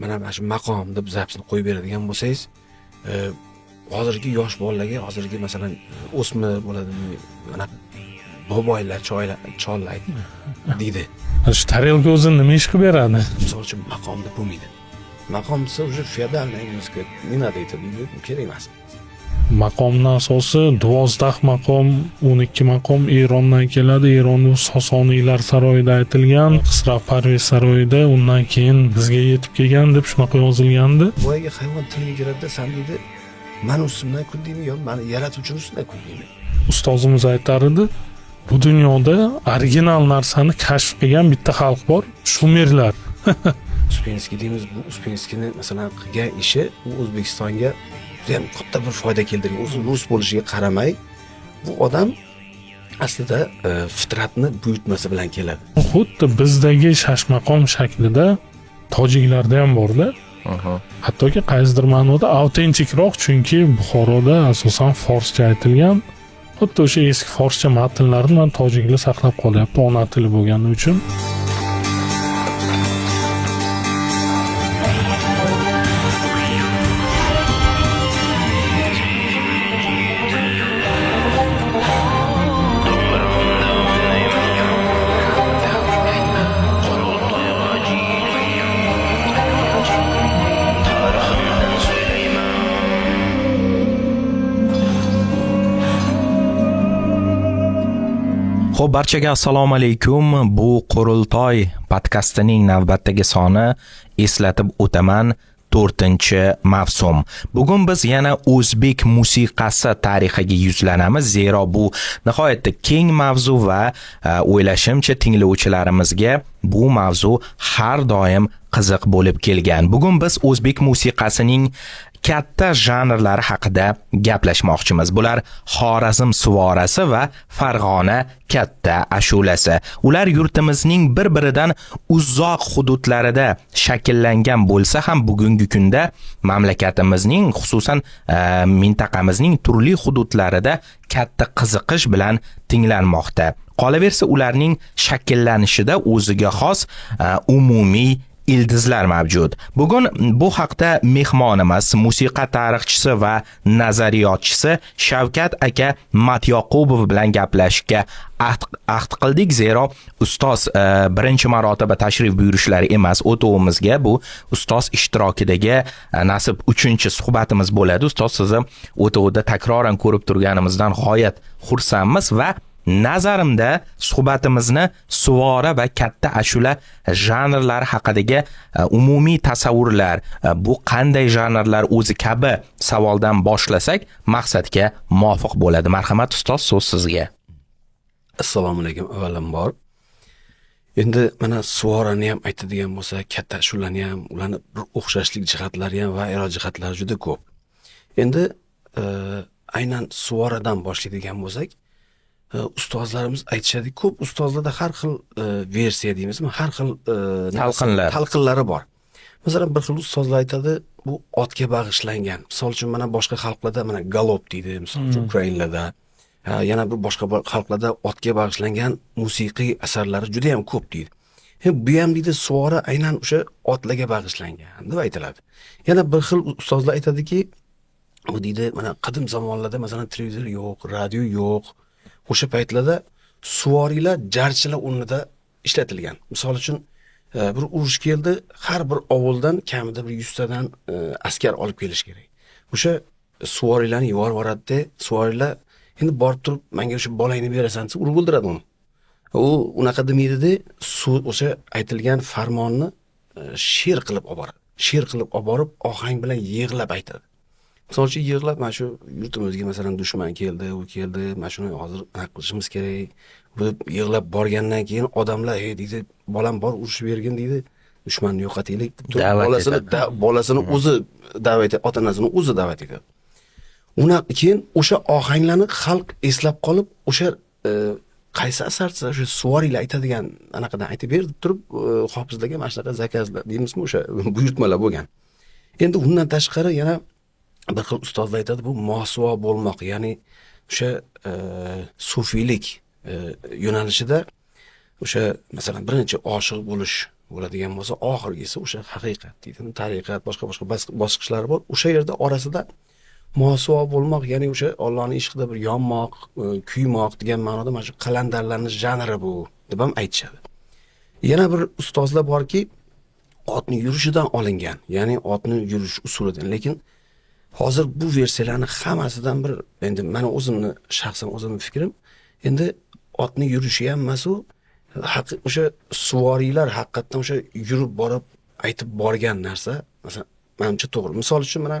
Mana shu maqom deb zapsni qo'yib beradigan bo'lsangiz, hozirgi yosh bolalarga, hozirgi masalan o'smir bo'ladimi, mana boboylar, chollar deydi. Shu tarelka o'zi nima ish qilib beradi? Misol uchun maqom deb bo'lmaydi. Maqom desa уже феодальная музыка, не надо это deydi, kerak emas. Maqomni asosi 12 maqom, 12 maqom Erondan keladi. Eronda Sosoniylar saroyida aytilgan, Xisrav Parvez saroyida, undan keyin bizga yetib kelgan deb shunaqa yozilgandi. Boyagi hayvon tiliga kiradida, san deydi, mani ustimdan kuldingmi yo mani yaratuvchini ustidan kuldingmi? Ustozimiz aytar edi, bu dunyoda original narsani kashf qilgan bitta xalq bor, shumerlar. Uspenskiy deymiz, bu Uspenskiyni masalan qilgan ishi u O'zbekistonga judayam katta bir foyda keltirgan. O'zi rus bo'lishiga qaramay, bu odam aslida fitratni buyurtmasi bilan keladi. Xuddi bizdagi shashmaqom shaklida tojiklarda ham borda. Hattoki qaysidir ma'noda autentikroq, chunki Buxoroda asosan forscha aytilgan. Xuddi o'sha eski forscha matnlarni mana tojiklar saqlab qolyapti, ona tili bo'lgani uchun. Xo'p, barchaga assalomu alaykum. Bu Quriltoy podkastining navbatdagi soni, eslatib o'taman, 4-mavsum. Bugun biz yana o'zbek musiqasi tarixiga yuzlanamiz, zero bu nihoyatda keng mavzu va o'ylashimcha tinglovchilarimizga bu mavzu har doim qiziq bo'lib kelgan. Bugun biz o'zbek musiqasining katta janrlari haqida gaplashmoqchimiz. Bular Xorazm suvorasi va Farg'ona katta ashulasi. Ular yurtimizning bir-biridan uzoq hududlarida shakllangan bo'lsa ham, bugungi kunda mamlakatimizning, xususan mintaqamizning turli hududlarida katta qiziqish bilan tinglanmoqda. Qolaversa, ularning shakllanishida o'ziga xos umumiy ildizlar mavjud. Bugun bu haqda mehmonimiz, musiqa tarixchisi va nazariyotchisi Shavkat aka Matyoqubov bilan gaplashishga ahd qildik, zero ustoz birinchi marotaba tashrif buyurishlari emas o'tovimizga. Bu ustoz ishtirokidagi nasib 3-suhbatimiz bo'ladi. Ustoz, sizni o'tovda takroran ko'rib turganimizdan g'oyat xursandmiz va nazarimda suhbatimizni suvora va katta ashula janrlari haqidagi umumiy tasavvurlar, bu qanday janrlar o'zi kabi savoldan boshlasak maqsadga muvofiq bo'ladi. Marhamat ustoz, so'z sizga. Assalomu alaykum avvalambor. Endi mana suvorani ham aytadigan bo'lsa, katta ashulani ham, ularni bir o'xshashlik jihatlari ham va ayro jihatlari juda ko'p. Endi aynan suvoradan boshlaydigan bo'lsak, ustozlarimiz aytishadi, ko'p ustozlarda har xil versiya deymizmi, har xil talqinlar, talqinlari bor. Masalan, bir xil ustozlar aytadi, bu otga bag'ishlangan. Misol uchun mana boshqa xalqlarda mana galop deydi, misol uchun ukrainlarda, yana bir boshqa xalqlarda otga bag'ishlangan musiqiy asarlari juda ham ko'p deydi. Bu ham deydi, suvora aynan o'sha otlarga bag'ishlangan deb aytiladi. Yana bir xil ustozlar aytadiki, bu deydi, mana qadim zamonlarda masalan televizor yo'q, radio yo'q. O'sha paytlarda suvoriylar jarchilar o'rnida ishlatilgan. Misol uchun bir urush keldi, har bir ovuldan kamida bir 100 tadan askar olib kelish kerak. O'sha suvoriylarni yuborib yuboradi-da, suvoriylar endi borib turib menga o'sha bolangni berasan desa, urib o'ldiradi uni. U unaqa demaydi-da, o'sha aytilgan farmonni she'r qilib olib boradi. She'r qilib olib borib, ohang bilan yig'lab aytadi. Misol uchun yig'lab, mana shu yurtimizga masalan dushman keldi, u keldi, mana shuni hozir anaqa qilishimiz kerak deb yig'lab borgandan keyin odamlar, ey deydi, bolam bor, urushib bergin deydi, dushmanni yo'qotaylik deb turib, bolasini o'zi da'vat etadi, ota-onasini o'zi da'vat etadi. Undan keyin o'sha ohanglarni xalq eslab qolib, o'sha qaysi asar desa, o'sha suvoriylar aytadigan anaqadan aytib ber deb turib, hofizlarga mana shunaqa zakazlar deymizmi, o'sha buyurtmalar bo'lgan. Endi undan tashqari yana bir xil ustozlar aytadi, bu mosuvo bo'lmoq, ya'ni o'sha sufiylik yo'nalishida o'sha masalan birinchi oshiq bo'lish bo'ladigan bo'lsa, oxirgisi o'sha haqiqat deydi. Tariqat, boshqa boshqa bosqichlari bor. O'sha yerda orasida mosuvo bo'lmoq, ya'ni o'sha Allohning ishqida bir yonmoq, kuymoq degan ma'noda mana shu qalandarlarning janri bu deb ham aytishadi. Yana bir ustozlar borki, otni yurishidan olingan, ya'ni otni yurish usulidan. Lekin hozir bu versiyalarni hammasidan bir endi meni o'zimni shaxsan o'zimni fikrim, endi otni yurishi ham emas u, o'sha suvoriylar haqiqatdan o'sha yurib borib aytib borgan narsa, masalan, menimcha to'g'ri. Misol uchun mana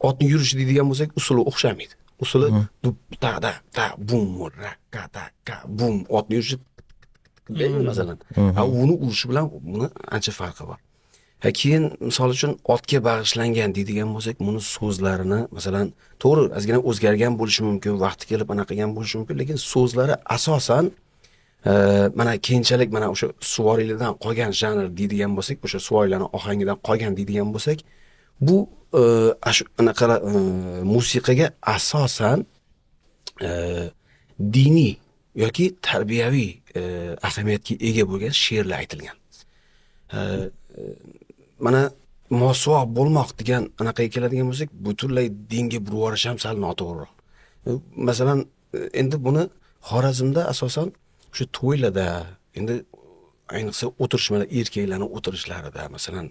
otni yurishi deydigan bo'lsak, usuli o'xshamaydi. Usuli dup ta da ta bum ra ka ta ka bum, otni yurishi masalan. Ha, uni urishi bilan buni ancha farqi bor. Ha, keyin misol uchun otga bag'ishlangan deydigan bo'lsak, buni so'zlarini masalan to'g'ri ozgina o'zgargan bo'lishi mumkin, vaqti kelib anaqa qilgan bo'lishi mumkin, lekin so'zlari asosan mana keyinchalik mana o'sha suvoriylardan qolgan janr deydigan bo'lsak, o'sha suvoriylarning ohangidan qolgan deydigan bo'lsak, bu anaqa musiqaga asosan diniy yoki tarbiyaviy ahamiyatga ega bo'lgan she'rlar aytilgan. Mana mosuvo bo'lmoq degan anaqaga keladigan bo'lsak, butunlay dinga burib yuborish ham sal noto'g'riroq. Masalan, endi buni Xorazmda asosan o'sha to'ylarda, endi ayniqsa o'tirishmalar, erkaklarning o'tirishlarida, masalan,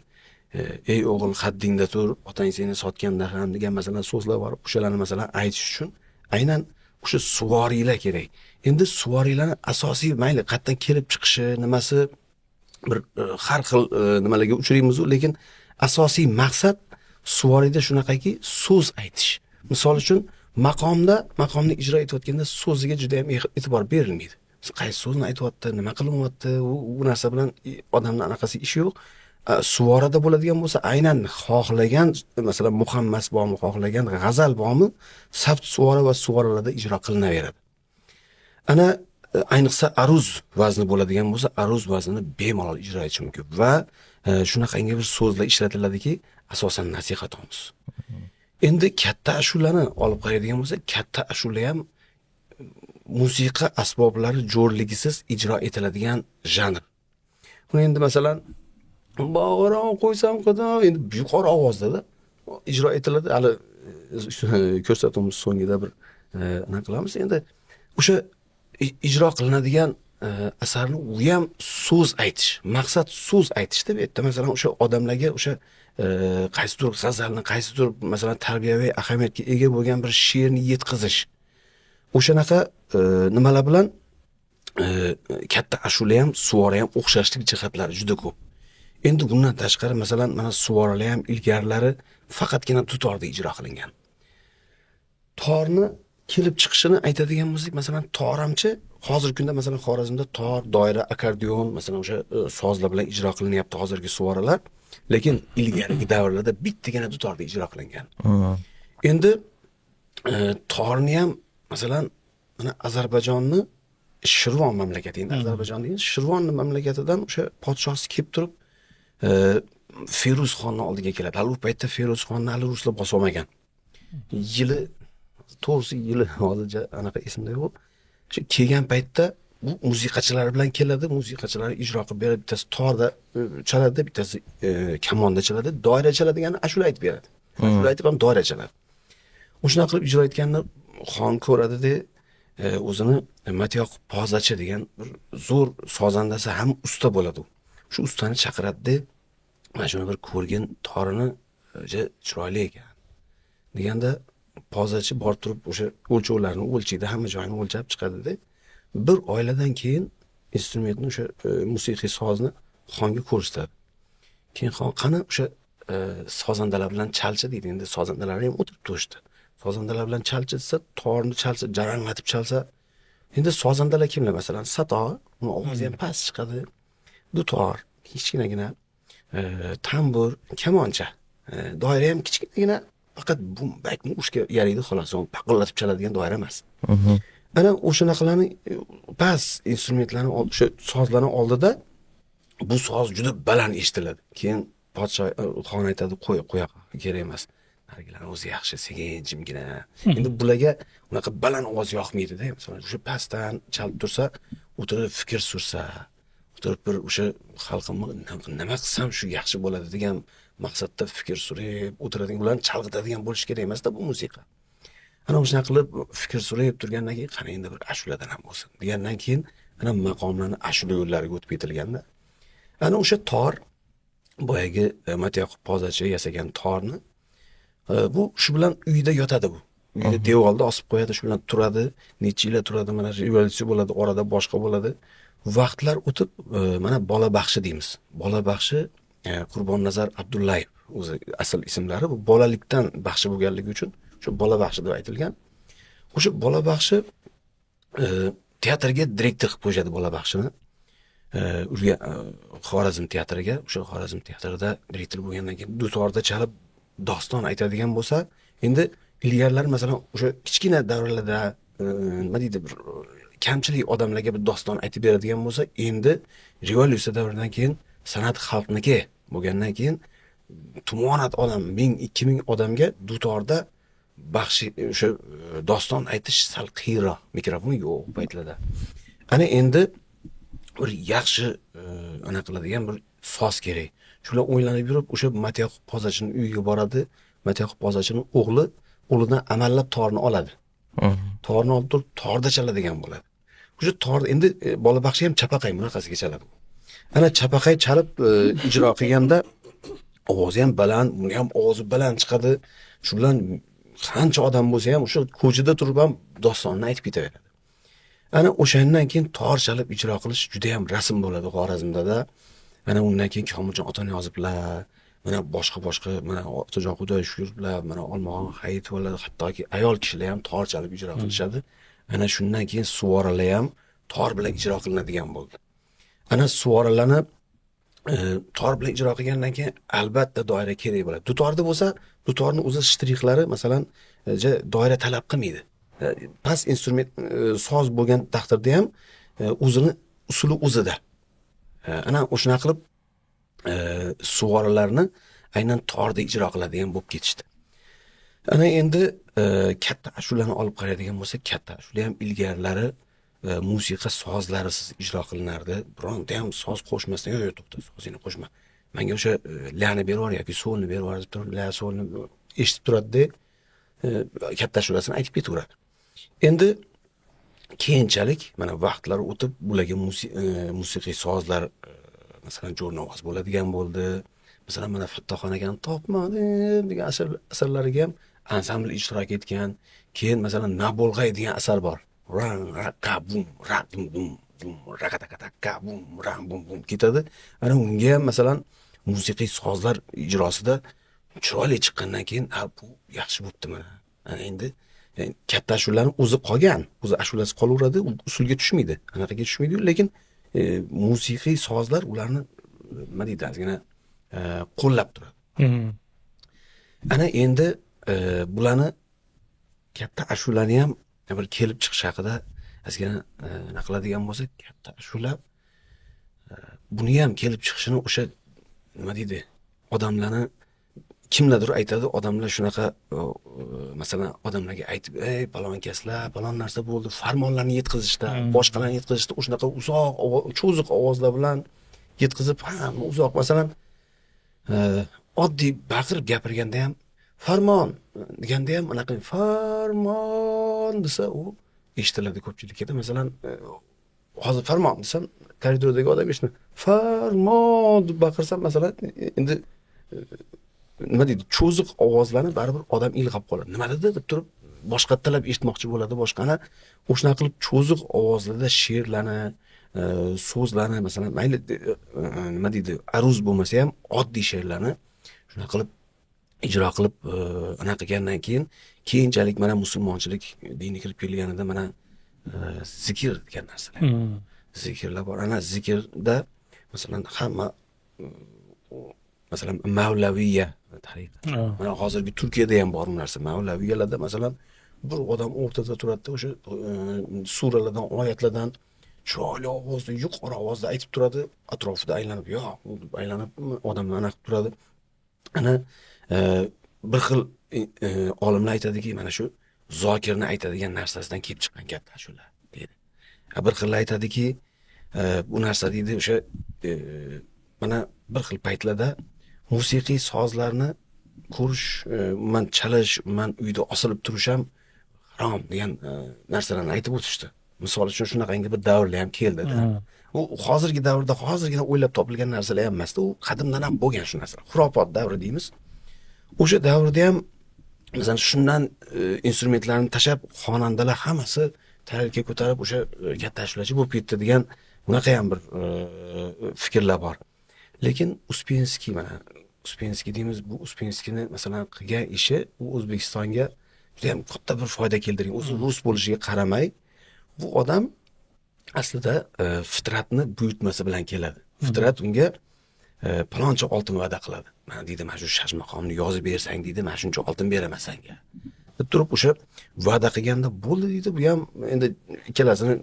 ey o'g'il haddingda tur, otang seni sotganda ham degan masalan so'zlar bor. O'shalarni masalan aytish uchun aynan o'sha suvoriylar kerak. Endi suvoriylarni asosiy mayli qayerdan kelib chiqishi, nimasi bir har xil nimalarga uchraymiz, lekin asosiy maqsad suvoriyda shunaqaki so'z aytish. Misol uchun maqomda, maqomni ijro etayotganda so'ziga juda ham e'tibor berilmaydi. Qaysi so'zni aytyapti, nima qilinyapti, u narsa bilan odamning anaqasi ishi yo'q. Suvorada bo'ladigan bo'lsa, aynan xohlagan, masalan, muhammas bormi, xohlagan g'azal bormi, sabt suvora va suvoralarda ijro qilinaveradi. Ana ayniqsa aruz vazni bo'ladigan bo'lsa, aruz vaznini bemalol ijro etish mumkin va shunaqangi bir so'zlar ishlatiladiki, asosan nasihat omuz. Endi katta ashulani olib qaraydigan bo'lsak, katta ashula ham musiqa asboblari jo'rligisiz ijro etiladigan janr. Buni endi masalan bog'ron qo'ysam xudo, endi yuqori ovozda ijro etiladi. Hali ko'rsatuvimiz so'ngida bir nima qilamiz. Endi o'sha ijro qilinadigan asarni u ham so'z aytish, maqsad so'z aytishda bu yerda masalan o'sha odamlarga o'sha qaysidir g'azalni, qaysidir masalan tarbiyaviy ahamiyatga ega bo'lgan bir she'rni yetkazish. O'shanaqa nimalar bilan katta ashula ham, suvora ham o'xshashlik jihatlari juda ko'p. Endi bundan tashqari masalan mana suvoralar ham ilgarilari faqatgina dutorda ijro qilingan. Torni kelib chiqishini aytadigan bo'lsak, masalan toramchi hozirgi kunda masalan Xorazmda tor, doira, akordeon masalan o'sha sozlar bilan ijro qilinyapti hozirgi suvoralar, lekin ilgarigi davrlarda bittagina dutorda ijro qilingan. Endi torni ham masalan mana Ozarbayjonni Shirvon mamlakati, endi Ozarbayjon degan Shirvon mamlakatidan o'sha podshosi kelib turib Feruz xonni oldiga keladi. Hali u paytda Feruz xonni hali ruslar bosib olmagan. Yili to'g'risi yili hozircha anaqa esimda yo'q. O'sha kelgan paytda bu musiqachilar bilan keladi, musiqachilar ijro qilib beradi, bittasi torda chaladi, bittasi kamonda chaladi, doira chaladigani ashula aytib beradi. Ashula aytib ham doira chaladi. O'shanaqa qilib ijro etganini xon ko'radida, o'zini Matyoq Pozachi degan bir zo'r sozandasi ham usta bo'ladi u. Shu ustani chaqiradida, mana shuni bir ko'rgin, torini chiroyli ekan deganda pozachi borib turib o'sha o'lchovlarni o'lchaydi, hamma joyini o'lchab chiqadida. Bir oylardan keyin instrumentni o'sha musiqiy sozni xonga ko'rsatadi. Keyin xon qani o'sha sozandalar bilan chalchi deydi. Endi sozandalar ham o'tirib turishdi. Sozandalar bilan chalchi desa, torni chalsa, jaranglatib chalsa, endi sozandalar kimlar masalan? Sato, uni ovozi ham past chiqadi. Dutor, kichkinagina, tambur, kamoncha, doira ham kichkinagina, faqat bumbak ushga yaraydi xolos, uni paqillatib chaladigan doira emas. Ana o'shanaqalarni past instrumentlarni o'sha sozlarni oldida bu soz juda baland eshitiladi. Keyin podsho xon aytadi, qo'y, qo'ya kerak emas. Narigilarni o'zi yaxshi, sekin jimgina. Endi bularga unaqa baland ovoz yoqmaydi-da. Masalan, o'sha pastdan chalib tursa, o'tirib fikr sursa, O'tirib bir o'sha xalqimni nima qilsam shu yaxshi bo'ladi degan maqsadda fikr surib o'tiradigan, ularni chalg'itadigan bo'lishi kerak emasda bu musiqa. Ana shunaqa qilib fikr surib turgandan keyin qani endi bir ashuladan ham bo'lsin degandan keyin ana maqomlarni ashula yo'llariga o'tib ketilganda ana o'sha tor, boyagi Matyoqub pozachi yasagan torni bu shu bilan uyda yotadi bu. Uyda devorda osib qo'yadi, shu bilan turadi, necha yillar turadi, mana revolyutsiya bo'ladi, orada boshqa bo'ladi. Vaqtlar o'tib mana bola baxshi deymiz. Bola baxshi Qurbonnazar Abdullayev o'zi asl ismlari, bu bolalikdan baxshi bo'lganligi uchun shu bola baxshi deb aytilgan. O'sha bola baxshi teatrga direktor qilib qo'yishadi bola baxshini. Xorazm teatriga, o'sha Xorazm teatrida direktor bo'lgandan keyin dutorda chalib doston aytadigan bo'lsa, endi ilgarilar masalan o'sha kichkina davrlarda nima deydi, bir kamchilik odamlarga bir doston aytib beradigan bo'lsa, endi revolyutsiya davridan keyin san'at xalqniki bo'lgandan keyin tumonat odam, 1000-2000 odamga dutorda baxshi o'sha doston aytish sal qiyinroq, mikrofon yo'q u paytlarda. Ana endi bir yaxshi ana qiladigan bir soz kerak. Shular o'ylanib yurib o'sha Matyoqub pozachining uyiga boradi. Matyoqub pozachining o'g'li o'g'lidan amallab torni oladi. Torni olib turib torda chaladigan bo'ladi. O'sha tor endi bola baxshi ham chapaqay bunaqasiga chaladi. Ana chapaqay chalib ijro qilganda ovozi ham baland, uni ham ovozi baland chiqadi. Shu bilan qancha odam bo'lsa ham o'sha ko'chada turib ham dostonni aytib ketaveradi. Ana o'shandan keyin tor chalib ijro qilish juda ham rasm bo'ladi Xorazmda-da. Ana undan keyin Komiljon Otaniyozovlar, mana boshqa mana Otajon Xudoyshukurovlar, mana Olmaxon Hayitovlar, hattoki ayol kishilar ham tor chalib ijro qilishadi. Ana shundan keyin suvoralar ham tor bilan ijro qilinadigan bo'ldi. Ana suvoralarni tor bilan ijro qilgandan keyin albatta doira kerak bo'ladi. Dutorda bo'lsa, dutorning o'zi shtrixlari masalan doira talab qilmaydi. Past instrument soz bo'lgan taqdirda ham o'zini usuli o'zida. Ana o'shana qilib suvoralarni aynan torda ijro qiladigan bo'lib ketishdi. Ana endi katta ashulani olib qaraydigan bo'lsak, katta ashula ham ilgarilari musiqa sozlarisiz ijro qilinardi. Bironta ham soz qo'shmasdan, yo'q, yo'q, to'xta, sozingni qo'shma. Menga o'sha lani berib yubor yoki solni berib yubor deb turib, la solni eshitib turadi-da, katta ashulasini aytib ketaveradi. Endi keyinchalik mana vaqtlar o'tib bularga musiqiy sozlar masalan jo'rnovoz bo'ladigan bo'ldi. Masalan mana Fattohxon akani topmadim degan asarlariga ham ansambl ishtirok etgan. Keyin masalan Nabolg'ay degan asar bor. Rang ra ka bum ra bum bum bum ra ka ta ka ta ka bum ra bum bum ketadi. Ana unga ham masalan musiqiy sozlar ijrosida chiroyli chiqqandan keyin bu yaxshi bo'pti mana. Ana endi katta ashulaning o'zi qolgan, o'zi ashulasi qolaveradi, usulga tushmaydi, anaqaga tushmaydi, lekin musiqiy sozlar ularni nima deydi, ozgina qo'llab turadi. Ana endi bularni katta ashulani ham bir kelib chiqish haqida ozgina nima qiladigan bo'lsak, katta ashula buni ham kelib chiqishini o'sha nima deydi, odamlarni kimlardir aytadi, odamlar shunaqa masalan odamlarga aytib, ey palonkaslar, palon narsa bo'ldi, farmonlarni yetkazishda, boshqalarni yetkazishda o'shanaqa uzoq cho'ziq ovozlar bilan yetkazib, hamma uzoq masalan oddiy baqirib gapirganda ham farmon deganda ham anaqa farmon desa u eshitiladi ko'pchilikka. Masalan hozir farmon desam koridordagi odam eshitmaydi. Farmon deb baqirsam masalan endi nima deydi, cho'ziq ovozlarni baribir odam ilg'ab qoladi. Nima dedi deb turib boshqattalab eshitmoqchi bo'ladi, boshqani. O'shanaqa qilib cho'ziq ovozlarda she'rlarni, so'zlarni masalan mayli nima deydi, aruz bo'lmasa ham oddiy she'rlarni shunaqa qilib ijro qilib anaqa qilgandan keyin keyinchalik mana musulmonchilik dini kirib kelganida mana zikr degan narsalar. Zikrlar bor. Ana zikrda masalan hamma masalan Mavlaviya tariqa. Mana hozirgi Turkiyada ham bor bu narsa. Mavlaviyalarda masalan bir odam o'rtada turadi, o'sha suralardan, oyatlardan chiroyli ovozda, yuqori ovozda aytib turadi, atrofida aylanib, yo, aylanib odamlar anaqa qilib turadi. Ana bir xil olimlar aytadiki, mana shu zokirni aytadigan narsasidan kelib chiqqan katta ashula deydi. Bir xil aytadiki, Bu narsa deydi o'sha mana bir xil paytlarda musiqiy sozlarni ko'rish, umuman chalish, umuman uyda osilib turish ham harom degan narsalarni aytib o'tishdi. Misol uchun shunaqangi bir davrlar ham keldi. U hozirgi davrda hozirgina o'ylab topilgan narsalar ham emasda, u qadimdan ham bo'lgan shu narsa. Xurofot davri deymiz. O'sha davrda ham masalan shundan instrumentlarni tashlab xonandalar hammasi tarelka ko'tarib o'sha katta ashulachi bo'lib ketdi degan bunaqa ham bir fikrlar bor. Lekin Uspenskiy, mana Uspenskiy deymiz, bu Uspenskiyni masalan qilgan ishi u O'zbekistonga juda ham katta bir foyda keltirgan. O'zi rus bo'lishiga qaramay bu odam aslida fitratni buyurtmasi bilan keladi. Fitrat unga paloncha oltin va'da qiladi. Mana deydi, mana shu shashmaqomni yozib bersang deydi, mana shuncha oltin beraman senga. Deb turib o'sha va'da qilganda bo'ldi deydi. Bu ham endi ikkalasini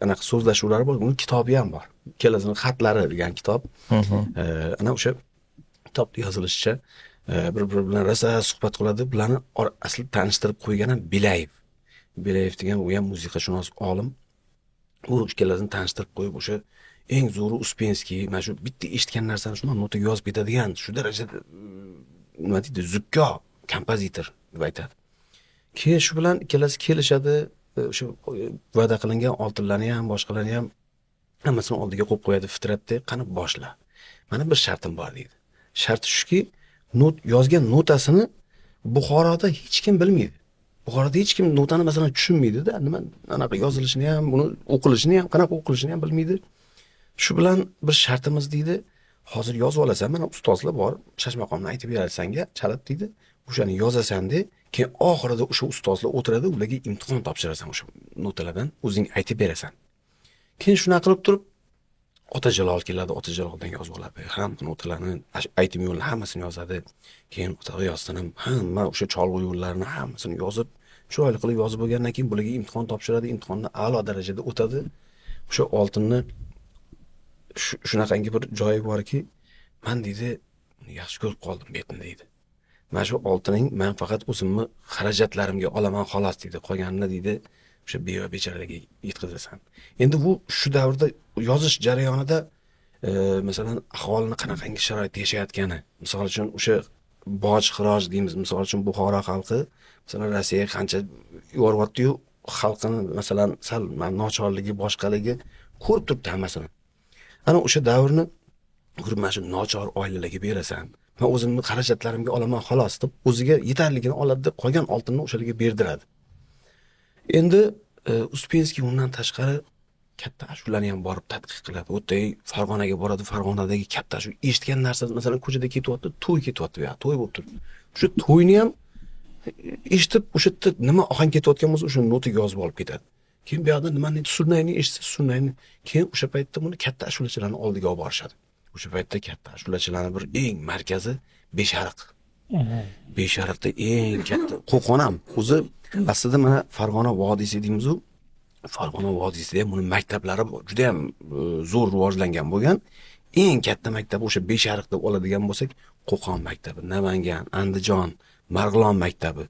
anaqa so'zlashuvlari bor, uni kitobi ham bor. Ikkalasini xatlari degan kitob. Ana o'sha kitobda yozilishicha bir-biri bilan rosa suhbat qiladi. Bularni asli tanishtirib qo'ygan ham Belayev. Belayev degan u ham musiqashunos olim. U ikkalasini tanishtirib qo'yib o'sha eng zo'ri Uspenskiy, mana shu bitta eshitgan narsani shundan notaga yozib ketadigan shu darajada nima deydi, zukko kompozitor deb aytadi. Keyin shu bilan ikkalasi kelishadi, o'sha va'da qilingan oltinlarni ham, boshqalarni ham hammasini oldiga qo'yib qo'yadi Fitratda, qani boshla. Mana bir shartim bor deydi. Sharti shuki, yozgan notasini Buxoroda hech kim bilmaydi. Buxoroda hech kim notani masalan tushunmaydi-da, nima anaqa yozilishini ham, buni o'qilishini ham, qanaqa o'qilishini ham bilmaydi. Shu bilan bir shartimiz deydi, hozir yozib olasan, mana ustozlar bor, shashmaqomni aytib beradi senga, chalib deydi, o'shani yozasan de, keyin oxirida o'sha ustozlar o'tiradi, ularga imtihon topshirasan o'sha notalardan, o'zing aytib berasan. Keyin shunaqa qilib turib Ota Jalol keladi, Ota Jaloldan yozib oladi. Hamma notalarni, aytim yo'lini hammasini yozadi. Keyin Ota G'iyosdan ham hamma o'sha cholg'u yo'llarini hammasini yozib, chiroyli qilib yozib bo'lgandan keyin bularga imtihon topshiradi, imtihonni a'lo darajada o'tadi. O'sha oltinni shunaqangi bir joyi borki, man deydi, uni yaxshi ko'rib qoldim bu yerni deydi. Mana shu oltining man faqat o'zimni xarajatlarimga olaman xolos deydi, qolganini deydi o'sha beva bechoralarga yetkazasan. Endi bu shu davrda yozish jarayonida masalan aholini qanaqangi sharoitda yashayotgani, misol uchun o'sha boj xiroj deymiz, misol uchun Buxoro xalqi masalan Rossiyaga qancha yuboryapti-yu, xalqini masalan sal nochorligi, boshqaligi ko'rib turibdi hammasini. Ana o'sha davrni ko'rib mana shu nochor oilalarga berasan. Men o'zimni xarajatlarimga olaman xolos deb o'ziga yetarligini oladi, qolgan oltinni o'shalarga berdiradi. Endi Uspenskiy undan tashqari katta ashulalarni ham borib tadqiq qiladi. U yerda Farg'onaga boradi, Farg'onadagi katta shu eshitgan narsa, masalan ko'chada ketyapti, to'y ketyapti, bu yoqda to'y bo'lib turibdi. O'sha to'yni ham eshitib, o'sha yerda nima ohang ketayotgan bo'lsa, o'sha notaga yozib olib ketadi. Keyin bu yoqda nimani surnayni eshitsa, surnayni, keyin o'sha paytda buni katta ashulachilarni oldiga olib borishadi. O'sha paytda katta ashulachilarni bir eng markazi Beshariq. Beshariqda eng katta Qo'qon ham o'zi aslida mana Farg'ona vodiysi deymiz-u. Farg'ona vodiysida ham buni maktablari juda ham zo'r rivojlangan bo'lgan. Eng katta maktab o'sha Beshariq deb oladigan bo'lsak, Qo'qon maktabi, Namangan, Andijon, Marg'ilon maktabi.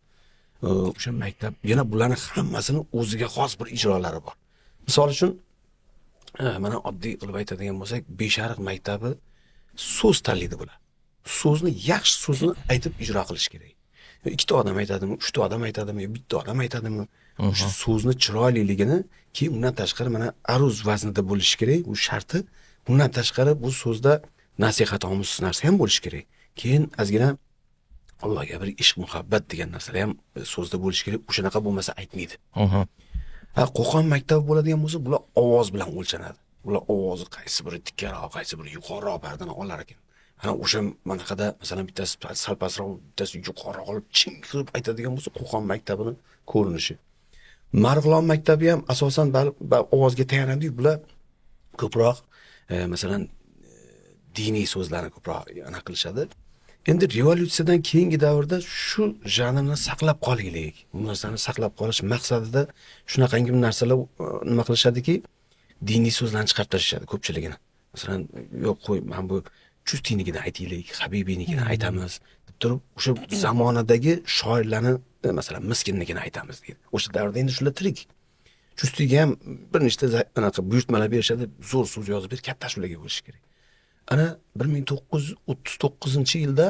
O'sha maktab yana bularning hammasini o'ziga xos bir ijrolari bor. Misol uchun mana oddiy qilib aytadigan bo'lsak, Beshariq maktabi so'z tanlaydi bular. So'zni, yaxshi so'zni aytib ijro qilish kerak. Ikkita odam aytadimi, uchta odam aytadimi, bitta odam aytadimi? O'sha so'zni chiroyliligini, keyin undan tashqari mana aruz vaznida bo'lishi kerak, bu sharti. Undan tashqari bu so'zda nasihatomuz narsa ham bo'lishi kerak. Keyin ozgina Allohga bir ishq muhabbat degan narsalar ham so'zda bo'lishi kerak. O'shanaqa bo'lmasa aytmaydi. Ha, Qo'qon maktabi bo'ladigan bo'lsa, bular ovoz bilan o'lchanadi. Bular ovozi qaysi biri tikkaroq, qaysi biri yuqoriroq pardani olar ekan. Ana o'sha manaqada masalan bittasi sal pastroq, bittasi yuqoriroq olib ching qilib aytadigan bo'lsa, Qo'qon maktabini ko'rinishi. Marg'ilon maktabi ham asosan ovozga tayanadi. Bular ko'proq masalan diniy so'zlarni ko'proq ana qilishadi. Endi revolyutsiyadan keyingi davrda shu janrni saqlab qolaylik. Bu narsani saqlab qolish maqsadida shunaqangi narsalar nima qilishadiki, diniy so'zlarni chiqarib tashlashadi ko'pchiligini. Masalan, yo'q qo'y, mana bu Chustiynikini aytaylik, Habibiynikini aytamiz deb turib, o'sha zamonadagi shoirlarni, masalan, Miskinnikini aytamiz deydi. O'sha davrda endi shular tirik. Chustiyga ham bir nechta anaqa buyurtmalar berishadi, zo'r so'z yozib ber, katta ashulaga bo'lishi kerak. Ana 1939-yilda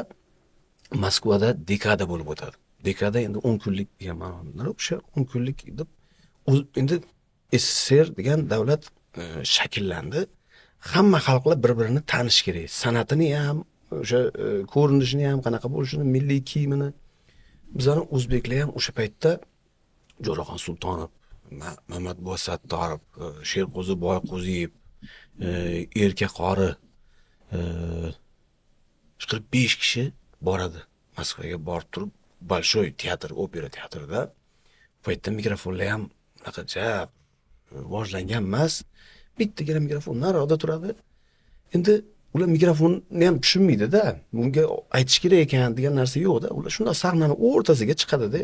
Moskvada dekada bo'lib o'tadi. Dekada endi 10 kunlik degan ma'noda. O'sha 10 kunlik deb endi SSSR degan davlat shakllandi. Hamma xalqlar bir-birini tanish kerak. San'atini ham, o'sha ko'rinishini ham, qanaqa bo'lishini, milliy kiyimini. Bizani o'zbeklar ham o'sha paytda Jo'raxon Sultonov, Mamat Sattorov, Sherqo'zi Boyqo'ziyev, Erka Qori, 45 kishi boradi. Moskvaga borib turib, Bolshoy teatr, opera teatrida bu paytda mikrofonlar ham unaqa ja rivojlangan emas. Bittagina mikrofon nariroqda turadi. Endi ular mikrofonni ham tushunmaydi-da. Bunga aytish kerak ekan degan narsa yo'q-da. Ular shundoq sahnani o'rtasiga chiqadi-da.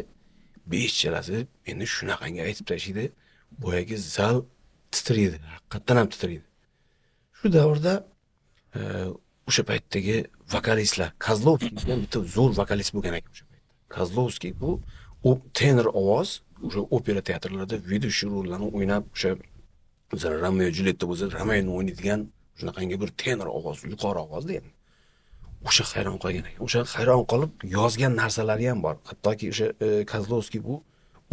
5 chalasi endi shunaqangi aytib tashlaydi. Boyagi zal titraydi, haqiqatdan ham titraydi. Shu davrda o'sha paytdagi vokalistlar, Kozlovskiy degan bitta zo'r vokalist bo'lgan ekan o'sha paytda. Kozlovskiy bu u tenor ovoz, o'sha opera teatrlarida ведущий rollarni o'ynab, o'sha masalan Romeo Julietta bo'lsa, Romeoni o'ynaydigan shunaqangi bir tenor ovoz, yuqori ovozda endi. O'sha hayron qolgan ekan. O'sha hayron qolib yozgan narsalari ham bor. Hattoki o'sha Kozlovskiy bu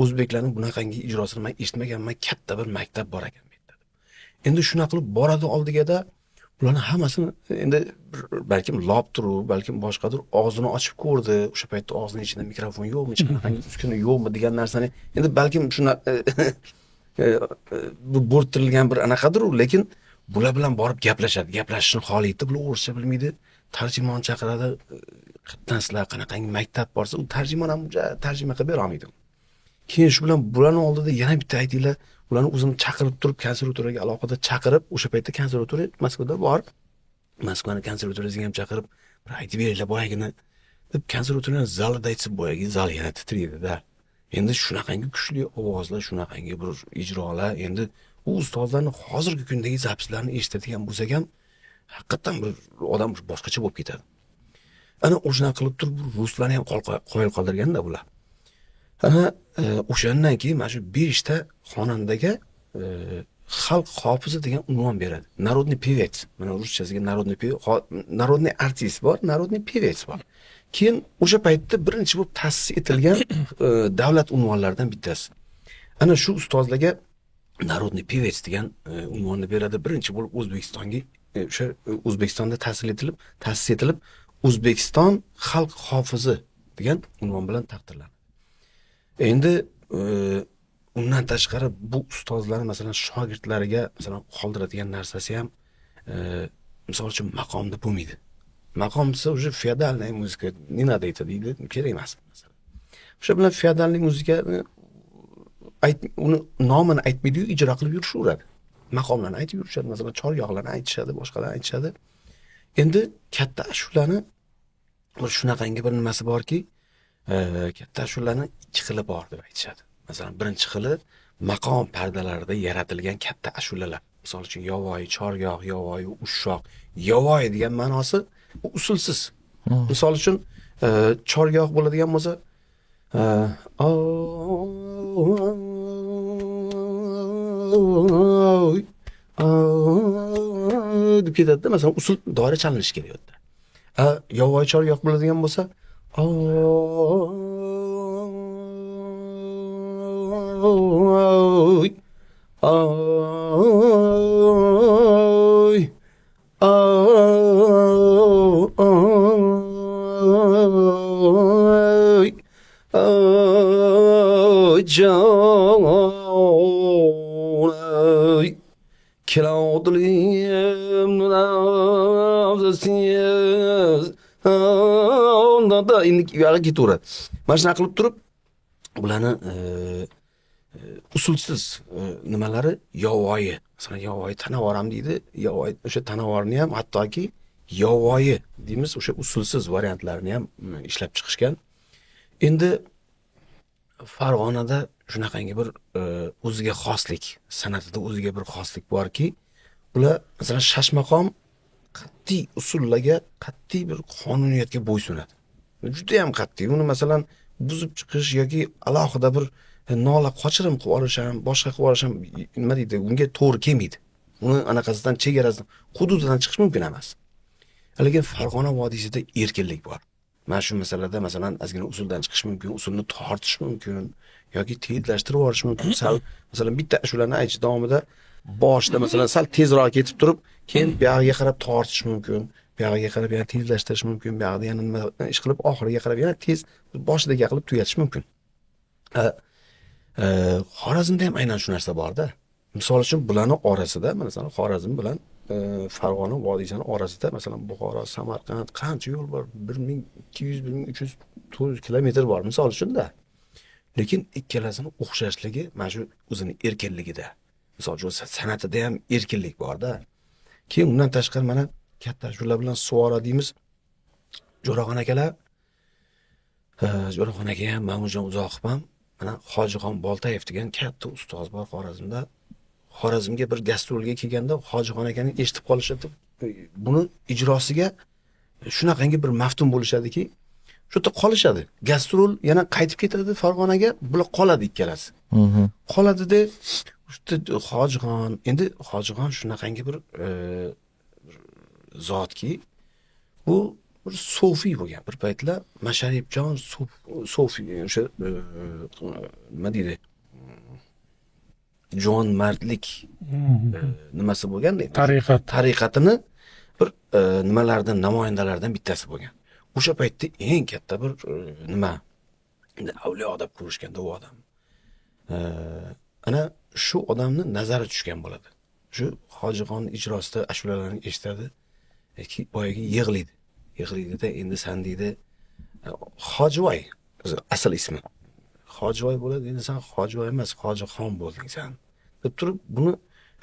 o'zbeklarning bunaqangi ijrosini men eshitmaganman, katta bir maktab bor ekan bu yerda deb. Endi shunaqa qilib boradi oldigada, ularni hammasini endi balkim lop turib, balkim boshqadir og'zini ochib ko'rdi. O'sha paytda og'zini ichida mikrofon yo'qmi, hech qanaqangi uskuna yo'qmi degan narsani endi balkim shuna bu bo'rttirilgan bir anaqadir u, lekin bular bilan borib gaplashadi. Gaplashishni xohlaydi, bular o'rischa bilmaydi. Tarjimon chaqiradi. Qayerdan sizlar, qanaqangi maktab borsa, u tarjimon ham uncha tarjima qilib bera olmaydi. Keyin shu bilan bularni oldida yana bitta aytinglar, ularni o'zini chaqirib turib konservatoriyaga alohida chaqirib, o'sha paytda konservatoriya Moskvada bor. Moskvani konservatoriyasiga ham chaqirib, bir aytib beringlar boyagini deb konservatoriyani zalida aytsa, boyagi zal yana titraydi-da. Endi shunaqangi kuchli ovozlar, shunaqangi bir ijrolar, endi u ustozlarni hozirgi kundagi запись larini eshitadigan bo'lsak ham, haqiqatdan bir odam boshqacha bo'lib ketadi. Ana o'shanaqa qilib turib ruslarni ham qoyil qoldirganda bular. Ana o'shandan keyin mana shu 5 ta xonandaga xalq hofizi degan unvon beradi. Народный певец. Mana ruschasiga народный певец, народный артист bor, народный певец bor. Keyin o'sha paytda birinchi bo'lib ta'sis etilgan davlat unvonlaridan bittasi. Ana shu ustozlarga народный певец degan unvonni beradi. Birinchi bo'lib O'zbekistonga o'sha O'zbekistonda ta'sis etilib O'zbekiston xalq hofizi degan unvon bilan taqdirlanadi. Endi undan tashqari bu ustozlar masalan shogirdlariga masalan qoldiradigan narsasi ham misol uchun maqomda bo'lmaydi. Maqom desa уже феодальная музыка, не надо это deydi, kerak emas masalan. O'sha bilan феодальный muzikani ayt, uni nomini aytmaydiyu, ijro qilib yurishaveradi. Maqomlarni aytib yurishadi, masalan chorgohlarni aytishadi, boshqalarni aytishadi. Endi katta ashulani bir shunaqangi bir nimasi borki, katta ashulani ikki xili bor deb aytishadi. Masalan, birinchi xili maqom pardalarida yaratilgan katta ashulalar. Misol uchun yovvoyi chorgoh, yovvoyi ushshoq. Yovvoyi degan ma'nosi bu usulsiz. Misol uchun chorgoh bo'ladigan bo'lsa, oy, oy deb ketadi-da, masalan, usul doira chalinishi kerak u yerda. A yovvoyi chorgoh bo'ladigan bo'lsa, oy, oy, oy, oy, jon, oy, Kelodilim siz da endi u yog'i ketaveradi. Mana shunaqa qilib turib ularni usulsiz nimalari yovvoyi. Masalan, yovvoyi tanavor ham deydi. Yovvoyi o'sha tanavorni ham hattoki yovvoyi deymiz, o'sha usulsiz variantlarini ham ishlab chiqishgan. Endi Farg'onada shunaqangi bir o'ziga xoslik, san'atida o'ziga bir xoslik borki, bular masalan shashmaqom qat'iy usullarga, qat'iy bir qonuniyatga bo'ysunadi. Juda ham qat'iy. Uni masalan buzib chiqish yoki alohida bir Nola qochirim qilib yuborish ham, boshqa qilib yuborish ham nima deydi, unga to'g'ri kelmaydi. Uni anaqasidan, chegarasidan, hududidan chiqish mumkin emas. Lekin Farg'ona vodiysida erkinlik bor. Mana shu masalada masalan ozgina usuldan chiqish mumkin, usulni tortish mumkin yoki tezlashtirib yuborish mumkin. Sal masalan bitta ashulani aytish davomida boshida masalan sal tezroq ketib turib, keyin buyog'iga qarab tortish mumkin, buyog'iga qarab yana tezlashtirish mumkin, buyog'ida yana nima ish qilib, oxiriga qarab yana tez boshidagi qilib tugatish mumkin. Xorazmda ham aynan shu narsa borda. Misol uchun bularni orasida, masalan Xorazm bilan Farg'ona vodiysini orasida masalan Buxoro, Samarqand qancha yo'l bor? 1200, 1300, 400 kilometr bor misol uchun-da. Lekin ikkalasini o'xshashligi mana shu o'zini erkinligida. Misol uchun san'atida ham erkinlik borda. Keyin undan tashqari mana katta ashulalar bilan suvora deymiz. Jo'raxon akalar, Jo'raxon aka ham, Mahmudjon Uzoqov ham, mana Hojixon Boltayev degan katta ustoz bor Xorazmda. Xorazmga bir gastrolga kelganda Hojixon akani eshitib qolishadi. Buni ijrosiga shunaqangi bir maftun bo'lishadiki, shu yerda qolishadi. Gastrol yana qaytib ketadi Farg'onaga, bular qoladi ikkalasi. Qoladida shu yerda Hojixon, endi Hojixon shunaqangi bir zotki, bu bir sofiy bo'lgan. Bir paytlar Masharipjon sofiy o'sha nima deydi? Juvonmardlik nimasi bo'lgan? Tariqat. Tariqatini bir nimalardan, namoyandalardan bittasi bo'lgan. O'sha paytda eng katta bir nima avliyo deb ko'rishganda u odam. Ana shu odamni nazari tushgan bo'ladi. Shu Hojixon ijrosida ashulalarni eshitadi, boyagi yig'laydi. Yig'laydida endi san deydi, Hojivoy asl ismi. Hojivoy bo'ladi, endi sen Hojivoy emas, Hojixon bo'lding sen. Deb turib buni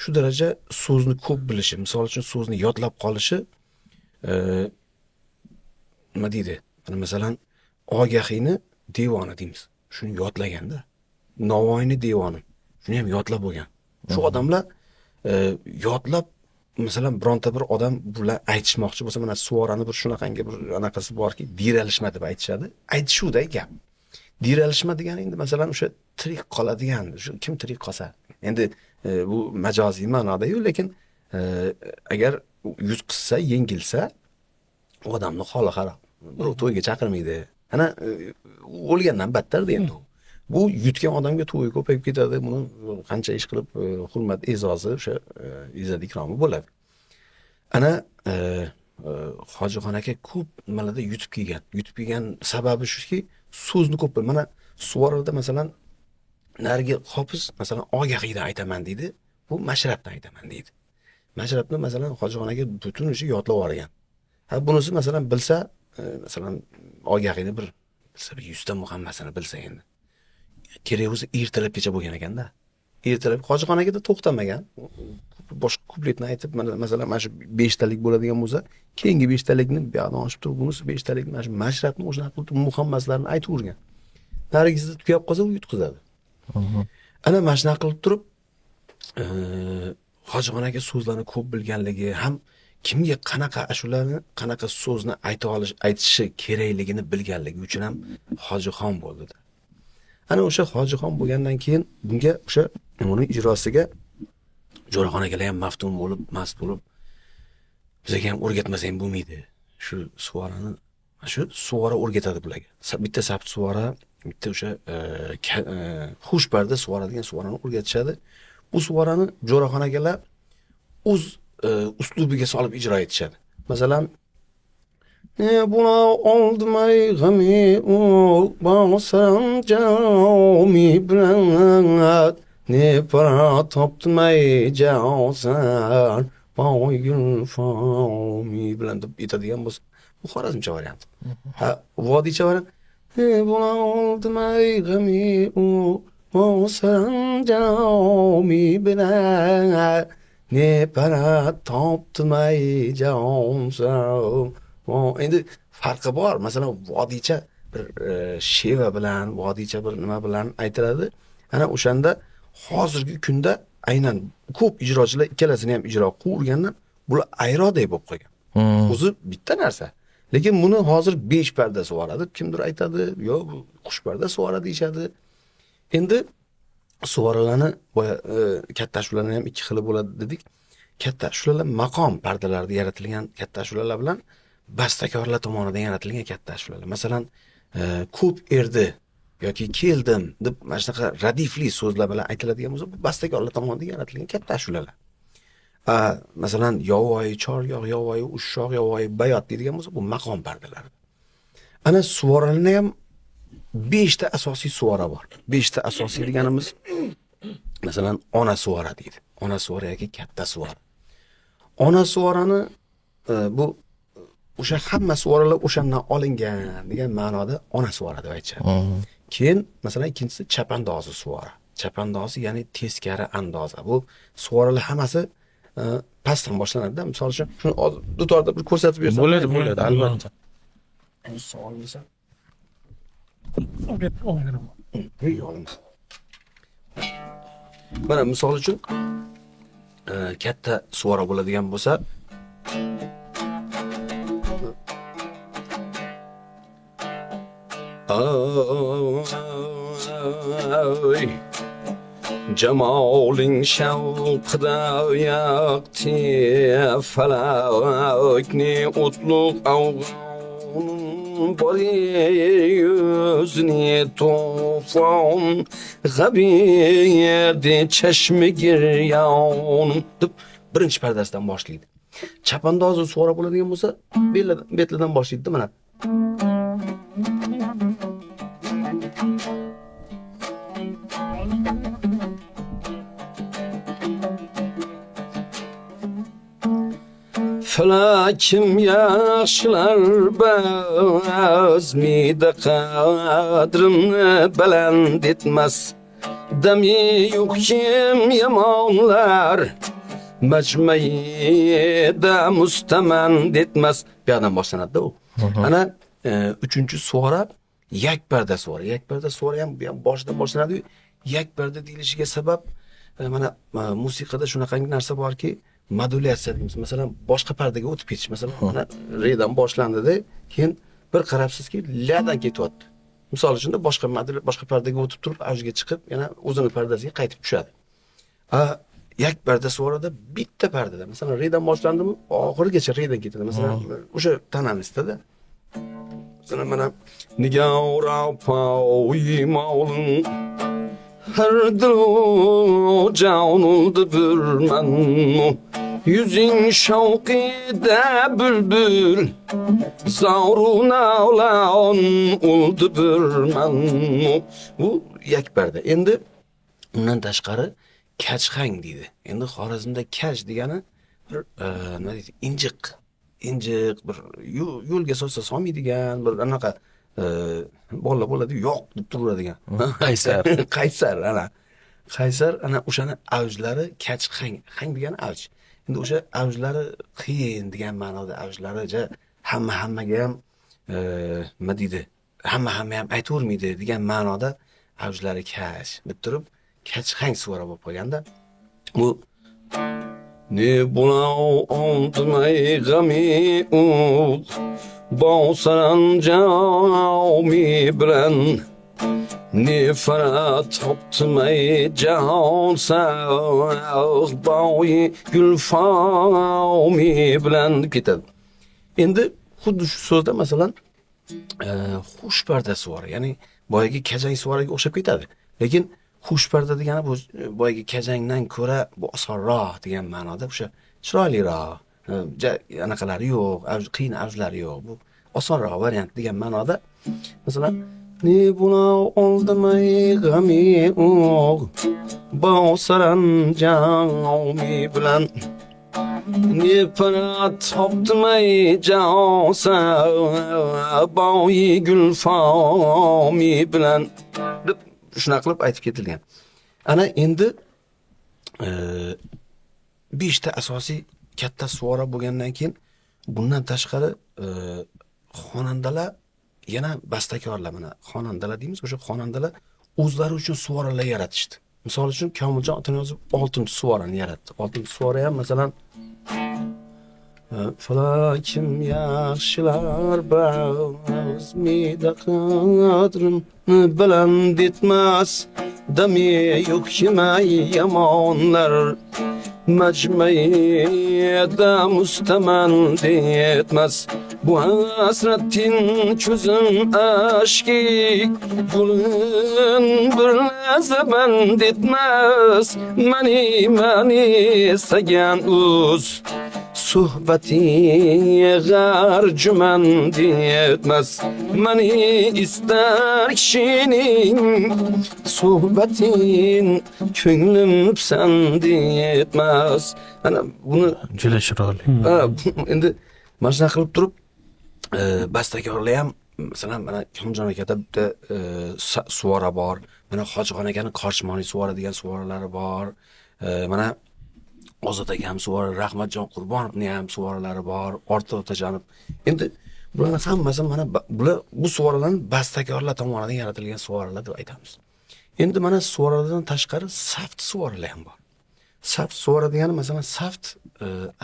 shu daraja so'zni ko'p bilishi, misol uchun so'zni yodlab qolishi, nima deydi? Mana masalan Ogahiyni devoni deymiz. Shuni yodlaganda, Navoiyni devoni, shuni ham yodlab bo'lgan. Shu odamlar yodlab, masalan bironta bir odam bular aytishmoqchi bo'lsa, mana suvorani bir shunaqangi bir anaqasi borki, diralishma deb aytishadi. Aytishuvda gap. Diralishma degani endi masalan o'sha tirik qoladigan, shu kim tirik qolsa. Endi bu majoziy ma'noda-yu, lekin agar yuz qissa, yengilsa, u odamning holi xarob. Birov to'yga chaqirmaydi. Ana o'lgandan battar endi u. Bu yutgan odamga to'yi ko'payib ketadi. Buni qancha ish qilib hurmat, e'zozi, o'sha izzat ikromi bo'ladi. Ana Hojixon aka ko'p nimalarda yutib kelgan. Yutib kelgan sababi shuki, so'zni ko'p bil. Mana suvorada masalan narigi hofiz masalan Ogahiydan aytaman deydi, bu Mashrabdan aytaman deydi. Mashrabni masalan Hojixon aka butun o'sha yodlab olgan. Ha bunisi masalan bilsa, masalan Ogahiyni bir bilsa bir 100 ta muhammasini bilsa endi. Kerak bo'lsa ertalabgacha bo'lgan ekanda. Ertalab Hojixon akada to'xtamagan. Boshqa kupletni aytib, mana masalan mana shu 5 talik bo'ladigan bo'lsa, keyingi 5 talikni bu yoqdan ochib turib, bunisi 5 talikni mana shu Mashrabni o'shanaqa qilib muhammaslarni aytavergan. Narigisida tugab qolsa u yutqizadi. Ana mana shunaqa qilib turib, Hojixon aka so'zlarni ko'p bilganligi, ham kimga qanaqa ashulani, qanaqa so'zni ayta olish, aytishi kerakligini bilganligi uchun ham Hojixon bo'ldi. Ana o'sha Hojixon bo'lgandan keyin bunga o'sha uni ijrosiga Jo'raxon akalar ham maftun bo'lib, mast bo'lib, bizga ham o'rgatmasang bo'lmaydi. Shu suvorani, shu suvora o'rgatadi bularga. Bitta sabt suvora, bitta o'sha xushparda suvora degan suvorani o'rgatishadi. Bu suvorani Jo'raxon akalar o'z uslubiga solib ijro etishadi. Masalan, buna oldmay g'ami u basaranjami bilan ne para toptmay jasan boygul fomi bilan deb aytadigan bo'lsa, bu Xorazmcha variant. Ha, vodiycha variant. Buna oldmay g'ami u basaranjami bilan ne para toptmay jasan. Endi farqi bor. Masalan, vodiycha bir sheva bilan, vodiycha bir nima bilan aytiladi. Ana o'shanda hozirgi kunda aynan ko'p ijrochilar ikkalasini ham ijro qilgandan bular ayrodek bo'lib qolgan. O'zi bitta narsa. Lekin buni hozir 5 parda suvora deb kimdir aytadi, yo bu qush parda suvora deyishadi. Endi suvoralarni boya katta ashulalarni ham ikki xili bo'ladi dedik. Katta ashulalar maqom pardalarida yaratilgan katta ashulalar bilan bastakorlar tomonidan yaratilgan katta ashulalar. Masalan, ko'p erdi yoki keldim deb mana shunaqa radifli so'zlar bilan aytiladigan bo'lsa, bu bastakorlar tomonidan yaratilgan katta ashulalar. Masalan, yovvoyi chorgoh, yovvoyi ushshoq, yovvoyi bayot deydigan bo'lsa, bu maqom pardalari. Ana suvoralarni ham 5 ta asosiy suvora bor. 5 ta asosiy deganimiz masalan ona suvora deydi. Ona suvora yoki katta suvora. Ona suvorani bu o'sha hamma suvoralar o'shandan olingan degan ma'noda ona suvora deb aytishadi. Keyin masalan ikkinchisi chapandozi suvora. Chapandozi ya'ni teskari andoza. Bu suvoralar hammasi pastdan boshlanadi-da. Misol uchun shuni dutorda bir ko'rsatib bersam Bo'ladi, bo'ladi, albatta. Savol bo'lsa. Mana misol uchun katta suvora bo'ladigan bo'lsa, ay jamoling shavqida yoqti falakni o'tliq afg'on bor yuzini to'fon g'abiydi chashmi giryon deb birinchi pardasidan boshlaydi. Chapandozi suvora bo'ladigan bo'lsa, betladan boshlaydi mana. Felakim yaxshilar bazmida qadrimni baland etmas. Dami yo'q kim yomonlar majmaida mustamand etmas. Bu yoqdan boshlanadi u. Ana uchinchi suvora yakparda suvora. Yakparda suvora ham bu ham boshidan boshlanadi. Yakparda deyilishiga sabab mana musiqada shunaqangi narsa borki, modulyatsiya deymiz. Masalan, boshqa pardaga o'tib ketish. Masalan, mana redan boshlandida, keyin bir qarabsizki, ladan ketyapti. Misol uchun boshqa boshqa pardaga o'tib turib, avjga chiqib, yana o'zini pardasiga qaytib tushadi. Yak parda suvorada bitta pardada, masalan, redan boshlandimi, oxirigacha redan ketadi. Masalan, o'sha tonalistda. Masalan, mana nigora poymalun har dil jonuldi bir mannu yuzing shavqida bulbul zarun oldi bir mannu. Bu yakparda. Endi undan tashqari kachxang deydi. Endi Xorazmda kach degani bir nima deydi, injiq, injiq bir yo'lga solsa solmaydigan bir anaqa bola bo'ladi, yo'q deb turaveradigan. Qaysar. Qaysar, ana. Qaysar, ana o'shani avjlari kachxang. Xang degani avj. Endi o'sha avjlari qiyin degan ma'noda avjlari ja hamma hammaga ham nima deydi, hamma hamma ham aytavermaydi degan ma'noda avjlari kach deb turib kachxang suvora bo'lib qolganda bu ne bula ondmay g'ami u bosaranjami bilan ne farat toptmay jahon boyi gulfomi bilan deb ketadi. Endi xuddi shu so'zda masalan xushparda suvora, ya'ni boyagi kajang suvoraga o'xshab ketadi. Lekin xushparda degani bu boyagi kajangdan ko'ra bu osonroq degan ma'noda, o'sha chiroyliroq, anaqalari yo'q, qiyin avjlari yo'q. Bu osonroq variant degan ma'noda. Masalan, ne buna oldimay g'ami o'g' bosaranjami bilan ne parat topdimay jonsa boyi gulfomi bilan deb shunaqa qilib aytib ketilgan. Ana endi 5 ta asosiy katta suvora bo'lgandan keyin bundan tashqari xonandalar yana bastakorlar, mana xonandalar deymiz, o'sha xonandalar o'zlari uchun suvoralar yaratishdi. Misol uchun Komiljon Otaniyozov 6-suvorani yaratdi. 6-suvora ham masalan falakim yaxshilar bazmida qadrimni baland etmas Dami yo'q kimay yomonlar majmaida mustamand etmas. Bu hasratin ko'zim ashki gulin bir lazaband etmas. Mani mani istagan o'z suhbati g'arjumand etmas. Mani istar kishining suhbatin ko'nglim pisand etmas. Ana buni juda chiroyli. Endi mana shunaqa qilib turib bastakorlar ham, masalan, mana Komiljon akada bitta suvora bor, mana Hojixon akani Qochmoniy suvora degan suvoralari bor, mana Ozod aka ham suvora, Rahmatjon Qurbonovning ham suvoralari bor, Ortiq Otajonov. Endi bularni hammasi mana bular bu suvoralarni bastakorlar tomonidan yaratilgan suvoralar deb aytamiz. Endi mana suvoralardan tashqari saft suvoralar ham bor. Saft suvora degani masalan saft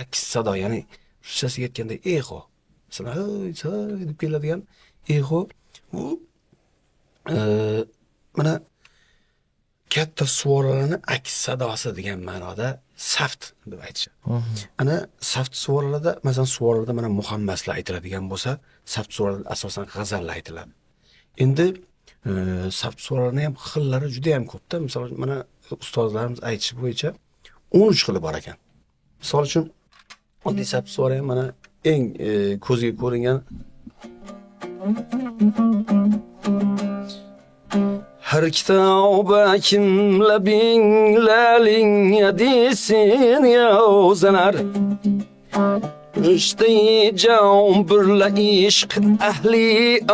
aks sado, ya'ni ruschasiga aytganda exo. Masalan, hey, hey deb keladigan exo bu mana katta suvoralarni aks sadosi degan ma'noda saft deb aytishadi. Ana saft suvoralarda, masalan, suvoralarda mana muhammaslar aytiladigan bo'lsa, saft suvoralarda asosan g'azallar aytiladi. Endi saft suvoralarning ham xillari juda ham ko'pda. Masalan, mana ustozlarimiz aytishi bo'yicha 13 xili bor ekan. Misol uchun, oddiy saft suvora ham mana eng ko'zga ko'ringan har kitoba kim labing laling hadisin yozalar. Rishtai jon birla ishq ahli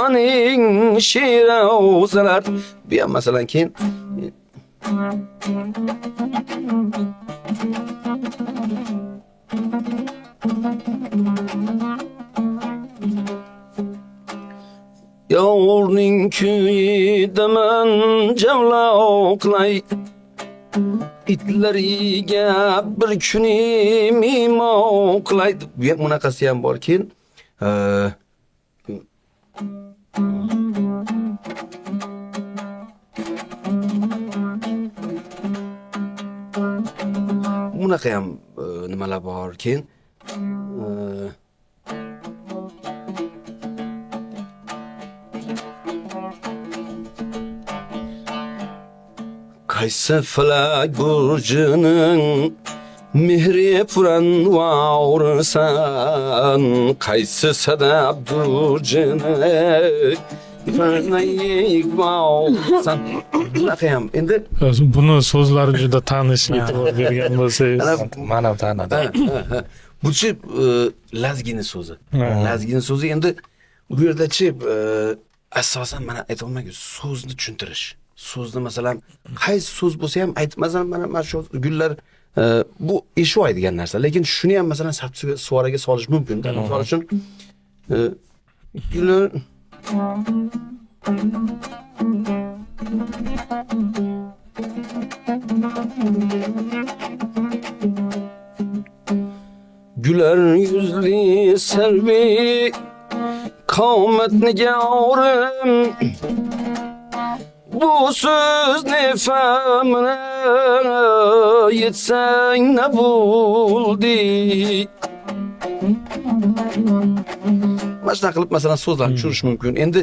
aning she'rozalar. Bu ham masalan keyin Yorning kuyidaman javloqlay, itlariga bir kuni mimoqlay. Bu ham bunaqasi ham bor. Keyin bunaqa ham nimalar bor. Keyin qaysi falak burjining mehri puran vaursan, qaysi sadab burjini farnayik vaursan. Bunaqa ham endi buni so'zlari juda tanish, e'tibor bergan bo'lsangiz. Men ham tanidim. Buchi lazgini so'zi. Lazgini so'zi endi bu yerdachi asosan mana aytolmayman, so'zni tushuntirish. So'zni masalan qaysi so'z bo'lsa ham aytib, masalan mana shu gullar bu eshvoy degan narsa, lekin shuni ham masalan suvoraga solish mumkin. Misol uchun gullar güler yüzlü servi qomat nigorim, bu so'zni fahmine yetsang ne bo'ldi. Mana shunaqa qilib masalan so'zlarni tushirish mumkin. Endi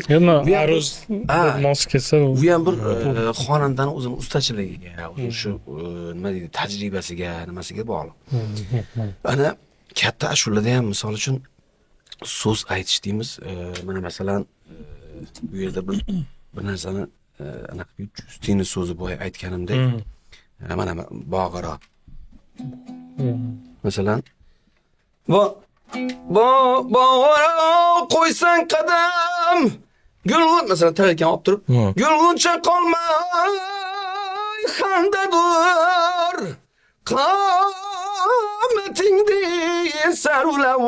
aruz mos kelsa, bu ham bir xonandani o'zini ustachiligiga, o'zini shu nima deydi, tajribasiga, nimasiga bog'liq. Ana katta ashulada ham misol uchun so'z aytish deymiz. Mana masalan bu yerda bir narsani anaqa Justini so'zi boya aytganimdek, mana bog'iro. Masalan, bog'iro qo'ysang qadam, gulg'un, masalan tarelkani olib turib, gulg'uncha qolmay xandadur, qomatingni sarvlab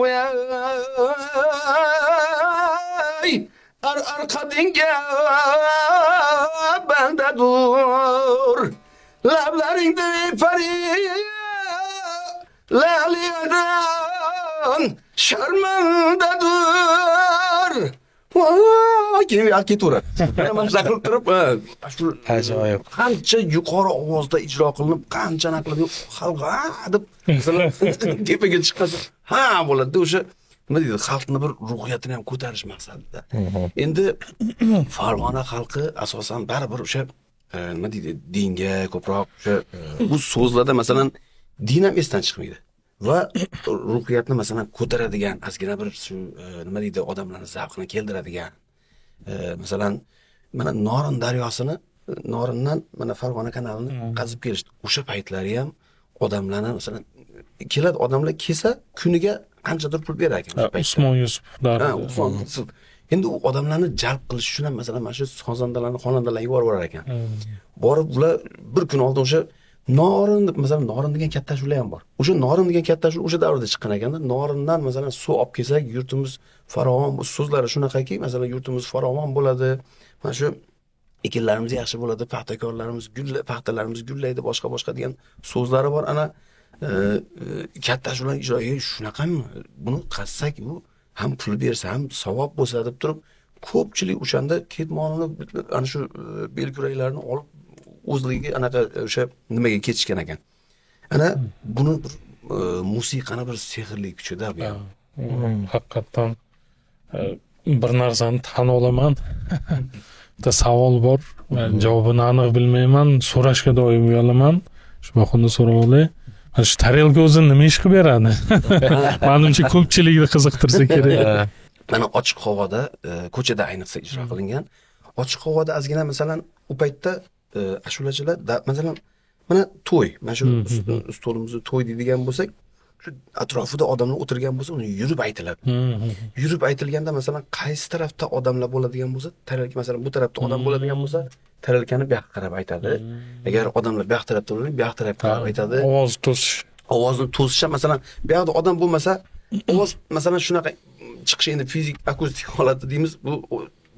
arqadingga bandadur, lablaringni pari laliyadan sharmandadur, Keyin u ketaveradi. Mana shunaqa qilib turib, shu Ajoyib. Qancha yuqori ovozda ijro qilinib, qancha anaqa qilib, xalq ha deb masalan tepaga chiqqansa, ha bo'ladi-da o'sha nima deydi, xalqni bir ruhiyatini ham ko'tarish maqsadida. Endi Farg'ona xalqi asosan baribir o'sha nima deydi, dinga ko'proq o'sha bu so'zlarda masalan din ham esdan chiqmaydi. Va ruhiyatni masalan ko'taradigan, ozgina bir shu nima deydi, odamlarni zavqini keltiradigan. Masalan, mana Norin daryosini, Norindan mana Farg'ona kanalini qazib kelishdi. O'sha paytlari ham odamlarni masalan keladi, odamlar kelsa kuniga qanchadir pul berar ekan o'sha paytda. Usmon Yusuf Ha, Usmon Yusuf. Endi u odamlarni jalb qilish uchun ham masalan mana shu sozandalarni, xonandalarni yuborib yuborar ekan. Borib ular bir kun oldin o'sha Norin deb, masalan Norin degan katta ashula ham bor. O'sha Norin degan katta ashula o'sha davrda chiqqan ekanda, Norindan masalan suv olib kelsak, yurtimiz farovon, so'zlari shunaqaki, masalan yurtimiz farovon bo'ladi. Mana shu ekinlarimiz yaxshi bo'ladi, paxtakorlarimiz gulla, paxtalarimiz gullaydi, boshqa boshqa degan so'zlari bor. Ana katta ashulani ijro, shunaqami? Buni qazsak, bu ham pul bersa, ham savob bo'lsa deb turib, ko'pchilik o'shanda ketmonini, ana shu belkuraklarni olib o'zligiga anaqa o'sha nimaga ketishgan ekan. Ana buni bir musiqani bir sehrli kuchida bu ham. Haqiqatdan bir narsani tan olaman. Bitta savol bor, javobini aniq bilmayman, so'rashga doim uyalaman. Shu bahona so'rab olay. Mana shu tarelka o'zi nima ish qilib beradi? Manimcha ko'pchilikni qiziqtirsa kerak. Mana ochiq havoda, ko'chada ayniqsa ijro qilingan. Ochiq havoda ozgina masalan u paytda ashulachilar masalan mana to'y, mana shu stolimizni to'y deydigan bo'lsak, shu atrofida odamlar o'tirgan bo'lsa, uni yurib aytiladi. Yurib aytilganda masalan qaysi tarafda odamlar bo'ladigan bo'lsa, tarelka masalan bu tarafda odam bo'ladigan bo'lsa, tarelkani bu yoqqa qarab aytadi. Agar odamlar bu yoq tarafda bo'lsa, bu yoq tarafga qarab aytadi. Ovoz to'sish. Ovozni to'sish masalan bu yoqda odam bo'lmasa, ovoz masalan shunaqa chiqishi, endi fizik akustik holati deymiz, bu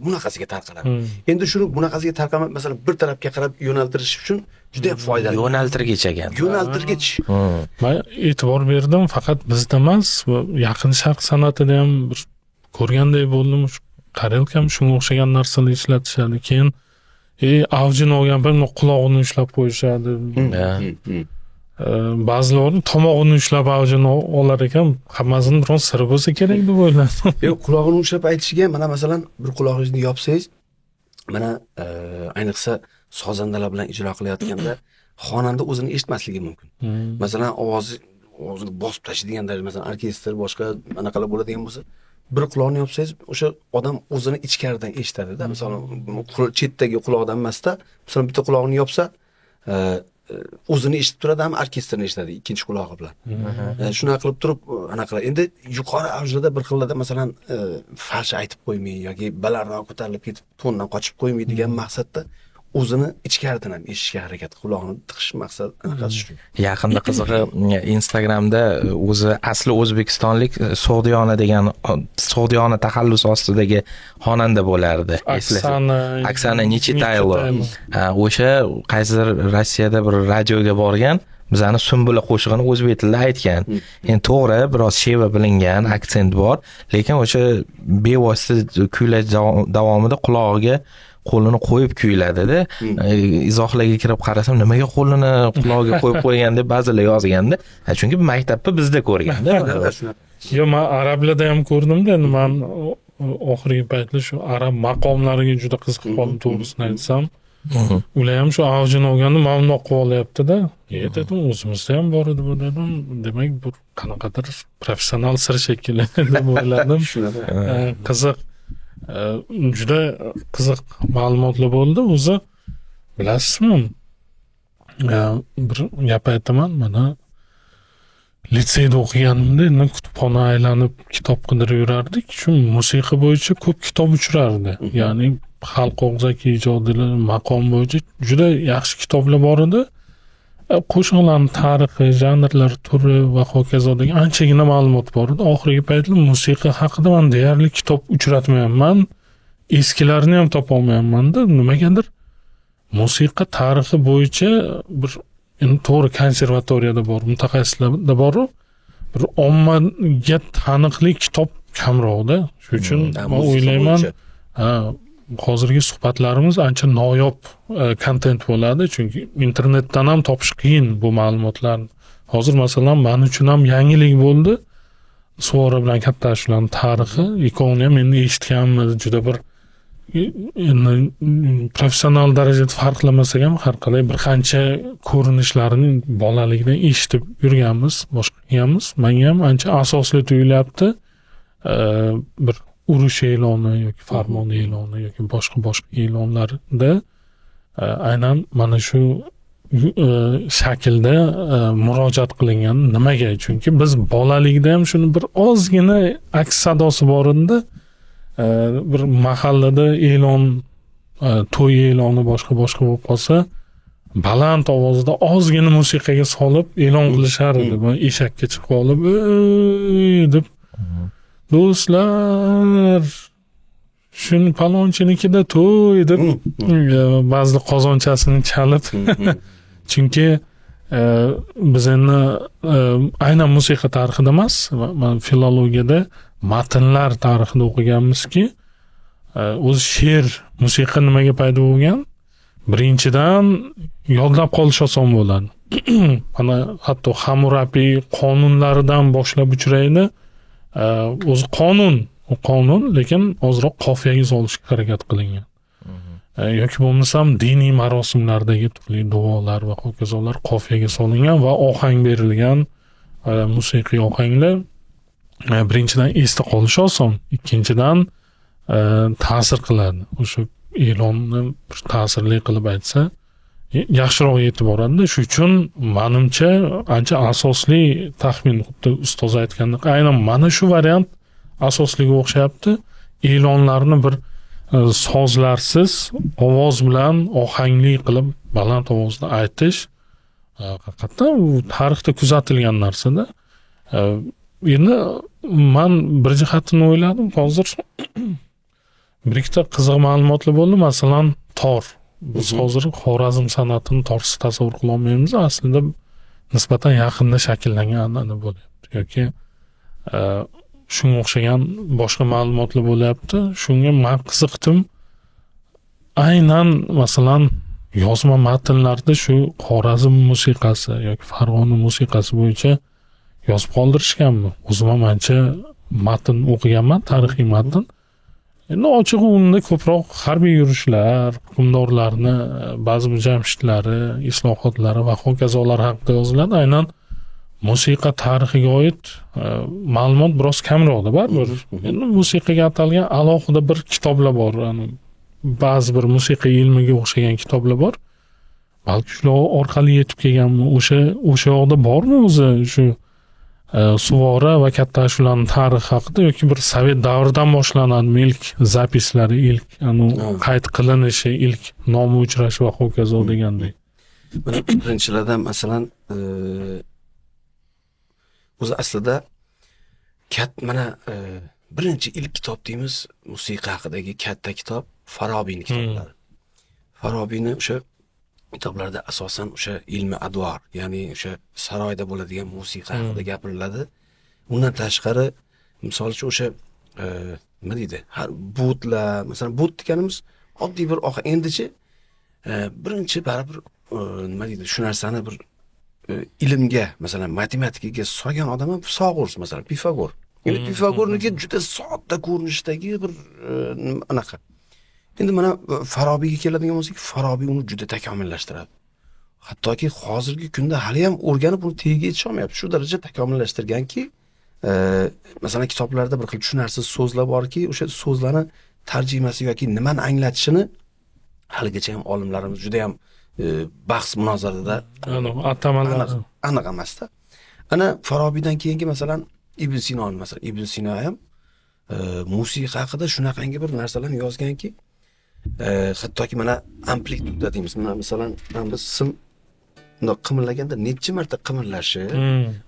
bunaqasiga tarqaladi. Endi shuni bunaqasiga tarqalmay, masalan bir tarafga qarab yo'naltirish uchun juda ham foydali. Yo'naltirgich ekan. Yo'naltirgich. Men e'tibor berdim, faqat bizda emas, Yaqin Sharq san'atida ham bir ko'rganday bo'ldim. Tarelka ham shunga o'xshagan narsalar ishlatishadi. Keyin avjini olgan payt qulog'ini ushlab qo'yishadi. Ba'zilar tomog'ini ushlab avjini olar ekan, hammasini biron siri bo'lsa kerak deb o'yladim. Yo'q, qulog'ini ushlab aytishiga mana masalan bir qulog'ingizni yopsangiz, mana ayniqsa sozandalar bilan ijro qilayotganda xonanda o'zini eshitmasligi mumkin. Masalan ovozini bosib tashlaydigan darajada, masalan orkestr boshqa anaqalar bo'ladigan bo'lsa, bir quloqni yopsangiz, o'sha odam o'zini ichkaridan eshitadi-da. Masalan, chetdagi quloqdan emasda, masalan bitta qulog'ini yopsa, o'zini eshitib turadi, ham orkestrni eshitadi ikkinchi qulog'i bilan. Shunaqa qilib turib anaqa. Endi yuqori avjlarda bir xillarda masalan falsh aytib qo'ymay yoki balandroq ko'tarilib ketib tondan qochib qo'ymay degan maqsadda o'zini ichkaridan ham eshitishga harakat, qulog'ini tiqish maqsad anaqasi shu. Yaqinda qizig'i Instagramda o'zi asli o'zbekistonlik So'g'diyona degan, So'g'diyona taxallusi ostidagi xonanda bo'lardi. Oksana Nechitaylo. Ha, o'sha qaysidir Rossiyada bir radioga borgan, bizani Sumbula qo'shig'ini o'zbek tilida aytgan. Endi to'g'ri, biroz sheva bilingan, aksent bor, lekin o'sha bevosita kuylash davomida qulog'iga qo'lini qo'yib kuyladida. Izohlarga kirib qarasam, nimaga qo'lini qulog'iga qo'yib qo'ygan deb ba'zilar yozganda. Chunki maktabda bizda ko'rganda. Yo'q, men arablarda ham ko'rdimda, endi men oxirgi paytlar shu arab maqomlariga juda qiziqib qoldim, to'g'risini aytsam. Ular ham shu avjini olganda mamnun qilib olyapti-da. Dedim, o'zimizda ham bor edi bu dedim. Demak, bu qanaqadir professional sir shekilli deb o'yladim. Qiziq. Juda qiziq ma'lumotlar bo'ldi. O'zi bilasizmi, bir gap aytaman, mana litseyda o'qiganimda endi kutubxona aylanib kitob qidirib yurardik. Shu musiqa bo'yicha ko'p kitob uchrardi. Ya'ni xalq og'zaki ijodilar, maqom bo'yicha juda yaxshi kitoblar bor edi. Qo'shiqlarning tarixi, janrlar, turi va hokazo degan anchagina ma'lumot bor edi. Oxirgi paytlar musiqa haqida men deyarli kitob uchratmayapman. Eskilarini ham topa olmayapman-da. Nimagadir musiqa tarixi bo'yicha bir endi to'g'ri konservatoriyada bor, mutaxassislarda bor, bir ommaga taniqli kitob kamroqda. Shuning uchun men o'ylayman, Hozirgi suhbatlarimiz ancha noyob kontent bo'ladi, chunki internetdan ham topish qiyin bu ma'lumotlarni. Hozir masalan men uchun ham yangilik bo'ldi. Suvora bilan katta ashulani tarixi, ikkovini ham endi eshitganmiz, juda bir endi professional darajada farqlamasak ham har qalay bir qancha ko'rinishlarini bolalikdan eshitib yurganmiz, boshqa qilganmiz. Menga ham ancha asosli tuyulyapti. Bir urush e'loni yoki farmon e'loni yoki boshqa e'lonlarda aynan mana shu shaklda murojaat qilingan. Nimaga? Chunki biz bolalikda ham shuni bir ozgina aks sadosi bor edi. Bir mahallada e'lon, to'y e'loni boshqa bo'lib qolsa, baland ovozda ozgina musiqaga solib e'lon qilishar edi. Eshakka chiqib olib, "Ey" deb, do'stlar, shuni palonchinikida to'y deb ba'zida qozonchasini chalib, chunki biz endi aynan musiqa tarixida emas, filologiyada matnlar tarixida o'qiganmizki, o'zi she'r, musiqa nimaga paydo bo'lgan? Birinchidan yodlab qolish oson bo'ladi. Mana hatto Hammurabi qonunlaridan boshlab uchraydi. O'zi qonun, u qonun, lekin ozroq qofiyaga solishga harakat qilingan. Yoki bo'lmasam diniy marosimlardagi turli duolar va hokazolar qofiyaga solingan va ohang berilgan, musiqiy ohanglar. Birinchidan esda qolishi oson, ikkinchidan ta'sir qiladi. O'sha e'lonni bir ta'sirli qilib aytsa, yaxshiroq yetib boradi. Shu uchun manimcha ancha asosli taxmin, xuddi ustoz aytgandek, aynan mana shu variant asosliga o'xshayapti. E'lonlarni bir sozlarsiz ovoz bilan ohangli qilib baland ovozda aytish haqiqatdan u tarixda kuzatilgan narsada. Endi man bir jihatini o'yladim hozir, bir ikkita qiziq ma'lumotlar bo'ldi. Masalan, tor. Biz hozir Xorazm san'atini torsiz tasavvur qilolmaymiz, aslida nisbatan yaqinda shakllangan an'ana bo'lyapti yoki shunga o'xshagan boshqa ma'lumotlar bo'lyapti. Shunga man qiziqdim. Aynan masalan yozma matnlarda shu Xorazm musiqasi yoki Farg'ona musiqasi bo'yicha yozib qoldirishganmi? O'zim ham ancha matn o'qiganman, tarixiy matn. Endi ochig'i unda ko'proq harbiy yurishlar, hukmdorlarni ba'zi bir jamshidlari, islohotlari va hokazolar haqida yoziladi. Aynan musiqa tarixiga oid ma'lumot biroz kamroqda baribir. Endi musiqaga atalgan alohida bir kitoblar bor. Ba'zi bir musiqa ilmiga o'xshagan kitoblar bor. Balki shular orqali yetib kelganmi? O'sha yoqda bormi o'zi shu suvora va katta ashulani tarixi haqida yoki bir sovet davridan boshlanadimi ilk запись lari, ilk qayd qilinishi, ilk nomi uchrashi va hokazo degandek. Mana birinchilardan masalan o'zi aslida mana birinchi ilk kitob deymiz, musiqa haqidagi katta kitob Farobiyning kitoblari. Farobiyni o'sha kitoblarda asosan o'sha ilmi advor, ya'ni o'sha saroyda bo'ladigan musiqa haqida gapiriladi. Undan tashqari, misol uchun, o'sha nima deydi, har butlar, masalan, but deganimiz oddiy bir endichi birinchi baribir nima deydi, shu narsani bir ilmga, masalan, matematikaga solgan odam ham Pisag'urs, masalan, Pifagor. Endi Pifagorniki juda sodda ko'rinishdagi bir anaqa. Endi mana Farobiyga keladigan bo'lsak, Farobiy uni juda takomillashtiradi. Hattoki hozirgi kunda hali ham o'rganib uni tagiga yetisholmayapti. Shu darajada takomillashtirganki, masalan, kitoblarda bir xil tushunarsiz so'zlar borki, o'sha so'zlarni tarjimasi yoki nimani anglatishini haligacha ham olimlarimiz juda ham bahs munozarada atamalar aniq emasda. Ana Farobiydan keyingi masalan Ibn Sino, masalan Ibn Sino ham musiqa haqida shunaqangi bir narsalarni yozganki, hattoki mana amplituda deymiz. Mana masalan, mana biz sim bundoq qimirlaganda necha marta qimirlashi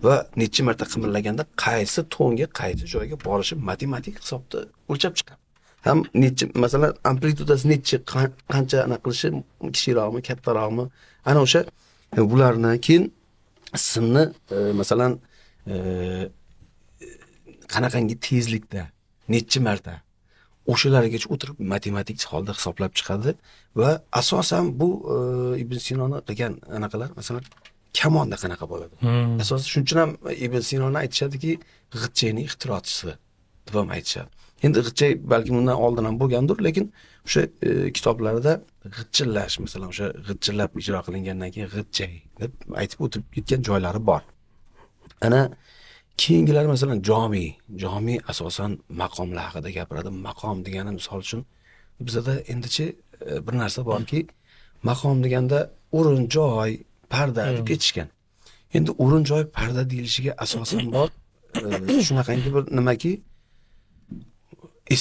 va necha marta qimirlaganda qaysi tonga, qaysi joyga borishi matematik hisobda o'lchab chiqadi. Ham necha, masalan, amplitudasi necha, qancha anaqa qilishi, kichikroqmi, kattaroqmi, ana o'sha bularni keyin simni masalan qanaqangi tezlikda necha marta O'shalargacha o'tirib matematik holda hisoblab chiqadi va asosan bu Ibn Sinoni qilgan anaqalar, masalan, kamonda qanaqa bo'ladi. Asosan shuning uchun ham Ibn Sinoni aytishadiki, g'itchayning ixtirochisi deb ham aytishadi. Endi g'itchay balki bundan oldin ham bo'lgandir, lekin o'sha kitoblarida g'itchillash, masalan, o'sha g'itchillab ijro qilingandan keyin g'itchay deb aytib o'tib ketgan joylari bor. Ana keyingilar, masalan, Jomiy. Jomiy asosan maqomlar haqida gapiradi. Maqom degani, misol uchun, bizada endichi bir narsa borki, maqom deganda o'rin, joy, parda deb ketishgan. Endi o'rin, joy, parda deyilishiga asosan bor shunaqangi bir nimaki,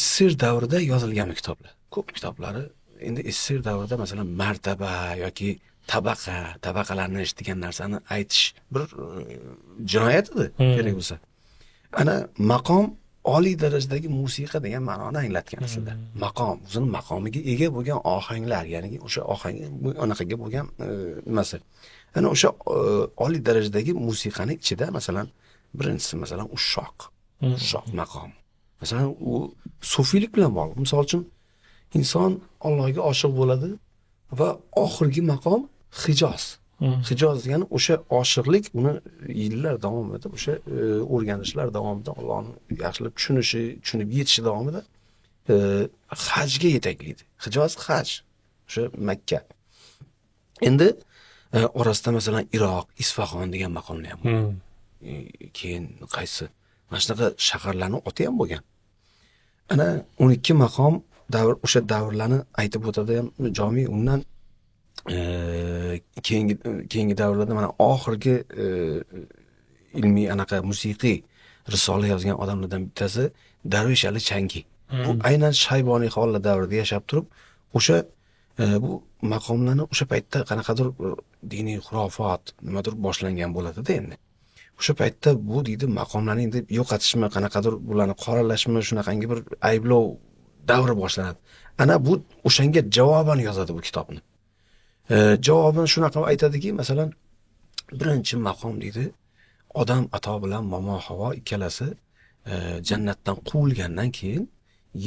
SSSR davrida yozilgan kitoblar. Ko'p kitoblari endi SSSR davrida, masalan, martaba yoki tabaqa, tabaqalanish degan narsani aytish bir jinoyat edi, kerak bo'lsa. Ana maqom oliy darajadagi musiqa degan ma'noni anglatgan aslida. Maqom o'zini maqomiga ega bo'lgan ohanglar, ya'ni o'sha ohang anaqaga bo'lgan nimasi. Ana o'sha oliy darajadagi musiqani ichida, masalan, birinchisi, masalan, ushoq. Ushoq maqom. Masalan, u sufiylik bilan bog'liq. Misol uchun, inson Allohga oshiq bo'ladi va oxirgi maqom Hijoz. Hijoz degani o'sha oshiqlik, uni yillar davomida o'sha o'rganishlar davomida Allohni yaxshilab tushunishi, tushunib yetishi davomida hajga yetaklaydi. Hijoz haj, o'sha Makka. Endi orasida, masalan, Iroq, Isfahon degan maqomlar ham bor. Keyin qaysi mana shunaqa shaharlarni oti ham bo'lgan. Ana 12 maqom davr, o'sha davrlarni aytib o'tadi ham Jomiy. Undan keyingi davrlarda mana oxirgi ilmiy anaqa musiqiy risola yozgan odamlardan bittasi Darvish Ali Changi. Bu aynan Shayboniy xonlar davrida yashab turib, o'sha bu maqomlarni o'sha paytda qanaqadir diniy xurofot nimadir boshlangan bo'ladida endi. O'sha paytda bu deydi maqomlarni endi yo'qotishmi, qanaqadir bularni qoralashmi, shunaqangi bir ayblov davri boshlanadi. Ana bu o'shanga javoban yozadi bu kitobni. Javobini shunaqa aytadiki, masalan, birinchi maqom deydi, Odam ato bilan Momo Havo ikkalasi jannatdan quvilgandan keyin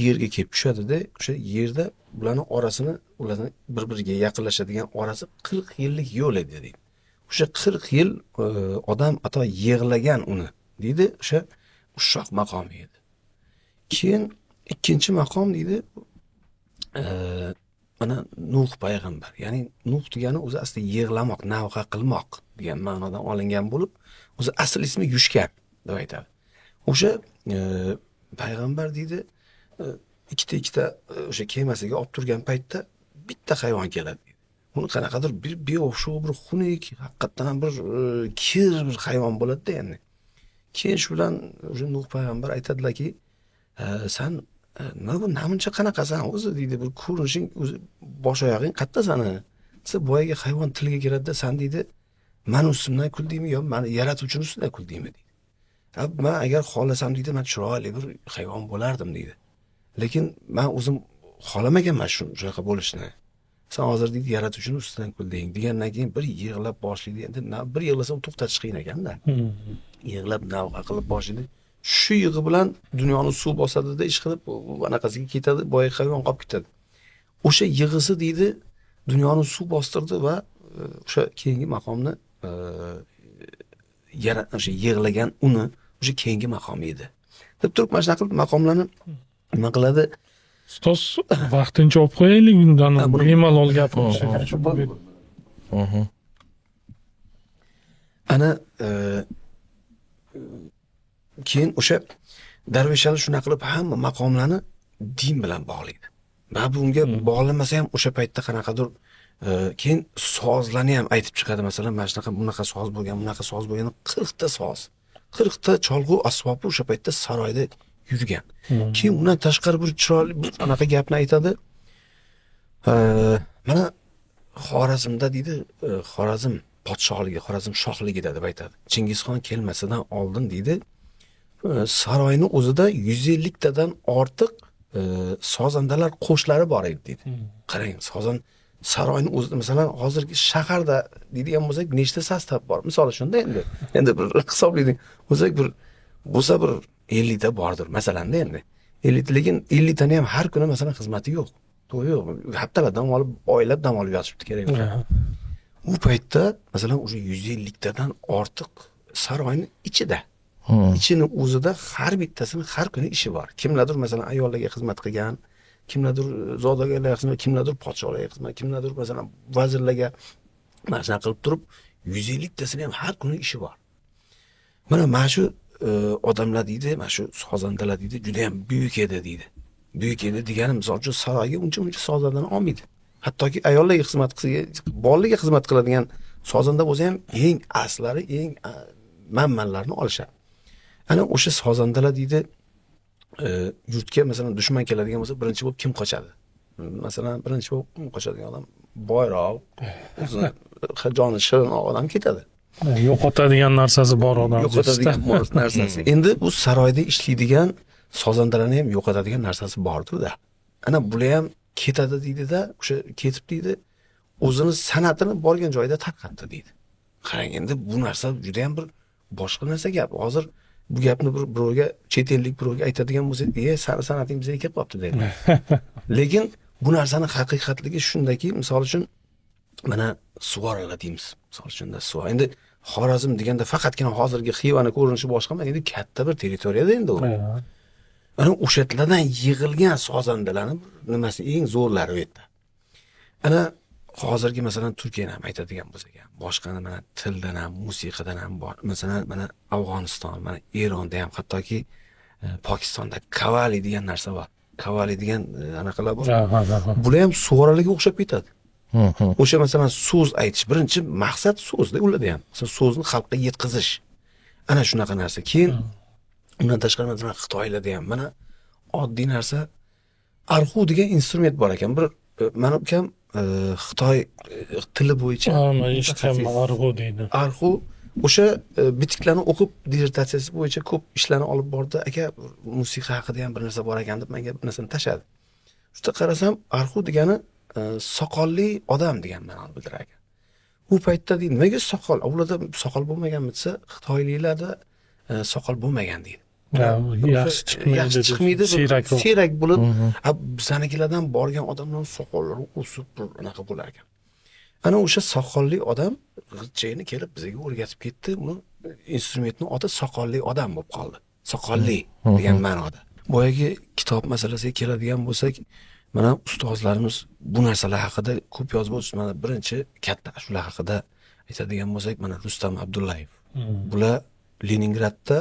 yerga kelib tushadida, o'sha yerda ularni orasini, ularni bir-biriga yaqinlashadigan orasi 40 yillik yo'l edi deydi. O'sha 40 yil Odam ato yig'lagan uni deydi, o'sha ushoq maqomi edi. Keyin ikkinchi maqom deydi, mana Nuh payg'ambar, ya'ni Nuh degani o'zi asli yig'lamoq, navha qilmoq degan ma'nodan olingan bo'lib, o'zi asl ismi Yushkan deb aytadi. O'sha payg'ambar deydi, ikkita o'sha kemasiga olib turgan paytda bitta hayvon keladi deydi. Uni qanaqadir bir beo'xshov, bir xunuk, haqiqatdan ham bir kir bir hayvon bo'ladi-da endi. Keyin shu bilan o'sha Nuh payg'ambar aytadilarki, san nima bu namuncha qanaqasan o'zi deydi, bir ko'rinishing o'zi, bosh oyog'ing qayerda sani desa, boyagi hayvon tilga kiradida, san deydi, mani ustimdan kuldingmi yo mani yaratuvchini ustidan kuldingmi deydi. Man agar xohlasam deydi, man chiroyli bir hayvon bo'lardim deydi. Lekin man o'zim xohlamaganman shunaqa bo'lishni. Sen hozir deydi yaratuvchini ustidan kulding degandan keyin bir yig'lab boshlaydi. Endi bir yig'lasa to'xtatish qiyin ekanda. Yig'lab navha qilib boshlaydi. Shu yig'i bilan dunyoni suv bosadida, ish qilib anaqasiga ketadi, boyagi hayvon qolib ketadi. O'sha yig'isi deydi dunyoni suv bostirdi va o'sha keyingi maqomni o'sha yig'lagan uni o'sha keyingi maqomi edi. Deb turib mana shunaqa qilib maqomlarni nima qiladi? Ustoz, vaqtincha olib qo'yaylik undan, bemalol gapirishak. Ana keyin o'sha Darveshali shunaqa qilib hamma maqomlarni din bilan bog'laydi. Va bunga bog'lamasa ham o'sha paytda qanaqadir keyin sozlarni ham aytib chiqadi. Masalan, mana shunaqa bunaqa soz bo'lgan, bunaqa soz bo'lgan, 40 ta soz, 40 ta cholg'u asbobi o'sha paytda saroyda yurgan. Keyin undan tashqari bir chiroyli bir anaqa gapni aytadi. Mana Xorazmda deydi, Xorazm podshohligi, Xorazm shohligida deb aytadi. Chingizxon kelmasidan oldin deydi, saroyni o'zida 150 tadan ortiq sozandalar qo'shlari bor edi deydi. Qarang, saroyni o'zida, masalan, hozirgi shaharda deydigan bo'lsak, nechta sostav bor? Misol uchun-da endi bir hisoblaydigan bo'lsak, bir bo'lsa bir 50 ta bordir masalan-da endi. 50, lekin 50 tani ham har kuni masalan xizmati yo'q. To'y yo'q. Haftalab dam olib, oylab dam olib yotishibdi kerak bo'lsa. U paytda masalan уже 150 tadan ortiq saroyni ichida. Ichini o'zida har bittasini har kuni ishi bor. Kimlardir masalan ayollarga xizmat qilgan, kimlardir zodagonlarga xizmat, kimlardir podsholarga xizmat, kimlardir masalan vazirlarga mana shunaqa qilib turib 150 tasini ham har kuni ishi bor. Mana shu odamlar deydi, mana shu sozandalar deydi, juda ham buyuk edi deydi. Buyuk edi degani misol uchun saroyga uncha-muncha sozandani olmaydi. Hattoki ayollarga xizmat qilsa, bolalarga xizmat qiladigan sozanda bo'lsa ham eng aslari, eng manmanlarni olishadi. Ana o'sha sozandalar deydi, yurtga masalan dushman keladigan bo'lsa, birinchi bo'lib kim qochadi? Masalan, birinchi bo'lib qochadigan odam boyroq, o'zini joni shirin odam ketadi. Yo'qotadigan narsasi bor odam. Yo'qotadigan narsasi. Endi bu saroyda ishlaydigan sozandalarni ham yo'qotadigan narsasi bor-da. Ana bular ham ketadi deydi-da, o'sha ketib deydi, o'zini san'atini borgan joyida tarqatdi deydi. Qarang, endi bu narsa juda ham bir boshqa narsa gap. Hozir bu gapni bir birovga, chet ellik birovga aytadigan bo'lsa, san'ating bizga kelib qolibdi deydi. Lekin bu narsani haqiqatligi shundaki, misol uchun mana suvoralar deymiz. Misol uchun suva. Endi Xorazm deganda faqatgina hozirgi Xivani ko'rinishi boshqa emas, endi katta bir territoriyada endi u. Ana o'shalardan yig'ilgan sozandalarni nimasi eng zo'rlari u yerda. Ana hozirgi masalan Turkiyani ham aytadigan bo'lsak ham, boshqa mana tildan ham, musiqadan ham bor. Masalan, mana Afg'oniston, mana Eronda ham, hattoki Pokistonda kavali degan narsa bor. Kavali degan anaqalar bor. Bular ham suvoralarga o'xshab ketadi. O'sha masalan so'z aytish, birinchi maqsad so'zda ularda ham. Masalan, so'zni xalqqa yetkazish. Ana shunaqa narsa. Keyin undan tashqari masalan Xitoylarda ham mana oddiy narsa arxu degan instrument bor ekan. Bir mana ukam Xitoy tili bo'yicha eshitganman, arxu deydi. Arxu o'sha bitiklarni o'qib dissertatsiyasi bo'yicha ko'p ishlarni olib bordi. Aka, musiqa haqida ham bir narsa bor ekan deb menga bir narsani tashladi. Shunda qarasam, arxu degani soqolli odam degan ma'noni bildirar ekan. U paytda deydi, nimaga soqol? Ularda soqol bo'lmaganmi desa, Xitoyliklarda soqol bo'lmagan deydi. Yaxshi chiqmaydi. Yaxshi chiqmaydi, siyrak bo'lib, bizanikilardan borgan odamlar soqollari o'sib bir anaqa bo'lar ekan. Ana o'sha soqolli odam g'ijjayni kelib bizga o'rgatib ketdi. Uni instrumentni oti soqolli odam bo'lib qoldi. Soqolli degan ma'noda. Boyagi kitob masalasiga keladigan bo'lsak, mana ustozlarimiz bu narsalar haqida ko'p yozib o'tishdi. Mana birinchi katta ashula haqida aytadigan bo'lsak, mana Rustam Abdullayev. Bular Leningradda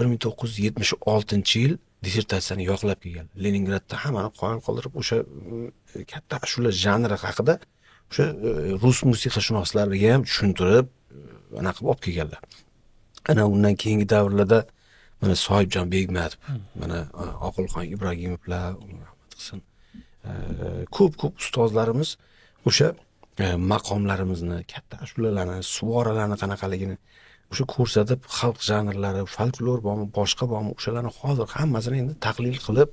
1976-yil dissertatsiyani yoqlab kelgan. Leningradda hammani qoyil qoldirib, o'sha katta ashula janri haqida o'sha rus musiqashunoslariga ham tushuntirib, anaqa qilib olib kelganlar. Ana undan keyingi davrlarda mana Sohibjon Begmatov, mana Oqilxon Ibrogimovlar, rahmat qilsin, ko'p-ko'p ustozlarimiz o'sha maqomlarimizni, katta ashulalarni, suvoralarni qanaqaligini o'sha ko'rsatib, xalq janrlari, folklor bormi, boshqa bormi, o'shalarni hozir hammasini endi tahlil qilib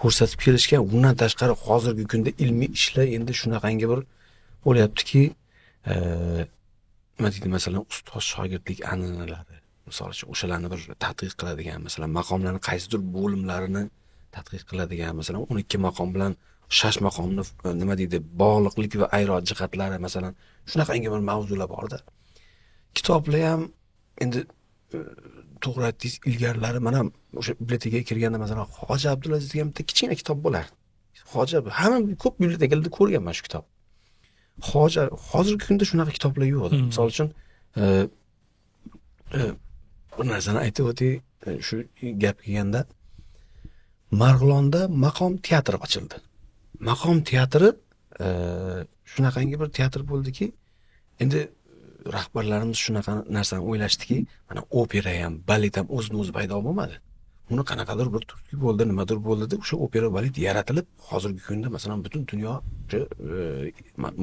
ko'rsatib kelishgan. Undan tashqari hozirgi kunda ilmiy ishlar endi shunaqangi bir bo'lyaptiki, nima deydi, masalan, ustoz shogirdlik an'analari, misol uchun o'shalarni bir tadqiq qiladigan, masalan, maqomlarni qaysidir bo'limlarini tadqiq qiladigan, masalan, 12 maqom bilan 6 maqomni nima deydi, bog'liqlik va ayro jihatlari, masalan, shunaqangi bir mavzular borda. Kitoblar ham endi to'g'ri aytdingiz, ilgarilari mana o'sha bibliotekaga kirganda masalan Hoji Abdulaziz degan bitta kichkina kitob bo'lardi. Hoji hamma ko'p bibliotekalarda ko'rganman shu kitob. Hoji hozirgi kunda shunaqa kitoblar yo'q. Misol uchun bir narsani aytib o'tay, shu gap kelganda Marg'ilonda maqom teatri ochildi. Maqom teatri shunaqangi bir teatr bo'ldiki, endi rahbarlarimiz shunaqa narsani o'ylashdiki, mana opera ham, balet ham o'zini o'zi paydo bo'lmadi. Uni qanaqadir bir turtki bo'ldi, nimadir bo'ldi deb o'sha opera balet yaratilib, hozirgi kunda masalan butun dunyo o'sha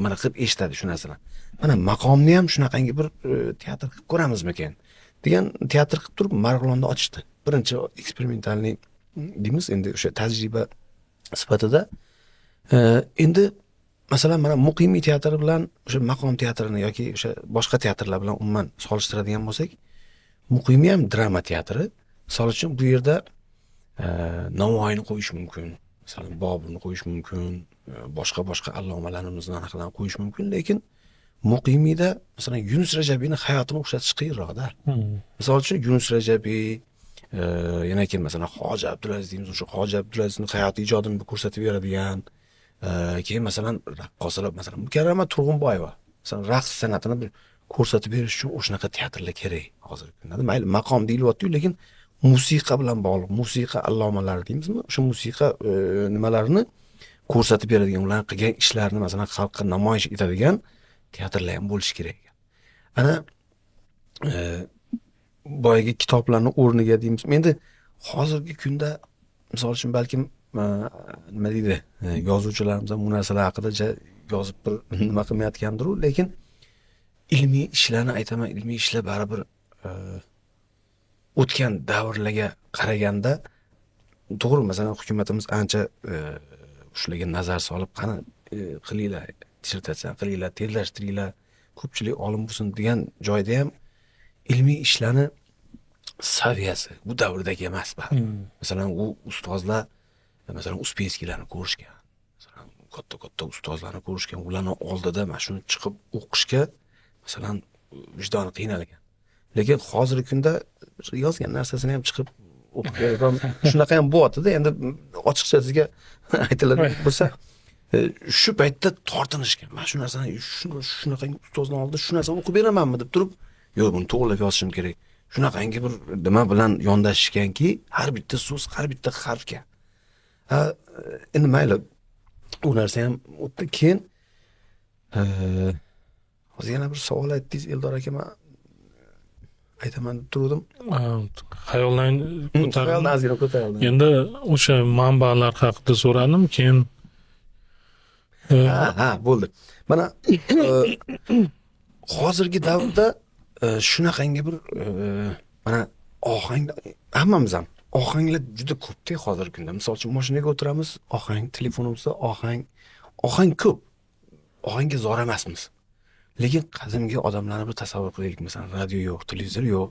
miriqib eshitadi shu narsani. Mana maqomni ham shunaqangi bir teatr qilib ko'ramizmikan degan teatr qilib turib Marg'ilonda ochishdi. Birinchi eksperimentalniy deymiz endi o'sha tajriba sifatida. Endi masalan mana Muqimiy teatri bilan o'sha maqom teatrini yoki o'sha boshqa teatrlar bilan umuman solishtiradigan bo'lsak, Muqimiy ham drama teatri, Misol uchun bu yerda Navoiyni qo'yish mumkin, masalan Boburni qo'yish mumkin, boshqa boshqa allomalarimizni anaqalarni qo'yish mumkin, lekin Muqimiyda masalan Yunus Rajabiyni hayotini o'xshatish qiyinroqda. Misol uchun Yunus Rajabiy, yana keyin masalan Hoji Abdulaziz deymiz, o'sha Hoji Abdulazizning hayoti ijodini ko'rsatib beradigan, keyin masalan raqqosalar, masalan Mukarrama Turg'unboyeva, masalan raqs san'atini bir ko'rsatib berish uchun o'shanaqa teatrlar kerak hozirgi kunda. Mayli maqom deyilyapti-yu, lekin musiqa bilan bog'liq, musiqa allomalari deymizmi, o'sha musiqa nimalarini ko'rsatib beradigan, ularning qilgan ishlarini masalan xalqqa namoyish etadigan teatrlar ham bo'lishi kerak ekan. Ana boyagi kitoblarni o'rniga deymiz. Endi hozirgi kunda misol uchun balkim nima deydi, yozuvchilarimiz ham bu narsalar haqida yozib bir nima qilmayotgandir-u, lekin ilmiy ishlarni aytaman, ilmiy ishlar baribir o'tgan davrlarga qaraganda to'g'ri, masalan hukumatimiz ancha shularga nazar solib, qani qilinglar, dissertatsiya qilinglar, tezlashtiringlar, ko'pchilik olim bo'lsin degan joyda ham ilmiy ishlarni saviyasi bu davrdagi emas baribir. Masalan u ustozlar, masalan Uspenskiylarni ko'rishgan, masalan katta-katta ustozlarni ko'rishgan, ularni oldida mana shuni chiqib o'qishga masalan vijdoni qiynalgan. Lekin hozirgi kunda yozgan narsasini ham chiqib o'qib berib ham shunaqa ham bo'lyapti-da. Endi ochiqchasiga aytiladi bo'lsa, shu paytda tortinishgan. Mana shu narsani shunaqangi ustozning oldida shu narsani o'qib beramanmi deb turib, yo'q, buni to'g'rilab yozishim kerak. Shunaqangi bir nima bilan yondashishganki, har bitta so'z, har bitta harfga. Ha, endi mayli, u narsa ham o'tdi. Keyin hozir yana bir savol aytdingiz, Eldor aka, man aytaman deb turdim. Xayoldan ko'tarildi. Xayoldan ozgina ko'tarildi. Endi o'sha manbalar haqida so'radim, keyin Ha, bo'ldi. Mana hozirgi davrda shunaqangi bir mana ohang, hammamiz ham ohanglar juda ko'p-da hozirgi kunda. Misol uchun mashinaga o'tiramiz, ohang, telefonimizda ohang, ohang ko'p. Ohangga zor emasmiz. Lekin qadimgi odamlarni bir tasavvur qilaylik, masalan, radio yo'q, televizor yo'q.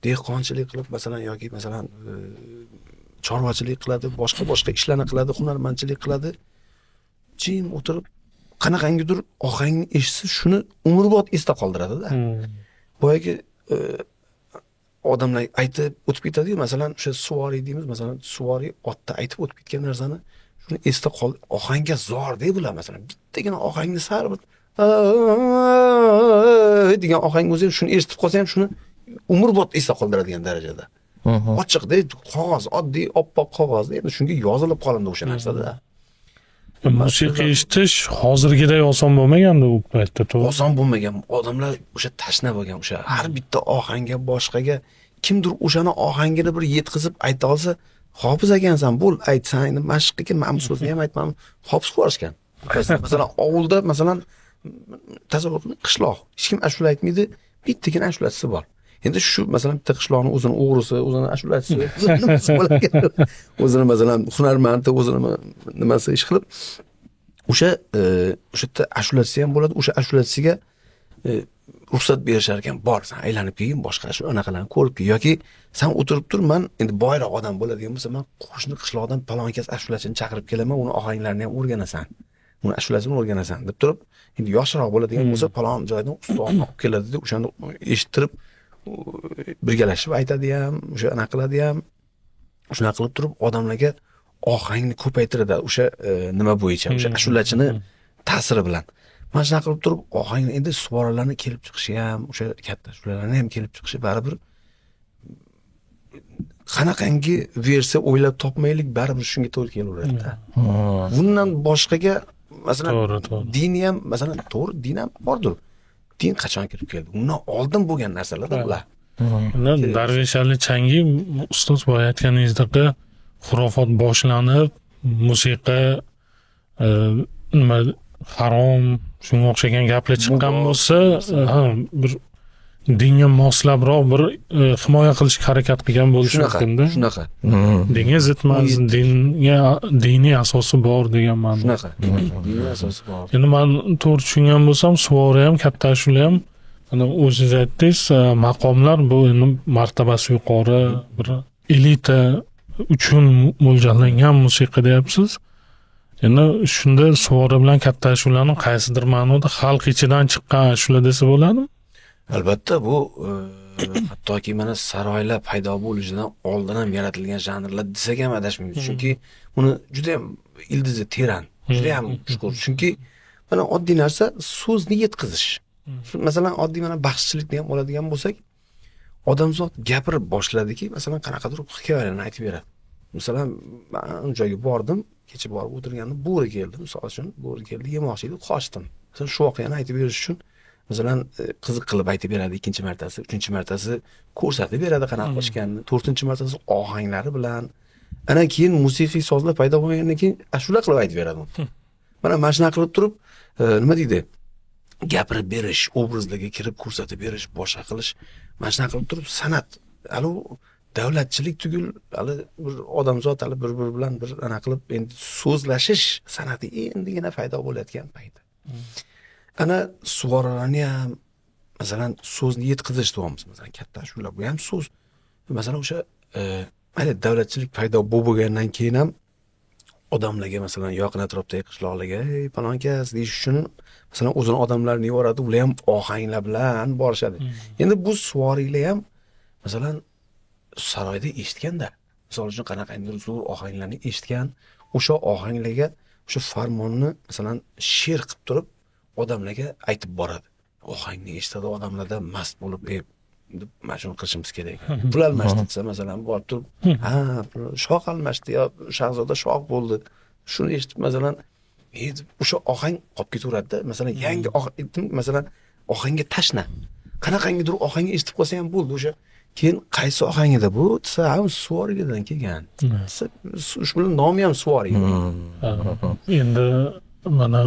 Dehqonchilik qilib, masalan, yoki masalan chorvachilik qiladi, boshqa-boshqa ishlarni qiladi, hunarmandchilik qiladi. Jim o'tirib qanaqangidir ohangni eshitsa, shuni umrbod esda qoldiradida. Boyagi odamlar aytib o'tib ketadi-yu, masalan, o'sha suvoriy deymiz, masalan, suvoriy otda aytib o'tib ketgan narsani shuni esda qol, ohangga zor-da bular, masalan, bittagina ohangni sal bir degan ohang o'zi shuni eshitib qolsa ham shuni umrbod esda qoldiradigan darajada. Ochiqda qog'oz, oddiy oppoq qog'ozda endi shunga yozilib qolindi o'sha narsada. Musiqa eshitish hozirgiday oson bo'lmagandi u paytda, to'g'ri? Oson bo'lmagan. Odamlar o'sha tashna bo'lgan, o'sha har bitta ohangga, boshqaga kimdir o'shani ohangini bir yetkazib ayta olsa, hofiz ekansan, bo'l, aytsan, endi mashq ekan, mana bu so'zni ham aytman, hofiz qilib yuborishgan. Masalan, ovulda, masalan, tasavvur qiling, qishloq, hech kim ashula aytmaydi, bittagina ashulachisi bor. Endi shu masalan bitta qishloqning o'zini o'g'risi, o'zini ashulachisi, o'zini masalan hunarmandi, o'zini nimasi ish qilib, o'sha o'sha yerda ashulachisi ham bo'ladi, o'sha ashulachisiga ruxsat berishar ekan, bor, sen aylanib kelgin, boshqa shu anaqalarni ko'rib kel, yoki sen o'tirib tur, man endi boyroq odam bo'ladigan bo'lsa, man qo'shni qishloqdan palon kas ashulachini chaqirib kelaman, uni ohanglarini ham o'rganasan, uni ashulasini o'rganasan deb turib, endi yoshroq bo'ladigan bo'lsa, palon joydan ustozini olib keladi deb o'shani eshittirib birgalashib aytadi ham, o'sha anaqa qiladi ham, shunaqa qilib turib odamlarga ohangni ko'paytiradi o'sha nima bo'yicha, o'sha ashulachini ta'siri bilan. Mana shunaqa qilib turib ohangni endi suvoralarni kelib chiqishi ham, o'sha katta ashulalarni ham kelib chiqishi baribir qanaqangi versiya o'ylab topmaylik, baribir shunga to'g'ri kelaveradi-da. Bundan boshqaga masalan dini ham, masalan, to'g'ri, din ham bordir. Din qachon kirib keldi? Undan oldin bo'lgan narsalar-da bular. Darvesh Ali Changi ustoz boya aytganingizdek xurofot boshlanib, musiqa nima harom, shunga o'xshagan gaplar chiqqan bo'lsa, ha, bir dinga moslabroq bir himoya qilishga harakat qilgan bo'lishi mumkin-da. Shunaqa. Dinga zid emas, dinga diniy asosi bor degan ma'no. Shunaqa. Diniy asosi bor. Endi men to'g'ri tushungan bo'lsam, suvori ham, katta ashula ham, mana o'zingiz aytdingiz, maqomlar bu endi martabasi yuqori bir Elita uchun mo'ljallangan musiqa deyapsiz. Endi shunda suvori bilan katta ashulani qaysidir ma'noda xalq ichidan chiqqan ashula desa bo'ladimi? Albatta, bu hattoki mana saroylar paydo bo'lishidan oldin ham yaratilgan janrlar desak ham adashmaymiz. Chunki uni juda ham ildizi teran, juda ham chuqur. Chunki mana oddiy narsa so'zni yetkazish. Masalan, oddiy mana baxshichilikni ham oladigan bo'lsak, odamzod gapirib boshladiki, masalan, qanaqadir hikoyalarni aytib beradi. Masalan, men joyga bordim, kecha borib o'tirgandim, bo'ri keldi, misol uchun, bo'ri keldi, yemoqchi edi, qochdim. Masalan, shu voqeani aytib berish uchun, masalan, qiziq qilib aytib beradi ikkinchi martasi, uchinchi martasi ko'rsatib beradi qanaqa qochganini, to'rtinchi martasi ohanglari bilan. Ana keyin musiqiy sozlar paydo bo'lgandan keyin ashula qilib aytib beradi. Mana shunaqa qilib turib, nima deydi? Gapirib berish, obrazlarga kirib ko'rsatib berish, boshqa qilish, mana shunaqa qilib turib san'at, hali davlatchilik tugul, hali bir odamzod hali bir-biri bilan bir ana qilib endi so'zlashish san'ati endigina paydo bo'layotgan payt. Ana suvorilarni ham masalan so'zni yetkazish deyapmiz, masalan katta ashula bu ham so'z. Masalan o'sha mayli davlatchilik paydo bo'lgandan keyin ham odamlarga masalan yaqin atrofdagi qishloqlarga ey palonkas deyish uchun masalan o'zini odamlarini yuboradi, ular ham ohanglar bilan borishadi. Endi bu suvoriylar ham masalan saroyda eshitganda, misol uchun qanaqangidir zo'r ohanglarni eshitgan, o'sha ohanglarga o'sha farmonni masalan she'r qilib turib odamlarga aytib boradi. Ohangni eshitadi odamlarda mast bo'lib, deb mana shuni qilishimiz kerak. Pul almashdi desa masalan borib turib, ha, shoh almashdi yo shahzoda shoh bo'ldi. Shuni eshitib masalan, o'sha ohang qolib ketaveradi-da. Masalan, yangi masalan ohangga tashna. Qanaqangidir ohangni eshitib qolsa ham bo'ldi o'sha. Keyin qaysi ohangida bu desa, ha, suvorigadan kelgan. Desa, shu bilan nomi ham suvoriy. Endi mana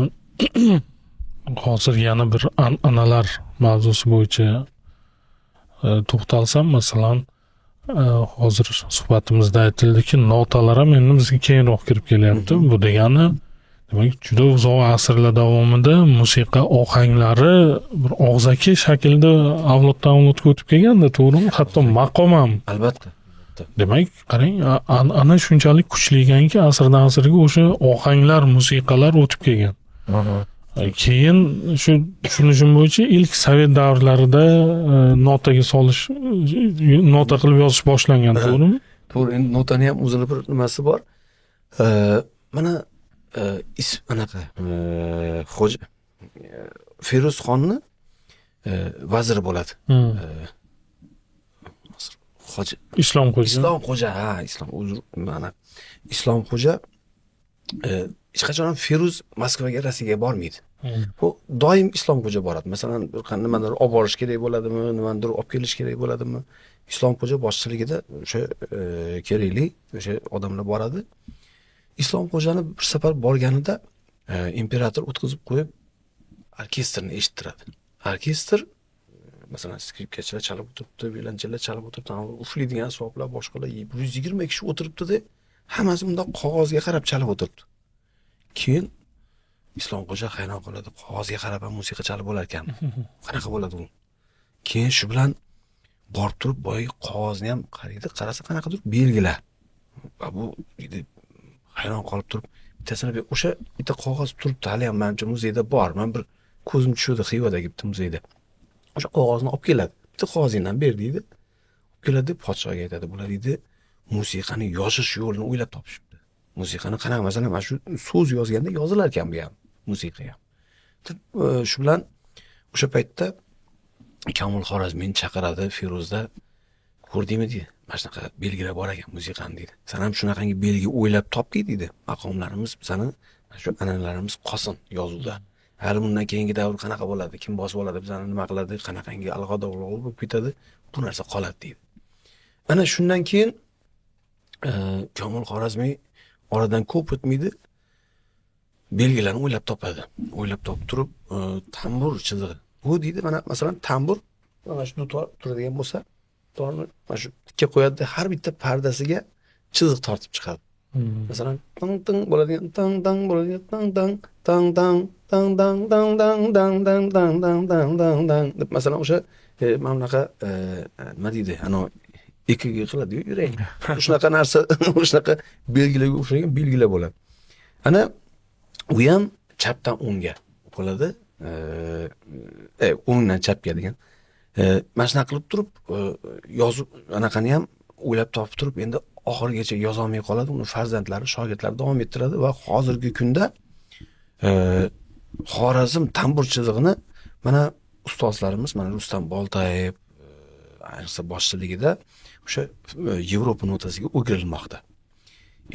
hozir yana bir an'analar mavzusi bo'yicha to'xtalsam, masalan, hozir suhbatimizda aytildiki, notalar ham endi bizga keyinroq kirib kelyapti. Bu degani, demak, juda uzoq asrlar davomida musiqa ohanglari bir og'zaki shaklda avloddan avlodga o'tib kelganda, to'g'rimi? Hatto maqom ham. Albatta. Demak, qarang, an'ana shunchalik kuchli ekanki, asrdan asrga o'sha ohanglar, musiqalar o'tib kelgan. Keyin shu tushunishim bo'yicha ilk sovet davrlarida notaga solish, nota qilib yozish boshlangan, to'g'rimi? To'g'ri, endi notani ham o'zini bir nimasi bor. Mana anaqa xo'ja Feruz xonni vaziri bo'ladi. Xo'ja Islom xo'ja. Islom xo'ja, ha, Islom uzr, mana Islom xo'ja hech qachon ham Feruz Moskvaga, Rossiyaga bormaydi. Bu doim Islom xo'ja boradi. Masalan, bir nimadir olib borish kerak bo'ladimi, nimanidir olib kelish kerak bo'ladimi? Islom xo'ja boshchiligida o'sha kerakli o'sha odamlar boradi. Islom xo'jani bir safar borganida imperator o'tkazib qo'yib orkestrni eshittiradi. Orkestr masalan skripkachilar chalib o'tiribdi, violonchelar chalib o'tiribdi, uflaydigan asboblar, boshqalar 120 kishi o'tiribdi-da, hammasi bundoq qog'ozga qarab chalib o'tiribdi. Keyin Islom xo'ja hayron qoladi, qog'ozga qarab ham musiqa chalib bo'lar ekan. Qanaqa bo'ladi u? Keyin shu bilan borib turib boyagi qog'ozni ham qaraydi, qarasa qanaqadir belgilar. Va bu deydi, hayron qolib turib bittasini o'sha bitta qog'oz turibdi, hali ham manimcha muzeyda bor. Men bir ko'zim tushdi Xivadagi bitta muzeyda. O'sha qog'ozni olib keladi. Bitta qog'ozingdan ber deydi. Olib keladi, podshoga aytadi. Bular deydi, musiqani yozish yo'lini o'ylab topishibdi. Musiqani qanaqa, masalan, mana shu so'z yozganda yozilar ekan bu ham, musiqa ham. Shu bilan o'sha paytda Komil Xorazmiyni chaqiradi Feruzda. Ko'rdingmi deydi, mana shunaqa belgilar bor ekan musiqani deydi. Sen ham shunaqangi belgi o'ylab topki deydi. Maqomlarimiz bizani, mana shu an'analarimiz qolsin yozuvda. Hali bundan keyingi davr qanaqa bo'ladi, kim bosib oladi, bizani nima qiladi, qanaqangi alg'o-davlo bo'lib ketadi, bu narsa qoladi deydi. Ana shundan keyin Komil Xorazmiy oradan ko'p o'tmaydi, belgilarni o'ylab topadi. O'ylab topib turib, tambur chizig'i. Bu deydi, mana masalan tambur mana shu dutor turadigan bo'lsa, dutorni mana shu tikka qo'yadi, har bitta pardasiga chiziq tortib chiqadi. Masalan, tang tang bo'ladigan, tang tang bo'ladigan, tang tang tang tang tang tang tang tang tang tang tang tang tang tang tang deb masalan o'sha mana bunaqa nima deydi, ana EKG qiladi-yu yurak. Shunaqa narsa, shunaqa belgilarga o'xshagan belgilar bo'ladi. Ana u ham chapdan o'ngga o'qiladi. O'ngdan chapga degan. Mana shunaqa qilib turib, yozib anaqani ham o'ylab topib turib, endi oxirigacha yozolmay qoladi. Uni farzandlari, shogirdlari davom ettiradi va hozirgi kunda Xorazm tambur chizig'ini mana ustozlarimiz, mana Rustam Boltayev ayniqsa boshchiligida o'sha Yevropa notasiga o'girilmoqda.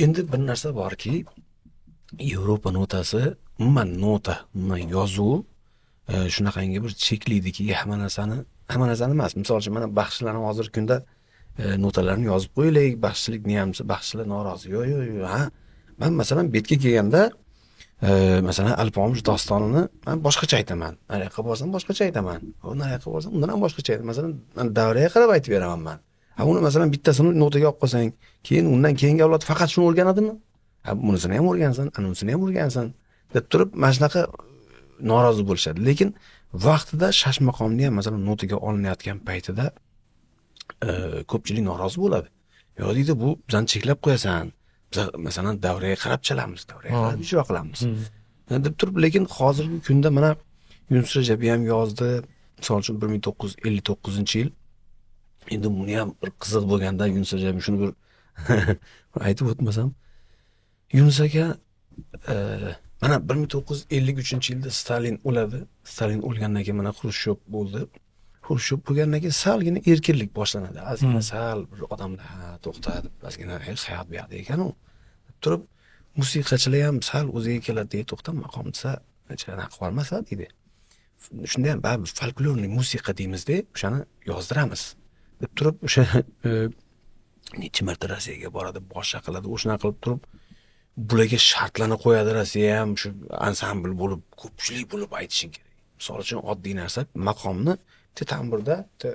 Endi bir narsa borki, Yevropa notasi umuman nota, umuman yozuv shunaqangi bir chekliydiki, hamma narsani emas. Misol uchun mana baxshilarni hozirgi kunda notalarni yozib qo'yaylik, baxshilik niyamsi, baxshilar norozi. Yo'q, yo'q, yo'q, ha. Men masalan betga kelganda masalan Alpomish dostonini men boshqacha aytaman. Nariyoqqa borsam boshqacha aytaman. Nariyoqqa borsam undan ham boshqacha aytaman. Masalan, men davraga qarab aytib beraman men. Ha, uni masalan bittasini notaga olib qo'ysang, keyin undan keyingi avlod faqat shuni o'rganadimi? Ha, bunisini ham o'rgansin, anunisini ham o'rgansin deb turib mana shunaqa norozi bo'lishadi. Lekin vaqtida shashmaqomni ham masalan notaga olinayotgan paytida ko'pchilik norozi bo'ladi. Yo deydi, bu bizani cheklab qo'yasan. Biz masalan davraga qarab chalamiz, davraga qarab ijro qilamiz. Deb turib, lekin hozirgi kunda mana Yunus Rajabiy ham yozdi. Misol uchun 1959-yil. Endi buni ham bir qiziq bo'lganda Yunus Rajabiy shuni bir aytib o'tmasam, Yunus aka mana 1953-yilda Stalin o'ladi. Stalin o'lgandan keyin mana Xrushchyov bo'ldi. Xrushchyov bo'lgandan keyin salgina erkinlik boshlanadi. Ozgina sal bir odamlar ha to'xta deb ozgina hayot bu yoqda ekan u. Deb turib musiqachilar ham sal o'ziga keladi, deydi, to'xta, maqom desa anaqa qilib olmasa deydi. Shunda ham baribir folklorniy musiqa deymizda, o'shani yozdiramiz deb turib o'sha necha marta Rossiyaga boradi, boshqa qiladi, o'shanaqa qilib turib bularga shartlarni qo'yadi. Rossiya ham shu ansambl bo'lib, ko'pchilik bo'lib aytishing kerak. Misol uchun oddiy narsa, maqomni bitta tamburda, bitta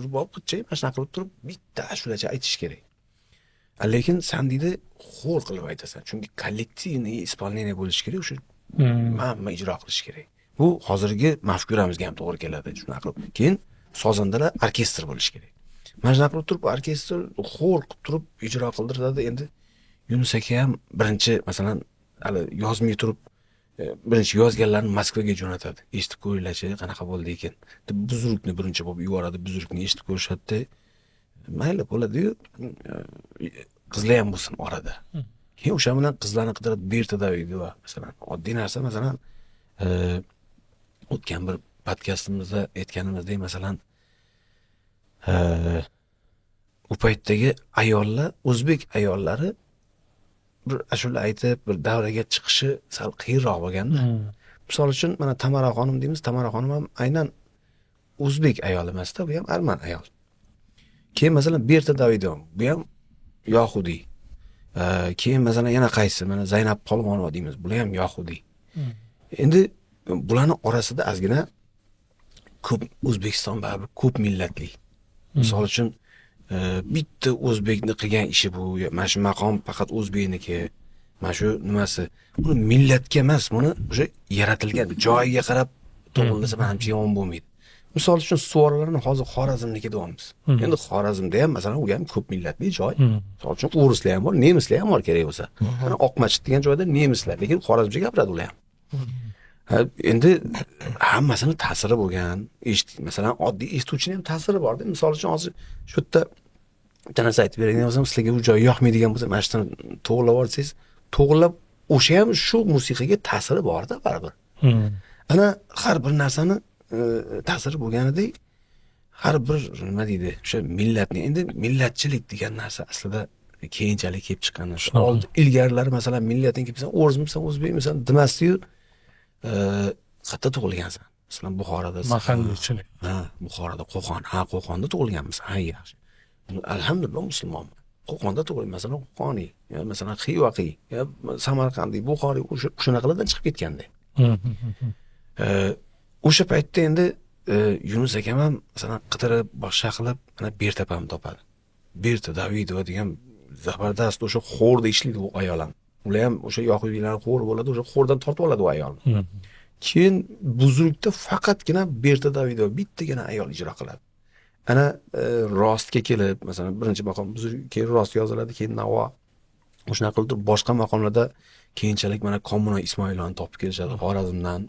rubob qilchang, mana shunaqa qilib turib bitta ashulacha aytish kerak. Lekin sen deydi, xor qilib aytasan, chunki kollektivniy исполнение bo'lishi kerak, o'sha hamma ijro qilish kerak. Bu hozirgi mafkuramizga ham to'g'ri keladi. Shunaqa qilib keyin sozandalar orkestr bo'lishi kerak. Mana shunaqa qilib turib orkestr xor qilib turib ijro qildiradi. Endi Yunus aka ham birinchi masalan hali yozmay turib birinchi yozganlarni Moskvaga jo'natadi. Eshitib ko'ringlarchi, qanaqa bo'ldi ekan deb Buzrukni birinchi bo'lib yuboradi. Buzrukni eshitib ko'rishadi. Mayli bo'ladi-yu, qizlar ham bo'lsin orada. Keyin o'sha bilan qizlarni qidiradi, Berta Davidova masalan. Oddiy narsa, masalan o'tgan bir podkastimizda aytganimizdek, masalan u paytdagi ayollar, o'zbek ayollari bir ashula aytib, bir davraga chiqishi sal qiyinroq bo'lganda. Misol uchun mana Tamara xonim deymiz, Tamara xonim ham aynan o'zbek ayoli emasda, bu ham arman ayol. Keyin masalan Berta Davidova, bu ham yahudiy. Keyin masalan yana qaysi, mana Zaynab Polvonova deymiz, bular ham yahudiy. Endi bularning orasida ozgina ko'p O'zbekiston baribir ko'p millatli. Misol uchun bitta o'zbekni qilgan ishi bu, mana shu maqom faqat o'zbekniki, mana shu nimasi, buni millatga emas, buni o'sha yaratilgan joyiga qarab to'g'rilasa manimcha yomon bo'lmaydi. Misol uchun suvorilarni hozir Xorazmniki deyapmiz. Endi Xorazmda ham masalan u ham ko'p millatli joy. Misol uchun o'rislar ham bor, nemislar ham bor kerak bo'lsa. Mana Oqmachit degan joyda nemislar, lekin xorazmcha gapiradi ular ham. Endi hammasini ta'siri bo'lgan, masalan oddiy eshituvchining ham ta'siri bor-da. Misol uchun hozir shu yerda bitta narsa aytib beradigan bo'lsam, sizlarga u joy yoqmaydigan bo'lsa, mana shuni to'g'rilab olsangiz, to'g'rilab o'sha ham shu musiqaga ta'siri bor-da baribir. Ana har bir narsani ta'siri bo'lganidek, har bir nima deydi, o'sha millatni, endi millatchilik degan narsa aslida keyinchalik kelib chiqqan narsa. Old ilgarilari masalan millatning kimsan, o'rismisan, o'zbekmisan demasdi-yu, qayerda tug'ilgansan? Masalan Buxoroda. Mahalliychilik. Ha, Buxoroda, Qo'qon. Ha, Qo'qonda tug'ilganmisan. Ha, yaxshi. Alhamdulillah musulmonman. Qo'qonda tug'ilgan, masalan Qo'qoniy, yo masalan Xivaqiy, yo Samarqandiy, Buxoriy, o'sha shunaqalardan chiqib ketganda. O'sha paytda endi Yunus akam ham masalan qidirib, boshqa qilib, mana Berta opamni topadi. Berta Davidova degan zabardast o'sha xorda ishlaydi u ayol ham. Ular ham o'sha yoquvchilar xor bo'ladi, o'sha xordan tortib oladi u ayolni. Keyin Buzrukda faqatgina Berta Davidova bittagina ayol ijro qiladi. Ana rostga kelib, masalan, birinchi maqom keyin rost yoziladi, keyin navo. Shunaqa qilib turib boshqa maqomlarda keyinchalik mana Komuna Ismoilovni topib kelishadi Xorazmdan.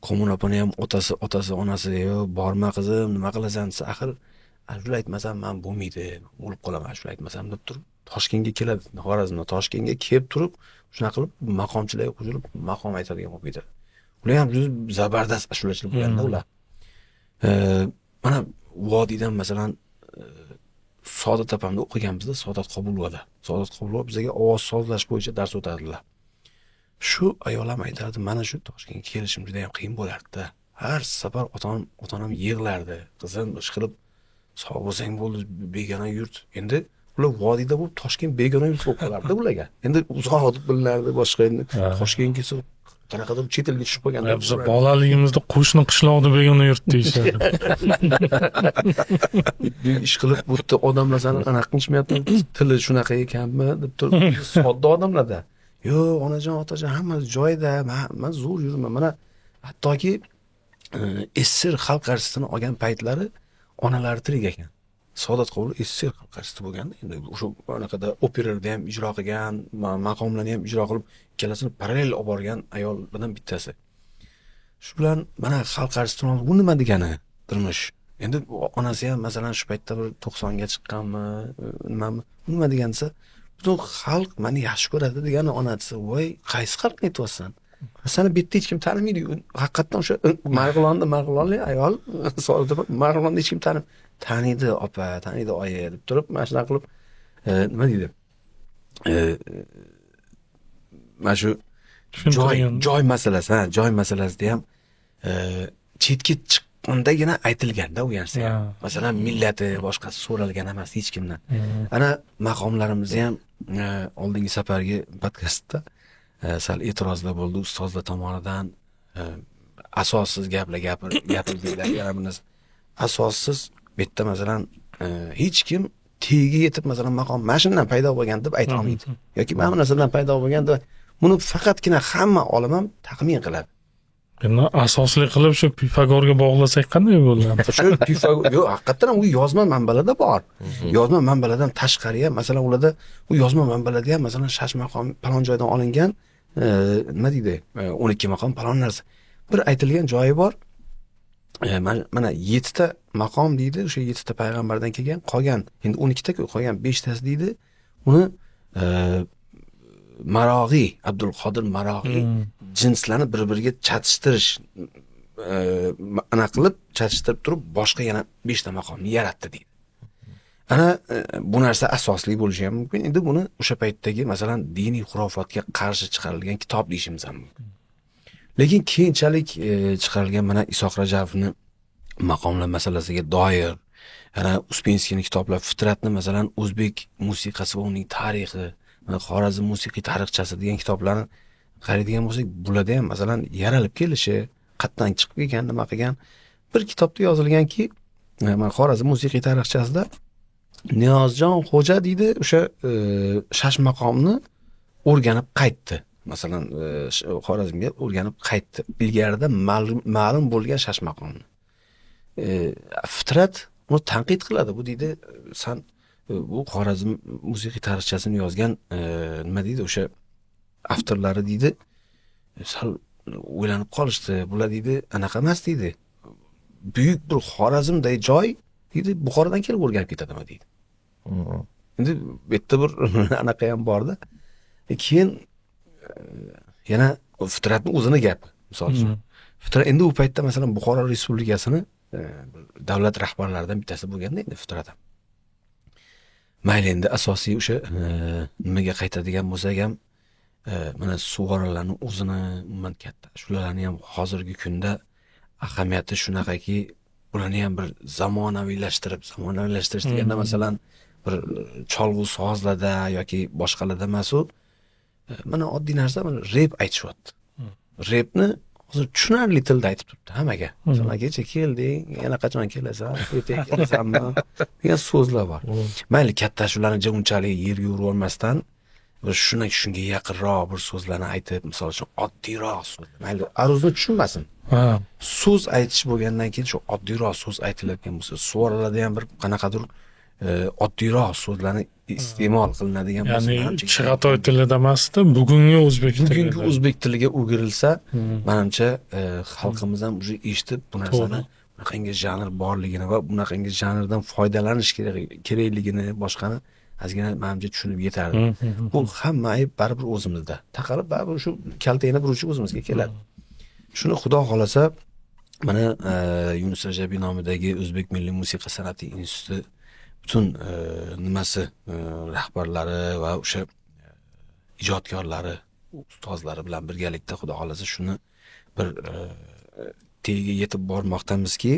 Komuna opani ham otasi, onasi, "Yo, borma qizim, nima qilasan?" desa, axir ashula aytmasam man bo'lmaydi, o'lib qolaman ashula aytmasam deb turib Toshkentga keladi. Xorazmdan Toshkentga kelib turib, shunaqa qilib maqomchilarga qo'shilib maqom aytadigan bo'lib ketadi. Ular ham juda zabardast ashulachilar bo'lganda ular. Mana vodiydan masalan Saodat opamda o'qiganmizda, Saodat Qobulovada. Saodat Qobulova bizga ovoz sozlash bo'yicha dars o'tadilar. Shu ayol ham aytardi, mana shu Toshkentga kelishim juda ham qiyin bo'lardi-da. Har safar ota-onam yig'lardi. Qizim, ish qilib sog' bo'lsang bo'ldi, begona yurt. Endi ular vodiyda bo'lib Toshkent begona yurt bo'lib qolardi ularga. Endi uzoq deb bilinardi, boshqa endi Toshkentga kelsa qanaqadir chet elga tushib qolganda. Biz bolaligimizda qo'shni qishloqda begona yurt deyishardi. Ish qilib bu yerda odamlar sani anaqa qilishmayapti, tili shunaqa ekanmi deb turib sodda odamlarda. Yo'q, onajon, otajon hammasi joyida, man zo'r yuribman. Mana hattoki SSR xalq artistini olgan paytlari onalari tirik ekan. Saodat Qobulov SSR xalq artisti bo'lganda, endi o'sha anaqada operalarda ham ijro qilgan, maqomlarni ham ijro qilib, ikkalasini parallel olib borgan ayollardan bittasi. Shu bilan mana xalq artistini oldi, bu nima degani turmush? Endi onasi ham masalan shu paytda bir 90 ga chiqqanmi, nimami, bu nima degani desa, butun xalq meni yaxshi ko'radi degani onasi. Voy, qaysi xalqni aytyapsan? Seni bu yerda hech kim tanimaydi. Haqiqatdan o'sha Marg'ilonda, Marg'ilonlik ayol Marg'ilonda hech kim taniydi opa, taniydi oyi deb turib, mana shunaqa qilib nima deydi? Mana shu joy masalasi, ha, joy masalasida ham chetga chiqqandagina aytilganda u narsa. Masalan, millati boshqasi so'ralgan emas hech kimdan. Ana maqomlarimizni ham oldingi safargi podkastda sal e'tirozlar bo'ldi ustozlar tomonidan, asossiz gaplar gapirdinglar, yana bir narsa. Asossiz bu yerda masalan hech kim tegi yetib masalan maqom mana shundan paydo bo'lgan deb ayta olmaydi yoki mana bu narsadan paydo bo'lgan deb, buni faqatgina hamma olim ham taxmin qiladi. Endi asosli qilib shu Pifagorga bog'lasak qanday bo'ladi? Shu Pifagor, yo'q, haqiqatdan ham u yozma manbalarda bor. Yozma manbalardan tashqari ham masalan ularda u yozma manbalarda ham masalan shash maqom falon joydan olingan, nima deydi, 12 maqom falon narsa. Bir aytilgan joyi bor. Mana 7 ta maqom deydi, o'sha 7 ta payg'ambardan kelgan, qolgan endi 12 ta qolgan 5 tasi deydi. Uni Marog'iy, Abdulqodir Marog'iy jinslarni bir-biriga chatishtirish ana qilib chatishtirib turib boshqa yana 5 ta maqomni yaratdi deydi. Ana bu narsa asosli bo'lishi ham mumkin. Endi buni o'sha paytdagi masalan diniy xurofotga qarshi chiqarilgan kitob deyishimiz ham mumkin. Lekin keyinchalik chiqarilgan mana Isoq Rajabovni maqomlar masalasiga doir, ana Uspenskiyning kitoblar, Fitratni masalan o'zbek musiqasi va uning tarixi, mana Xorazm musiqiy tarixchasi degan kitoblarni qaraydigan bo'lsak, bularda ham masalan yaralib kelishi, qayerdan chiqib kelgan, nima qilgan. Bir kitobda yozilganki, mana Xorazm musiqiy tarixchasida Niyozjon Xo'ja deydi, o'sha shash maqomni o'rganib qaytdi. Masalan, Xorazmga o'rganib qaytdi. Ilgarida ma'lum bo'lgan shash maqomni. Fitrat uni tanqid qiladi. Bu deydi, san bu Xorazm musiqiy tarixchasini yozgan nima deydi, o'sha avtorlari deydi, sal o'ylanib qolishdi. Bular deydi, anaqa emas deydi. Buyuk bir Xorazmday joy deydi, Buxorodan kelib o'rganib ketadimi deydi. Endi bu yerda bir anaqa ham borda. Keyin yana Fitratning o'zini gapi, misol uchun. Fitrat endi u paytda masalan Buxoro Respublikasini davlat rahbarlaridan bittasi bo'lganda endi Fitrat ham. Mayli endi asosiy o'sha nimaga qaytadigan bo'lsak ham mana sug'oralarning o'zini umuman katta shularni ham hozirgi kunda ahamiyati shunaqaki, ularni ham bir zamonaviylashtirish deganda masalan bir cholg'u sozlarda yoki boshqalarda emas u mana oddiy narsa, mana rep aytishyapti. Repni hozir tushunarli tilda aytib turibdi hammaga. Masalan, kecha kelding, yana qachon kelasan, ertaga kelasanmi degan so'zlar bor. Mayli katta shularni unchalik yerga urib olmasdan Bir shunga yaqinroq bir so'zlarni aytib, misol uchun oddiyroq so'z. Mayli, aruzni tushunmasin. So'z aytish bo'lgandan keyin shu oddiyroq so'z aytiladigan bo'lsa, suvoralarda ham bir qanaqadir oddiyroq so'zlarni iste'mol qilinadigan bo'lsa, ya'ni Chig'atoy tilida emasda, bugungi o'zbek tilida. Bugungi o'zbek tiliga o'girilsa, manimcha xalqimiz ham уже eshitib bu narsani, bunaqangi janr borligini va bunaqangi janrdan foydalanish kerakligini boshqani ozgina manimcha tushunib yetardi. Bu hamma ayb baribir o'zimizda. Taqalib baribir shu kaltakni bir uchi o'zimizga keladi. Shuni Xudo xohlasa mana Yunus Rajabiy nomidagi O'zbek milliy musiqa san'ati instituti butun nimasi rahbarlari va o'sha ijodkorlari, ustozlari bilan birgalikda Xudo xohlasa shuni bir tagiga yetib bormoqdamizki,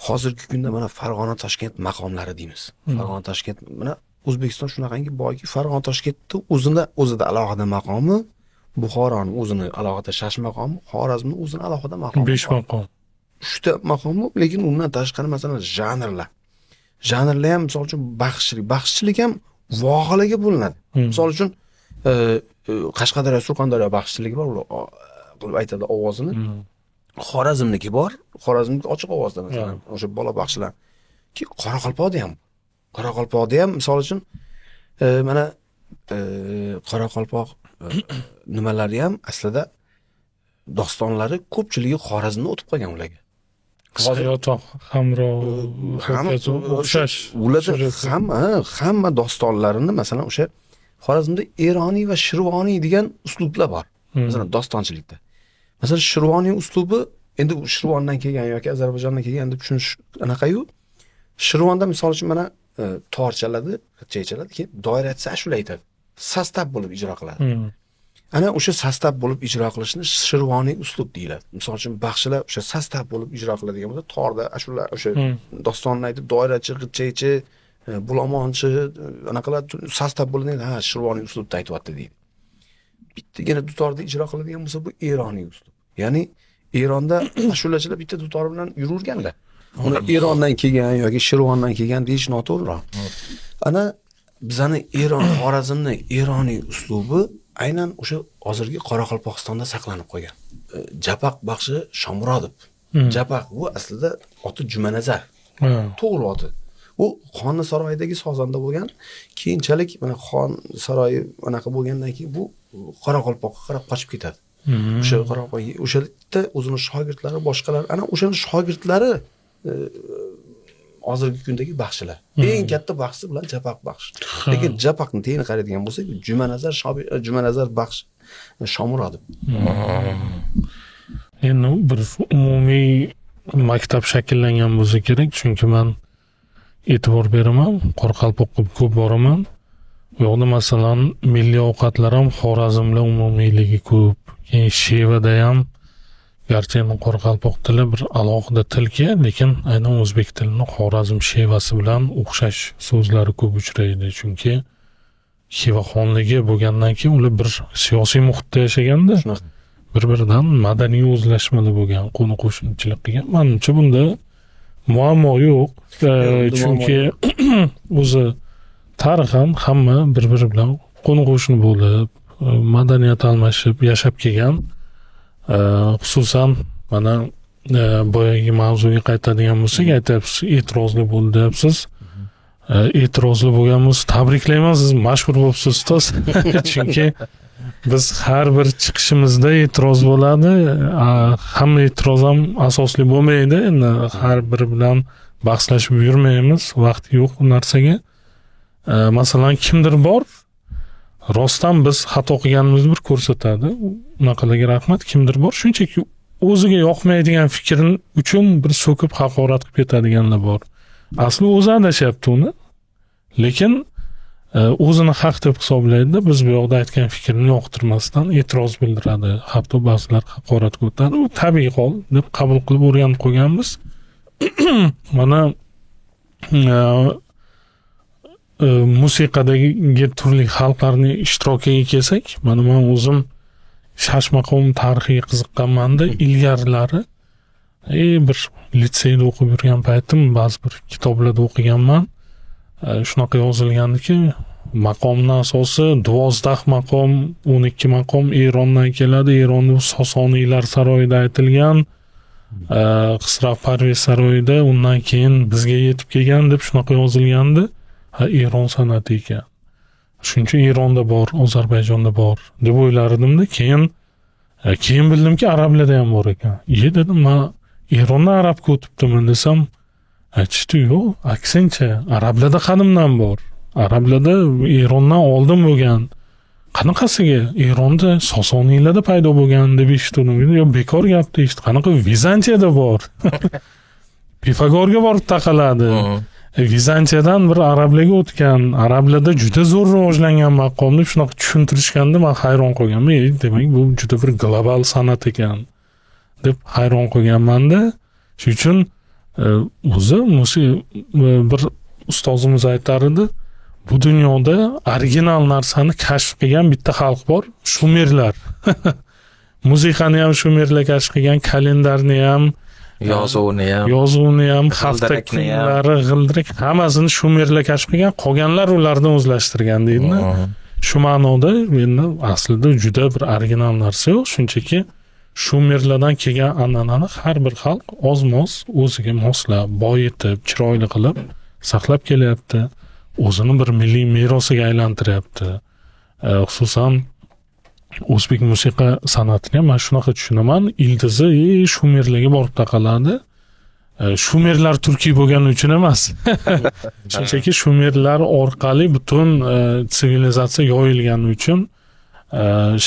hozirgi kunda mana Farg'ona Toshkent maqomlari deymiz. Farg'ona Toshkent, mana O'zbekiston shunaqangi boyki, Farg'ona Toshkentni o'zida alohida maqomi, Buxoroni o'zini alohida shash maqomi, Xorazmni o'zini alohida maqomi. 5 maqom. 3 ta maqomi, lekin undan tashqari masalan janrlar. Janrlar ham misol uchun baxshilik, baxshichilik ham vohalarga bo'linadi. Misol uchun Qashqadaryo, Surxondaryo baxshiligi bor, ular qilib aytadi ovozini. Xorazmniki bor, Xorazmniki ochiq ovozda masalan, o'sha bola baxshilar. Ki Qoraqalpoqda ham. Qoraqalpoqda ham misol uchun mana Qoraqalpoq nimalari ham aslida dostonlari ko'pchiligi Xorazmda o'tib qolgan ularga. Sayot va Hamro o'xshash. Ularda hamma dostonlarini masalan o'sha Xorazmda Eroniy va Shirvoniy degan uslublar bor. Masalan dostonchilikda. Masalan Shirvoniy uslubi endi Shirvondan kelgan yoki Ozarbayjondan kelgan deb tushunish anaqa-yu. Shirvonda misol uchun mana tor chaladi, chay chaladi, keyin doirachi ashula aytadi. Sostav bo'lib ijro qiladi. Ana o'sha sostav bo'lib ijro qilishni Shirvoniy uslub deyiladi. Misol uchun baxshilar o'sha sostav bo'lib ijro qiladigan bo'lsa, torda ashula o'sha dostonni aytib doirachi, g'itchaychi, bulamonchi anaqalar sostav bo'ladi, ha Shirvoniy uslubda aytyapti deydi. Bittagina dutorda ijro qiladigan bo'lsa, bu Eroniy uslub. Ya'ni Eronda ashulachilar bitta dutor bilan yururganlar. Uni Erondan kelgan yoki Shirvondan kelgan deyish noto'g'riroq. Ana bizani Eron, Xorazmni Eroniy uslubi aynan o'sha hozirgi Qoraqalpog'istonda saqlanib qolgan. Japaq baxshi Shomurodov. Japaq bu aslida oti Jumanazar. To'g'ri oti. U xonni saroyidagi sozanda bo'lgan. Keyinchalik mana xon saroyi anaqa bo'lgandan keyin bu Qoraqalpoqqa qarab qochib ketadi. O'sha Qoraqalpoq o'sha yerda o'zini shogirdlari, boshqalar, ana o'shani shogirdlari hozirgi kundagi baxshilar. Eng katta baxshi bilan Japaq baxshi. Lekin Japaqni tagini qaraydigan bo'lsak, Jumanazar baxsh Shomurodov. Endi bir umumiy maktab shakllangan bo'lsa kerak, chunki men e'tibor beraman, Qoraqalpoqqa ko'p boraman. U yoqda masalan milliy ovqatlar ham Xorazmda umumiyligi ko'p. Keyin shevada ham, garchi endi qoraqalpoq tili bir alohida tilki, lekin aynan o'zbek tilini Xorazm shevasi bilan o'xshash so'zlari ko'p uchraydi. Chunki Xiva xonligi bo'lgandan keyin ular bir siyosiy muhitda yashaganda, bir-biridan madaniy o'zlashmalar bo'lgan, qo'ni-qo'shnichilik qilgan. Manimcha bunda muammo yo'q. Chunki o'zi tarixan hamma bir-biri bilan qo'ni-qo'shni bo'lib, madaniyat almashib yashab kelgan. Xususan mana boyagi mavzuga qaytadigan bo'lsak, aytyapsiz, e'tirozli bo'ldi deyapsiz. E'tirozli bo'lgan bo'lsa, tabriklayman, siz mashhur bo'libsiz ustoz. Chunki biz har bir chiqishimizda e'tiroz bo'ladi. Hamma e'tiroz ham asosli bo'lmaydi. Endi har biri bilan bahslashib yurmaymiz, vaqt yo'q u narsaga. Masalan, kimdir bor, rostdan biz xato qilganimizni bir ko'rsatadi. Unaqalarga rahmat. Kimdir bor, shunchaki o'ziga yoqmaydigan fikr uchun bir so'kib haqorat qilib ketadiganlar bor. Asli o'zi adashyapti uni, lekin o'zini haq deb hisoblaydi. Biz bu yoqda aytgan fikrini yoqtirmasdan e'tiroz bildiradi. Hatto ba'zilar haqoratga o'tadi. U tabiiy hol deb qabul qilib o'rganib qo'yganmiz. Mana musiqadagi turli xalqlarning ishtirokiga kelsak, mana men o'zim shashmaqom tarixiga qiziqqanmanda ilgarilari bir litseyda o'qib yurgan paytim ba'zi bir kitoblarda o'qiganman. Shunaqa yozilgandiki, Maqomni asosi 12 maqom, 12 maqom Erondan keladi. Eronda Sosoniylar saroyida aytilgan. Xisrav Parvez saroyida, undan keyin bizga yetib kelgan deb shunaqa yozilgandi. Ha, Eron san'ati ekan. Shuning uchun Eronda bor, Ozarbayjonda bor deb o'ylar edimda. Keyin bildimki, arablarda ham bor ekan. Iye dedim, man Erondan arabga o'tibdiman desam, aytishdi, yo'q, aksincha, arablarda qadimdan bor. Arablarda Erondan oldin bo'lgan. Qanaqasiga? Eronda Sosoniylarda paydo bo'lgan deb eshitdim. Yo, bekor gap deyishdi. Qanaqa Vizantiyada bor. Pifagorga borib taqaladi. Vizantiyadan bir arablarga o'tgan, arablarda juda zo'r rivojlangan maqom deb shunaqa tushuntirishganda man hayron qolganman. Demak, bu juda bir global san'at ekan deb hayron qolganmanda. Shuning uchun o'zi bir ustozimiz aytar edi, bu dunyoda original narsani kashf qilgan bitta xalq bor, shumerlar. Musiqani ham shumerlar kashf qilgan, kalendarni ham, yozuvni ham, yozuvni ham, hafta g'ildirakni ham. Kunlari, g'ildirak, hammasini shumerlar kashf qilgan, qolganlar ulardan o'zlashtirgan deydi. Shu ma'noda endi aslida juda bir original narsa yo'q, shunchaki shumerlardan kelgan an'anani har bir xalq oz-moz o'ziga moslab, boyitib, chiroyli qilib saqlab kelyapti. O'zini bir milliy merosiga aylantiryapti. Xususan o'zbek musiqa san'atini ham man shunaqa tushunaman. Ildizi shumerlarga borib taqaladi. Shumerlar turkiy bo'lgani uchun emas. Shunchaki shumerlar orqali butun sivilizatsiya yoyilgani uchun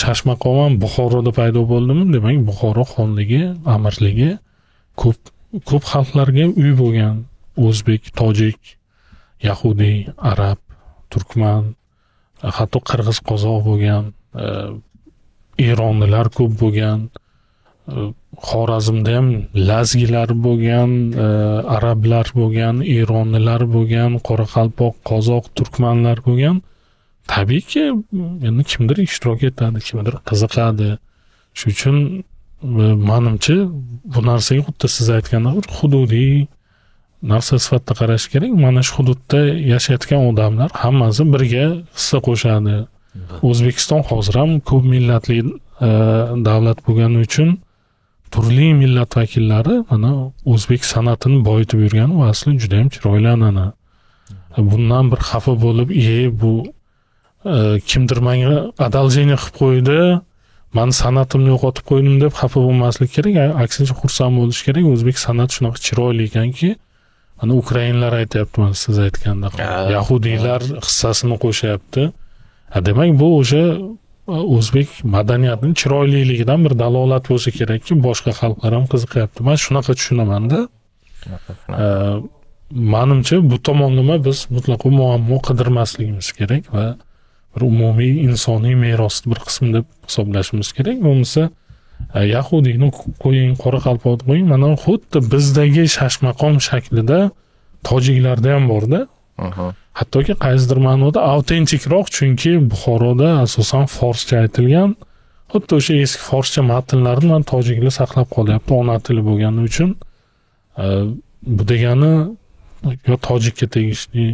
shashmaqom ham Buxoroda paydo bo'ldimi? Demak, Buxoro xonligi, amirligi ko'p ko'p xalqlarga uy bo'lgan. O'zbek, tojik, yahudiy, arab, turkman, hatto qirg'iz, qozoq bo'lgan, eronlilar ko'p bo'lgan. Xorazmda ham lazgilar bo'lgan, arablar bo'lgan, eronlilar bo'lgan, qoraqalpoq, qozoq, turkmanlar bo'lgan. Tabiiyki, endi kimdir ishtirok etadi, kimdir qiziqadi. Shuning uchun manimcha bu narsaga xuddi siz aytgandek bir hududiy narsa sifatida qarash kerak. Mana shu hududda yashayotgan odamlar hammasi birga hissa qo'shadi. O'zbekiston hozir ham ko'p millatli davlat bo'lgani uchun turli millat vakillari mana o'zbek san'atini boyitib yurgani u asli juda ham chiroyli an'ana. Bundan bir xafa bo'lib, bu kimdir menga одолжение qilib qo'ydi, mani san'atimni yo'qotib qo'ydim deb xafa bo'lmaslik kerak, aksincha xursand bo'lish kerak. O'zbek san'ati shunaqa chiroyli ekanki, mana ukrainlar aytyapti, mana siz aytgandek, yahudiylar hissasini qo'shyapti. Demak, bu o'sha o'zbek madaniyatining chiroyliligidan bir dalolat bo'lsa kerakki, boshqa xalqlar ham qiziqyapti. Man shunaqa tushunamanda. Manimcha, bu tomonlama biz mutlaqo muammo qidirmasligimiz kerak va bir umumiy insoniy merosni bir qismi deb hisoblashimiz kerak. Bo'lmasa yahudiyni qo'ying, qoraqalpoqni qo'ying, mana xuddi bizdagi shashmaqom shaklida tojiklarda ham borda. Hattoki qaysidir ma'noda autentikroq, chunki Buxoroda asosan forscha aytilgan. Xuddi o'sha eski forscha matnlarni mana tojiklar saqlab qolyapti, ona tili bo'lgani uchun. Bu degani yo tojikka tegishli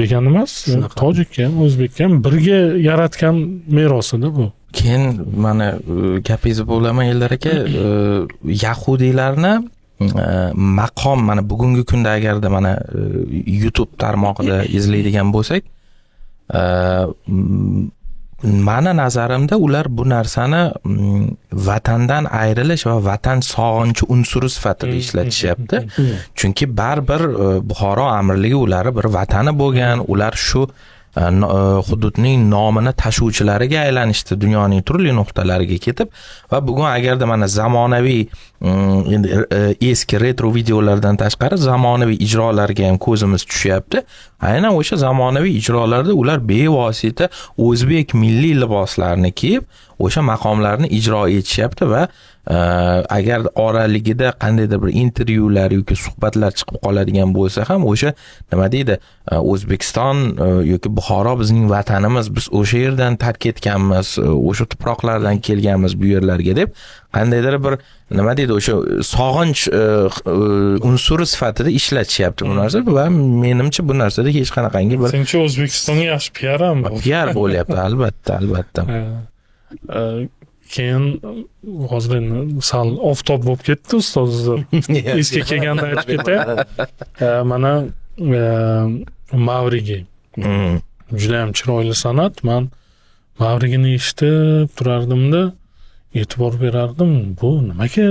degani emas, Shunaqa. tojikka ham, o'zbekka ham birga yaratgan merosida bu. Keyin mana gapingizni bo'laman, Eldor aka, yahudiylarni maqom mana bugungi kunda agarda mana YouTube tarmog'ida izlaydigan bo'lsak, mani nazarimda ular bu narsani vatandan ayrilish va vatan sog'inchi unsuri sifatida ishlatishyapti, chunki baribir Buxoro amirligi ularni bir vatani bo'lgan, ular shu hududning nomini tashuvchilariga aylanishdi dunyoning turli nuqtalariga ketib. Va bugun agarda mana zamonaviy endi eski retro videolardan tashqari zamonaviy ijrolarga ham ko'zimiz tushyapti, aynan o'sha zamonaviy ijrolarda ular bevosita o'zbek milliy liboslarini kiyib o'sha maqomlarni ijro etishyapti. Va agar oraligida qandaydir bir intervyular yoki suhbatlar chiqib qoladigan bo'lsa ham, o'sha nima deydi, O'zbekiston yoki Buxoro bizning vatanimiz, biz o'sha yerdan tark etganmiz, o'sha tuproqlardan kelganmiz bu yerlarga deb qandaydir bir nima deydi, o'sha sog'inch unsuri sifatida ishlatishyapti bu narsa va menimcha bu narsada hech qanaqangi bir Senchi O'zbekistonga yaxshi PR ham bu. PR bo'lyapti, albatta, albatta. Keyin hozir endi sal oftob bo'lib ketdi, ustoz, esga kelganda aytib ketay. Mana Mavrigi judayam chiroyli san'at. Man Mavrigini eshitib turardimda, e'tibor berardim, bu nimaga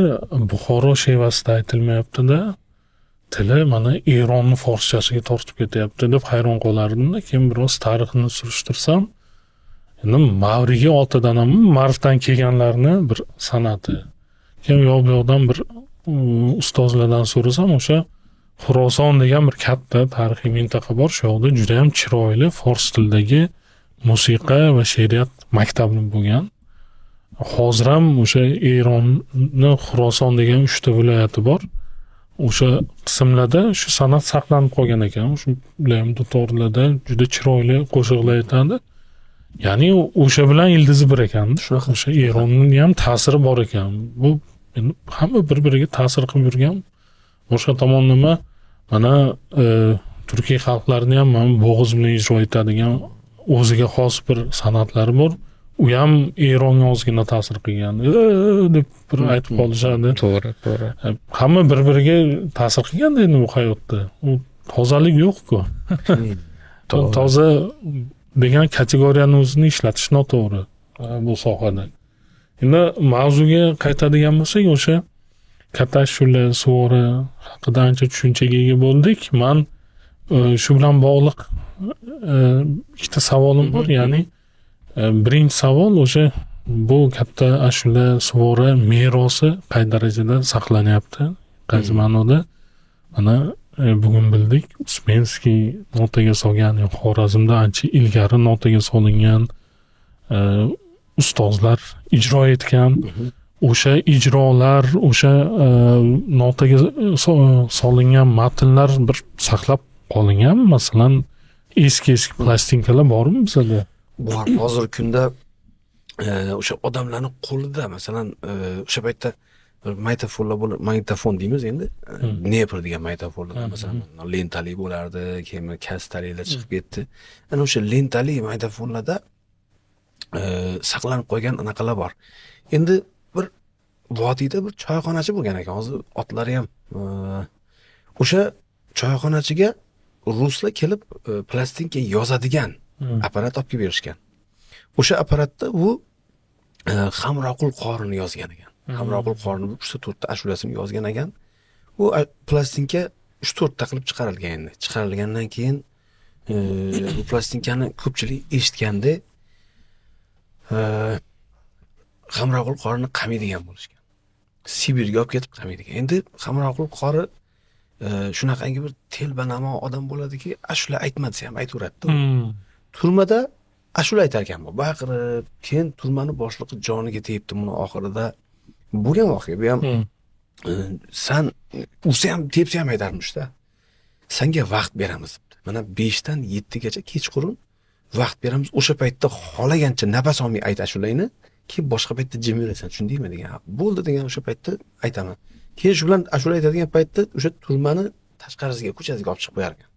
Buxoro shevasida aytilmayapti-da, tili mana Eronni forschasiga tortib ketyapti deb hayron qolardimda. Keyin biroz tarixini surishtirsam, endi Mavrigi otidan ham Marvdan kelganlarni bir san'ati. Keyin u yoq bu yoqdan bir ustozlardan so'rasam, o'sha Xuroson degan bir katta tarixiy mintaqa bor, shu yoqda judayam chiroyli fors tilidagi musiqa va she'riyat maktabi bo'lgan. Hozir ham o'sha Eronni Xuroson degan 3 ta viloyati bor, o'sha qismlarda shu san'at saqlanib qolgan ekan. Shu ular ham dutorlarda juda chiroyli qo'shiqlar aytadi, ya'ni o'sha bilan ildizi bir ekanda. Shunaqa. O'sha Eronni ham ta'siri bor ekan. Bu endi hamma bir biriga ta'sir qilib yurgan. Boshqa tomonlama mana turkiy xalqlarni ham mana bo'g'iz bilan ijro etadigan o'ziga xos bir san'atlari bor, u ham Eronga ozgina ta'sir qilgan, deb bir aytib qolishadi. To'g'ri, to'g'ri. Hamma bir biriga ta'sir qilganda endi bu hayotda u tozalik yo'q-ku. Toza degan kategoriyani o'zini ishlatish noto'g'ri bu sohada. Endi mavzuga qaytadigan bo'lsak, o'sha katta ashula, suvori haqida ancha tushunchaga ega bo'ldik. Man shu bilan bog'liq ikkita savolim bor. Ya'ni birinchi savol, o'sha bu katta ashula, suvori merosi qay darajada saqlanyapti, qaysi ma'noda? Mana bugun bildik, Uspenskiy notaga solgan yo Xorazmda ancha ilgari notaga solingan, ustozlar ijro etgan. O'sha ijrolar, o'sha notaga solingan matnlar bir saqlab qolinganmi? Masalan, eski eski plastinkalar bormi bizada? Bor. Hozirgi kunda o'sha odamlarni qo'lida, masalan, o'sha paytda bir magnitofonlar bo'lib, magnitofon deymiz endi, Dnepr degan magnitofonlar, masalan, lentali bo'lardi, keyin kassetaliklar chiqib ketdi. Ana o'sha lentali magnitofonlarda saqlanib qolgan anaqalar bor. Endi bir vodiyda bir choyxonachi bo'lgan ekan, hozir otlari ham, o'sha choyxonachiga ruslar kelib plastinka yozadigan apparat olib kelib berishgan. O'sha apparatda u Hamroqul qorini yozgan ekan. Hamroqul qorini uchta to'rtta ashulasini yozgan ekan. U plastinka uch to'rtta qilib chiqarilgan. Endi chiqarilgandan keyin bu plastinkani ko'pchilik eshitganda Hamroqul qorini qamaydigan bo'lishgan, Sibirga olib ketib qamaydigan. Endi Hamroqul qori shunaqangi bir telbanamo odam bo'ladiki, ashula aytma desa ham aytaveradida. Turmada ashula aytar ekan bu, baqirib. Keyin turmani boshlig'i joniga tegibdi buni. Oxirida bo'lgan voqea bu ham. San ursa ham, tepsa ham aytarmishda. Sanga vaqt beramiz debdi, mana 5dan 7gacha kechqurun vaqt beramiz, o'sha paytda xohlagancha nafas olmay ayt ashulangni, keyin boshqa paytda jim yurasan, tushundingmi degan. Bo'ldi degan, o'sha paytda aytaman. Keyin shu bilan ashula aytadigan paytda o'sha turmani tashqarisiga, ko'chasiga olib chiqib qo'yar ekan.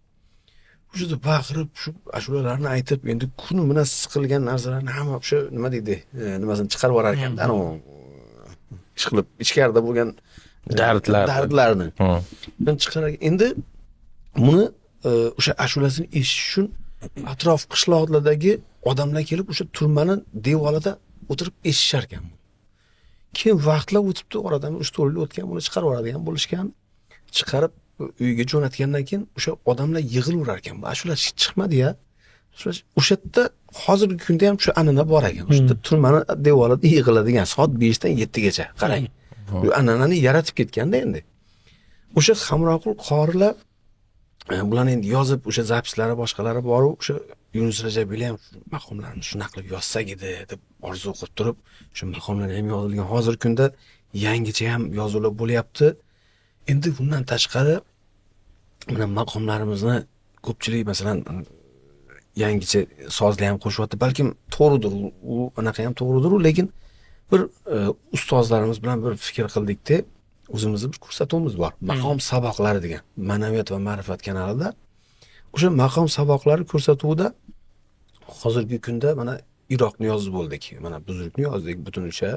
O'sha yerda baqirib shu ashulalarni aytib, endi kuni bilan siqilgan narsalarni hamma o'sha nima deydi, nimasini chiqarib yuborar ekanda, anavi ishqilib ichkarida bo'lgan Dardlar. Dardlarni chiqarar. Endi buni o'sha ashulasini eshitish uchun atrof qishloqlardagi odamlar kelib o'sha turmani devorida o'tirib eshitishar ekan. Keyin vaqtlar o'tibdi, oradan 3-4 yil o'tgan, buni chiqarib yuboradigan bo'lishgan. Chiqarib uyga jo'natgandan keyin o'sha odamlar yig'ilaverar ekan, bu ashula chiqmadi ya. O'sha yerda hozirgi kunda ham shu an'ana bor ekan, o'sha yerda turmani devorida yig'iladigan soat 5dan 7gacha. Qarang, bu an'anani yaratib ketganda. Endi o'sha Hamroqul qorilar bularni endi yozib, o'sha запись lari, boshqalari boru. O'sha Yunus Rajabiylar ham shu maqomlarni shunaqa qilib yozsak edi deb orzu qilib turib, shu maqomlar ham yozilgan. Hozirgi kunda yangicha ham yozuvlar bo'lyapti. Endi bundan tashqari mana maqomlarimizni ko'pchilik, masalan, yangicha sozlar ham qo'shyapti. Balkim to'g'ridir u, anaqa ham to'g'ridir u, lekin Bir ustozlarimiz bilan bir fikr qildikda, o'zimizni bir ko'rsatuvimiz bor. Maqom saboqlari degan Ma'naviyat va ma'rifat kanalida. O'sha maqom saboqlari ko'rsatuvida hozirgi kunda mana Iroqni yozib bo'ldik. Mana Buzrukni yozdik, butun o'sha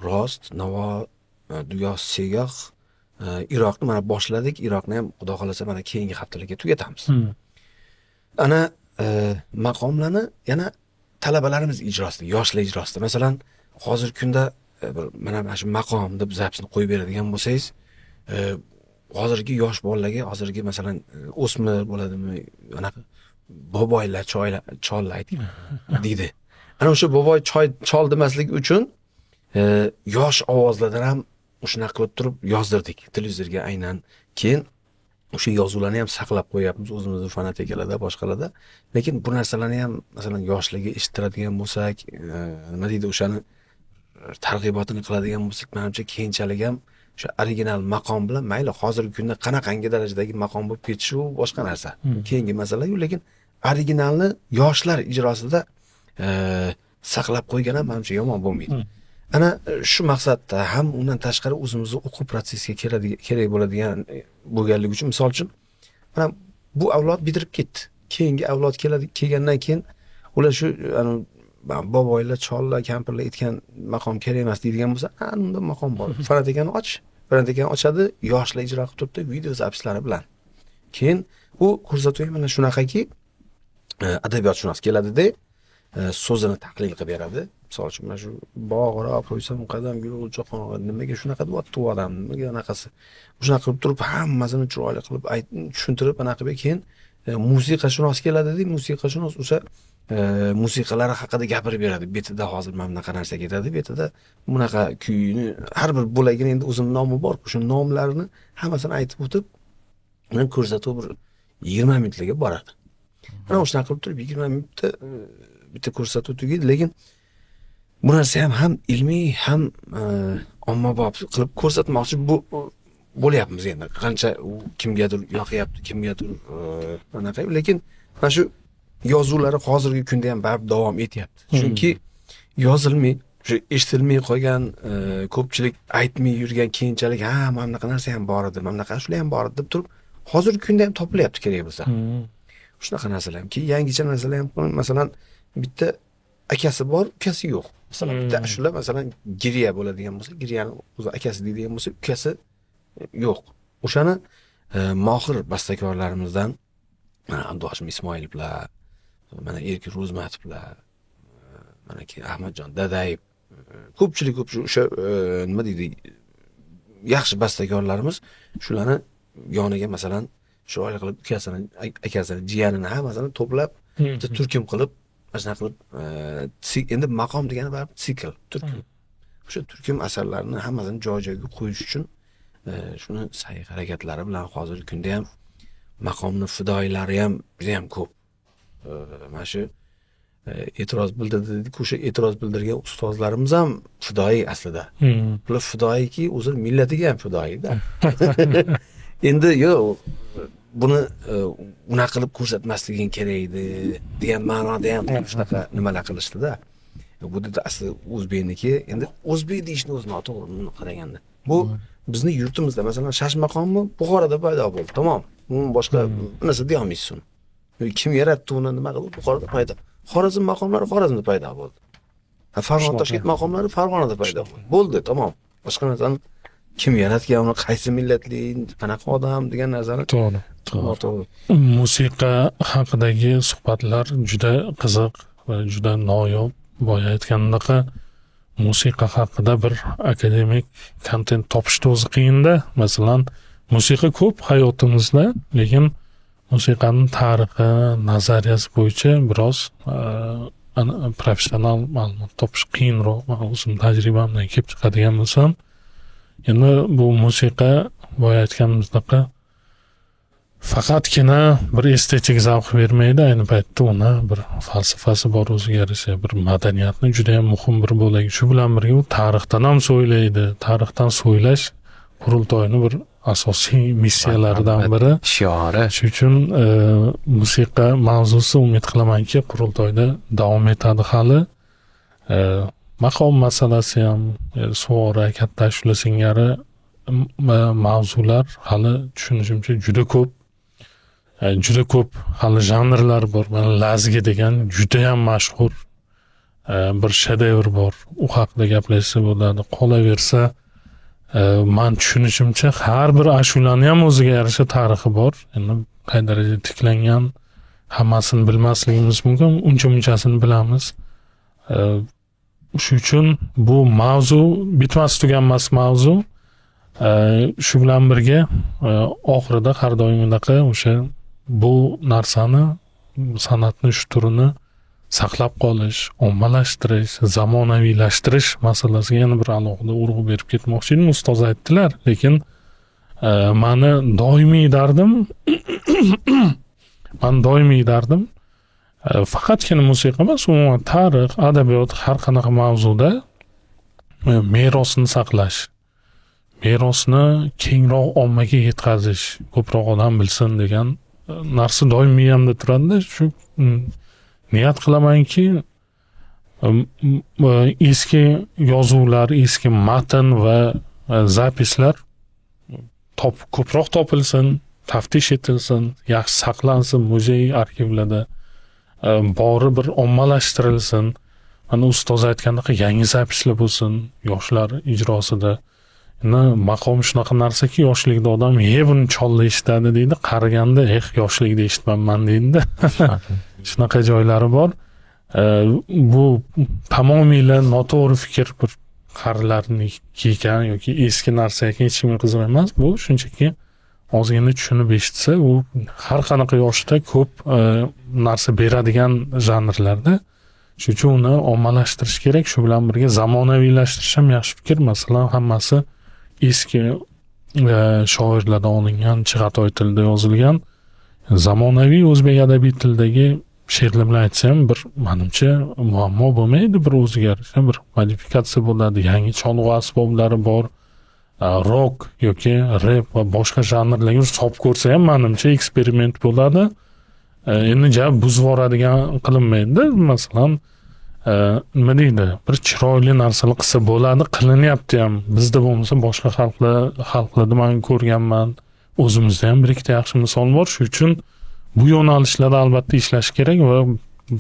Rost, Navo, Dugoh, Segoh, Iroqni mana boshladik. Iroqni ham Xudo xolasa mana keyingi haftalarga tugatamiz. Ana maqomlarni yana talabalarimiz ijrosida, yoshlar ijrosida. Masalan, hozirgi kunda bir mana shu maqom deb zapsni qo'yib beradigan bo'lsangiz, hozirgi yosh bolalarga, hozirgi masalan o'smir bo'ladimi, anaqa boboylar chollar deydi. Ana o'sha boboy chol demaslik uchun yosh ovozlardan ham shunaqa qilib turib yozdirdik televizorga aynan. Keyin o'sha yozuvlarni ham saqlab qo'yapmiz o'zimizni fonotekalarda, boshqalarda. Lekin bu narsalarni ham masalan yoshlarga eshittiradigan bo'lsak, nima deydi, o'shani targ'ibotini qiladigan bo'lsak, menimcha keyinchalik ham o'sha original maqom bilan, mayli hozirgi kunda qanaqangi darajadagi maqom bo'lib ketishi u boshqa narsa. Keyingi masala-yu, lekin originalni yoshlar ijrosida saqlab qo'ygan ham menimcha yomon bo'lmaydi. Ana shu maqsadda ham undan tashqari o'zimizni o'quv protsessiga kerak bo'ladigan bo'lganligi uchun, misol uchun mana bu avlod bitirib ketdi. Keyingi avlod keladi, kelgandan keyin ular shu boboylar, chollar, kampirlar aytgan maqom kerak emas deydigan bo'lsa, unda maqom bor. Fonotekani och, fonotekani ochadi, yoshlar ijro qilib turibdi video zapislari bilan. Keyin u ko'rsatuv mana shunaqaki, adabiyotshunos keladida, so'zini tahlil qilib beradi. Misol uchun mana shu bog'roq qo'ysam qadam gul g'uncha, nimaga shunaqa deyapti u odam, nimaga anaqasi. Shunaqa qilib turib hammasini chiroyli qilib tushuntirib anaqa qilib, keyin musiqashunos keladi-da, musiqashunos o'sha musiqalari haqida gapirib beradi. Betida hozir mana bunaqa narsa ketadi, betida bunaqa kuyini har bir bo'lagini endi o'zini nomi bor, o'sha nomlarini hammasini aytib o'tib, uni ko'rsatuv bir 20 minutlarga boradi. Mana shunaqa qilib turib 20 minutda bitta ko'rsatuv tugaydi, lekin bu narsa ham ilmiy, ham ommabop qilib ko'rsatmoqchi bo'lyapmiz endi. Qancha u kimgadir yoqyapti, kimgadir anaqa, lekin mana shu yozuvlari hozirgi kunda ham baribir davom etyapti. Chunki yozilmay, o'sha eshitilmay qolgan, ko'pchilik aytmay yurgan, keyinchalik ha, mana bunaqa narsa ham bor edi, mana bunaqa ashula ham bor edi deb turib, hozirgi kunda ham topilyapti kerak bo'lsa. Shunaqa narsalar ham, keyin yangicha narsalar ham, masalan, bitta akasi bor, ukasi yo'q. Masalan, bitta ashula, masalan, giriya bo'ladigan bo'lsa, giriyani o'zi akasi deydigan bo'lsa, ukasi yo'q. O'shani mohir bastakorlarimizdan mana Abduhoshim Ismoilovlar, mana Erkin Ro'zmatovlar, mana keyin Ahmadjon Dadayev, ko'pchilik o'sha nima deydi, yaxshi bastakorlarimiz shularni yoniga masalan chiroyli qilib ukasini, akasini, jiyanini hammasini to'plab bitta turkum qilib, mana shunaqa qilib, endi maqom degani baribir sikl, turkum. O'sha turkum asarlarini hammasini joy-joyiga qo'yish uchun shuni sa'y harakatlari bilan hozirgi kunda ham maqomni fidoyilari ham juda ham ko'p. Mana shu e'tiroz bildirdi dedik, o'sha e'tiroz bildirgan ustozlarimiz ham fidoyi aslida. Ular fidoyiki, o'zi millatiga ham fidoyida. Endi yo'q, buni unaqa qilib ko'rsatmasliging kerak edi degan ma'noda ham shunaqa nimalar qilishdida. Bu dedi asli o'zbekniki, endi o'zbek deyishni o'zi noto'g'ri buni qaraganda. Bu bizni yurtimizda, masalan, shashmaqommi Buxoroda paydo bo'ldi, tamom. Boshqa narsa deya olmaysiz uni. Kim yaratdi uni, nima qildi, Buxoroda paydo. Xorazm maqomlari Xorazmda paydo bo'ldi. Farg'ona, Toshkent maqomlari Farg'onada paydo bo'ldi. Bo'ldi, tamom. Boshqa narsani kim yaratgan uni, qaysi millatli, qanaqa odam degan narsani to'g'ri. Noto'g'ri. Musiqa haqidagi suhbatlar juda qiziq va juda noyob. Boya aytganimdaqa musiqa haqida bir akademik kontent topishni o'zi qiyinda. Masalan, musiqa ko'p hayotimizda, lekin musiqaning tarixi, nazariyasi bo'yicha biroz professional ma'lumot topish qiyinroq. Men o'zim tajribamdan kelib chiqadigan bo'lsam, endi bu musiqa boya aytganimizdaqa faqatgina bir estetik zavq bermaydi, ayni paytda uni bir falsafasi bor, o'ziga yarasha bir madaniyatni juda ham muhim bir bo'lagi. Shu bilan birga u tarixdan ham so'ylaydi. Tarixdan so'ylash qurultoyni bir asosiy missiyalaridan biri. Shiori. Shuning uchun musiqa mavzusi umid qilamanki qurultoyda davom etadi hali. Maqom masalasi ham, suvora, katta ashula singari mavzular hali tushunishimcha juda ko'p. Juda ko'p hali janrlar bor. Mana lazgi degan juda ham mashhur bir shedevr bor. U haqida gaplashsa bo'ladi. Qolaversa, man tushunishimcha har bir ashulani ham o'ziga yarasha tarixi bor. Endi qay darajada tiklangan hammasini bilmasligimiz mumkin, uncha munchasini bilamiz. Shu uchun bu mavzu bitmas tuganmas mavzu. Shu bilan birga oxirida har doimgidaqa o'sha bu narsani, san'atni shu turini saqlab qolish, ommalashtirish, zamonaviylashtirish masalasiga yana bir alohida urg'u berib ketmoqchi edim. Ustoz aytdilar, lekin mani doimiy dardim faqatgina musiqa emas, umuman tarix, adabiyot, har qanaqa mavzuda merosni saqlash, merosni kengroq ommaga yetkazish, ko'proq odam bilsin degan narsa doim miyamda turadi. Shu niyat qilamanki, eski yozuvlar, eski matn va zapislar ko'proq topilsin, taftish etilsin, yaxshi saqlansin muzey arxivlarda, bori bir ommalashtirilsin. Mana ustoz aytgandaqa yangi zapislar bo'lsin yoshlar ijrosida. Endi maqom shunaqa narsaki, yoshligida odam buni cholda eshitadi deydi, qariganda eh yoshligida eshitmanman deydi. Shunaqa joylari bor. Bu tamomila noto'g'ri fikr, bir qarilarniki ekan yoki eski narsa ekan, hech kimga qiziq emas. Bu shunchaki ozgina tushunib eshitsa, u har qanaqa yoshda ko'p narsa beradigan janrlarda. Shuning uchun uni ommalashtirish kerak, shu bilan birga zamonaviylashtirish ham yaxshi fikr. Masalan, hammasi eski shoirlardan olingan, Chig'atoy tilida yozilgan zamonaviy o'zbek adabiy tilidagi she'rlar bilan aytsa ham bir manimcha muammo bo'lmaydi, bir o'ziga yarasha bir modifikatsiya bo'ladi. Yangi cholg'u asboblari bor, rok yoki rep va boshqa janrlarga solib ko'rsa ham manimcha eksperiment bo'ladi. Endi ja buzib yuboradigan qilinmaydi. Masalan, nima deydi, bir chiroyli narsalar qilsa bo'ladi, qilinyapti ham. Bizda bo'lmasa boshqa xalqlarda man ko'rganman, o'zimizda ham bir ikkita yaxshi misol bor. Shuning uchun bu yo'nalishlarda albatta ishlash kerak va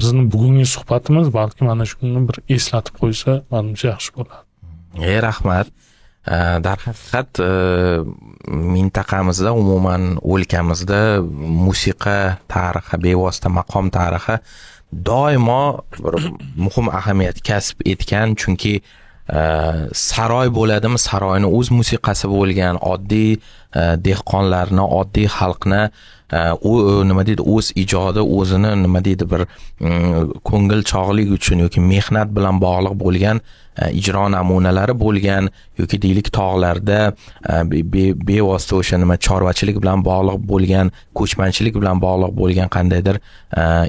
bizni bugungi suhbatimiz balki mana shuni bir eslatib qo'ysa manimcha yaxshi bo'ladi. Rahmat. Darhaqiqat mintaqamizda, umuman o'lkamizda musiqa tarixi, bevosita maqom tarixi doimo bir muhim ahamiyat kasb etgan, chunki saroy bo'ladimi, saroyni o'z musiqasi bo'lgan, oddiy dehqonlarni, oddiy xalqni u nima deydi, o'z ijodi, o'zini nima deydi, bir ko'ngil chog'lik uchun yoki mehnat bilan bog'liq bo'lgan ijro namunalari bo'lgan, yoki deylik tog'larda bevosita o'sha nima chorvachilik bilan bog'liq bo'lgan, ko'chmanchilik bilan bog'liq bo'lgan qandaydir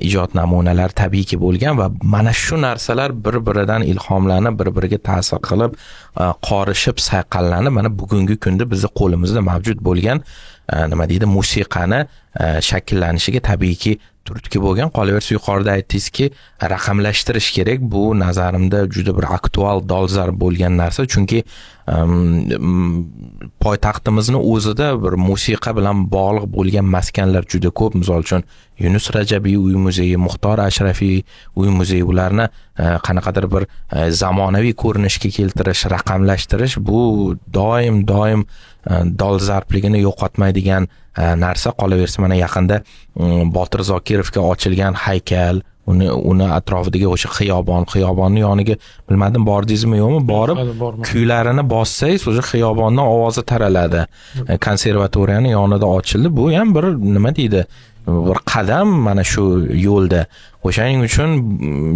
ijod namunalari tabiiyki bo'lgan va mana shu narsalar bir-biridan ilhomlanib, bir-biriga ta'sir qilib, qorishib, sayqallanib, mana bugungi kunda bizni qo'limizda mavjud bo'lgan nima deydi, musiqani shakllanishiga tabiiyki turtki bo'lgan. Qolaversa, yuqorida aytdingizki, raqamlashtirish kerak. Bu nazarimda juda bir aktual, dolzarb bo'lgan narsa, chunki poytaxtimizni o'zida bir musiqa bilan bog'liq bo'lgan maskanlar juda ko'p. Misol uchun, Yunus Rajabiy uy muzeyi, Muxtor Ashrafiy uy muzeyi, ularni qanaqadir bir zamonaviy ko'rinishga keltirish, raqamlashtirish bu doim dolzarbligini yo'qotmaydigan narsa. Qolaversa, mana yaqinda Botir Zokirovga ochilgan haykal, uni atrofidagi o'sha xiyobonni yoniga, bilmadim bordingizmi yo'qmi, borib kuylarini bossangiz o'sha xiyobondan ovozi taraladi. Konservatoriyani yonida ochildi. Bu ham bir nima deydi, bir qadam mana shu yo'lda. O'shaning uchun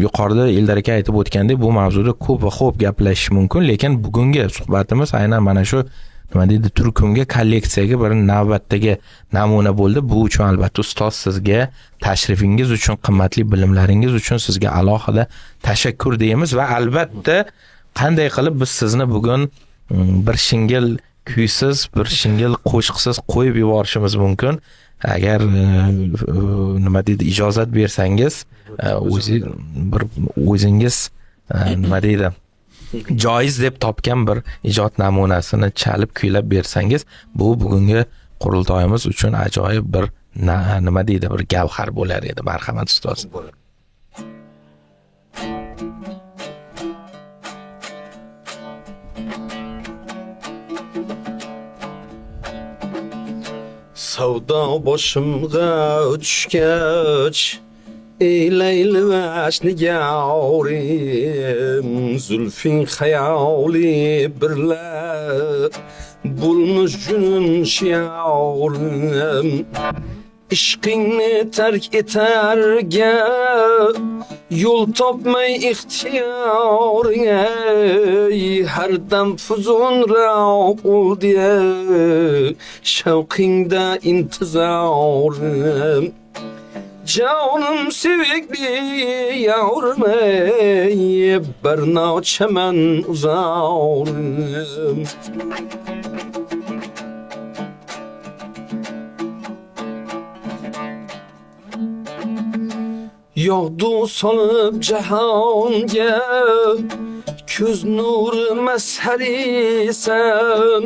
yuqorida Eldar aka aytib o'tgandek, bu mavzuda ko'p va xo'p gaplashish mumkin, lekin bugungi suhbatimiz aynan mana shu nima deydi, turkumga, kolleksiyaga bir navbatdagi namuna bo'ldi. Bu uchun albatta ustoz sizga tashrifingiz uchun, qimmatli bilimlaringiz uchun sizga alohida tashakkur deymiz va albatta qanday qilib biz sizni bugun bir shingil kuysiz, bir shingil qo'shiqsiz qo'yib yuborishimiz mumkin. Agar nima deydi, ijozat bersangiz, o'zi bir o'zingiz nima deydi, joiz deb topgan bir ijod namunasini chalib kuylab bersangiz, bu bugungi qurultoyimiz uchun ajoyib bir nima deydi, bir gavhar bo'lar edi. Marhamat ustoz. Savdo boshimga tushgach, ey Layli nigorim, zulfing xayoli birla bo'lmish junun shiyorim. Ishqingni tark etarga yo'l topmay ixtiyoring, har dam fuzunroq o'ldi shavqingda intizorim. Jonim sevikli yorim, ey, bir nochaman uzorim. Yog'du solib jahonga ko'z nuri mazharisan,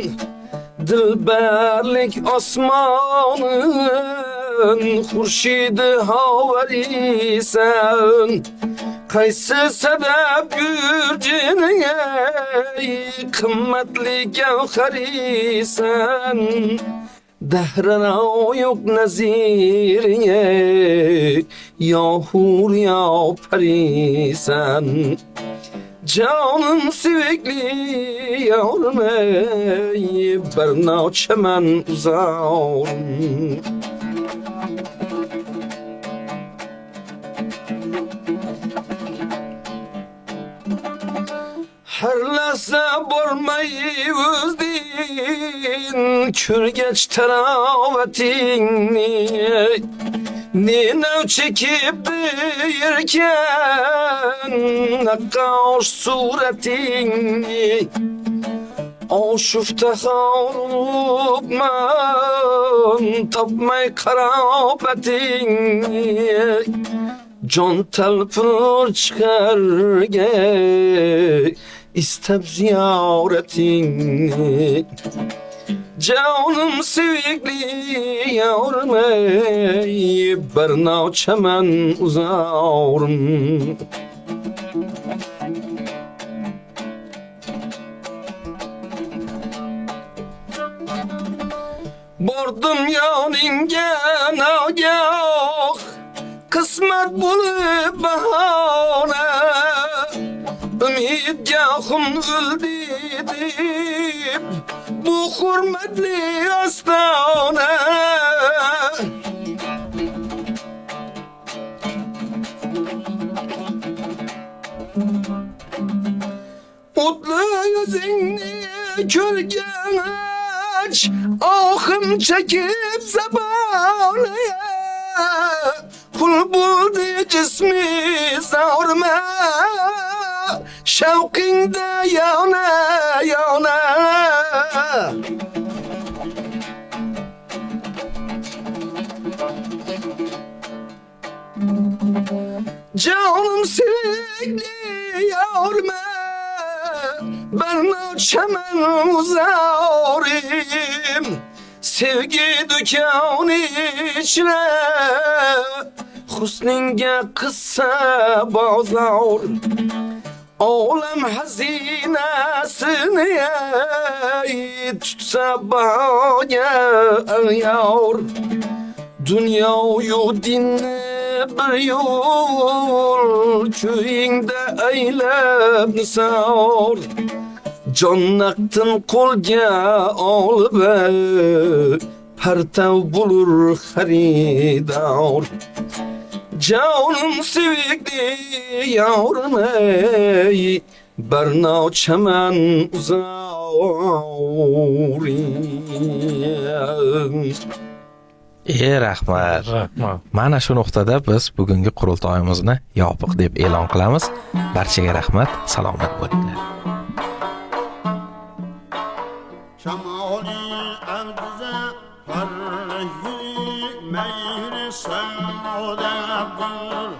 dilbarlik osmonin xurshidi hovarisan. Qaysi sabab gurjining qimmatli gavharisan, dahrara yo'q naziring, yo hur yo parisan. Jonim sevikli yorim, ey, bir nochaman uzorim. Har lahza bormay o'zdin ko'rgach tarovatingni, ne çekip deyirken naqqosh suratingni. Oshufta olubman topmay qarobatingni, jon talpinur chiqarga istab ziyoratingni. Jonim sevikli yorim, ey, bir nochaman uzorim. Bordim yoningga nogah, qismat bo'lib bahona, umidgohim o'ldi deb bu hurmatli ostona. O'tli yuzingni ko'rgach, ohim chekib zabona, qul bo'ldi jismi zorma, shavqingda yona yona. Jonim sevikli yorim, bir nochaman uzorim. Sevgi do'koni ichra husningga qissa bozor, olam hazinasini tutsa bahoga yor. Dunyoyu dinni bir yo'l kuyingda aylab nisor, jon naqdin qo'lga olib partav bo'lur xaridor. Jonim sevikli yorim, ey, bir nochaman uzorim. Rahmat. Rahmat. Mana shu nuqtada biz bugungi qurultoyimizni yopiq deb e'lon qilamiz. Barchaga rahmat, salomat bo'linglar. Şamali ardıza farhi meyri sağdadır.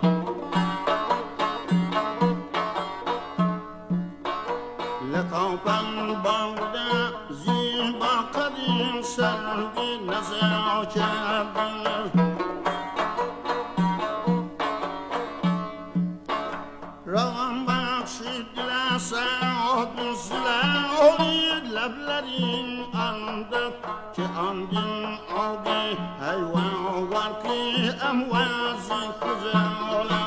با قدیم سروی نزاکت روان بخشید لسعاد زلالی لبلرین اندر که آن آبی حیوان ورکی اموازی خجالت.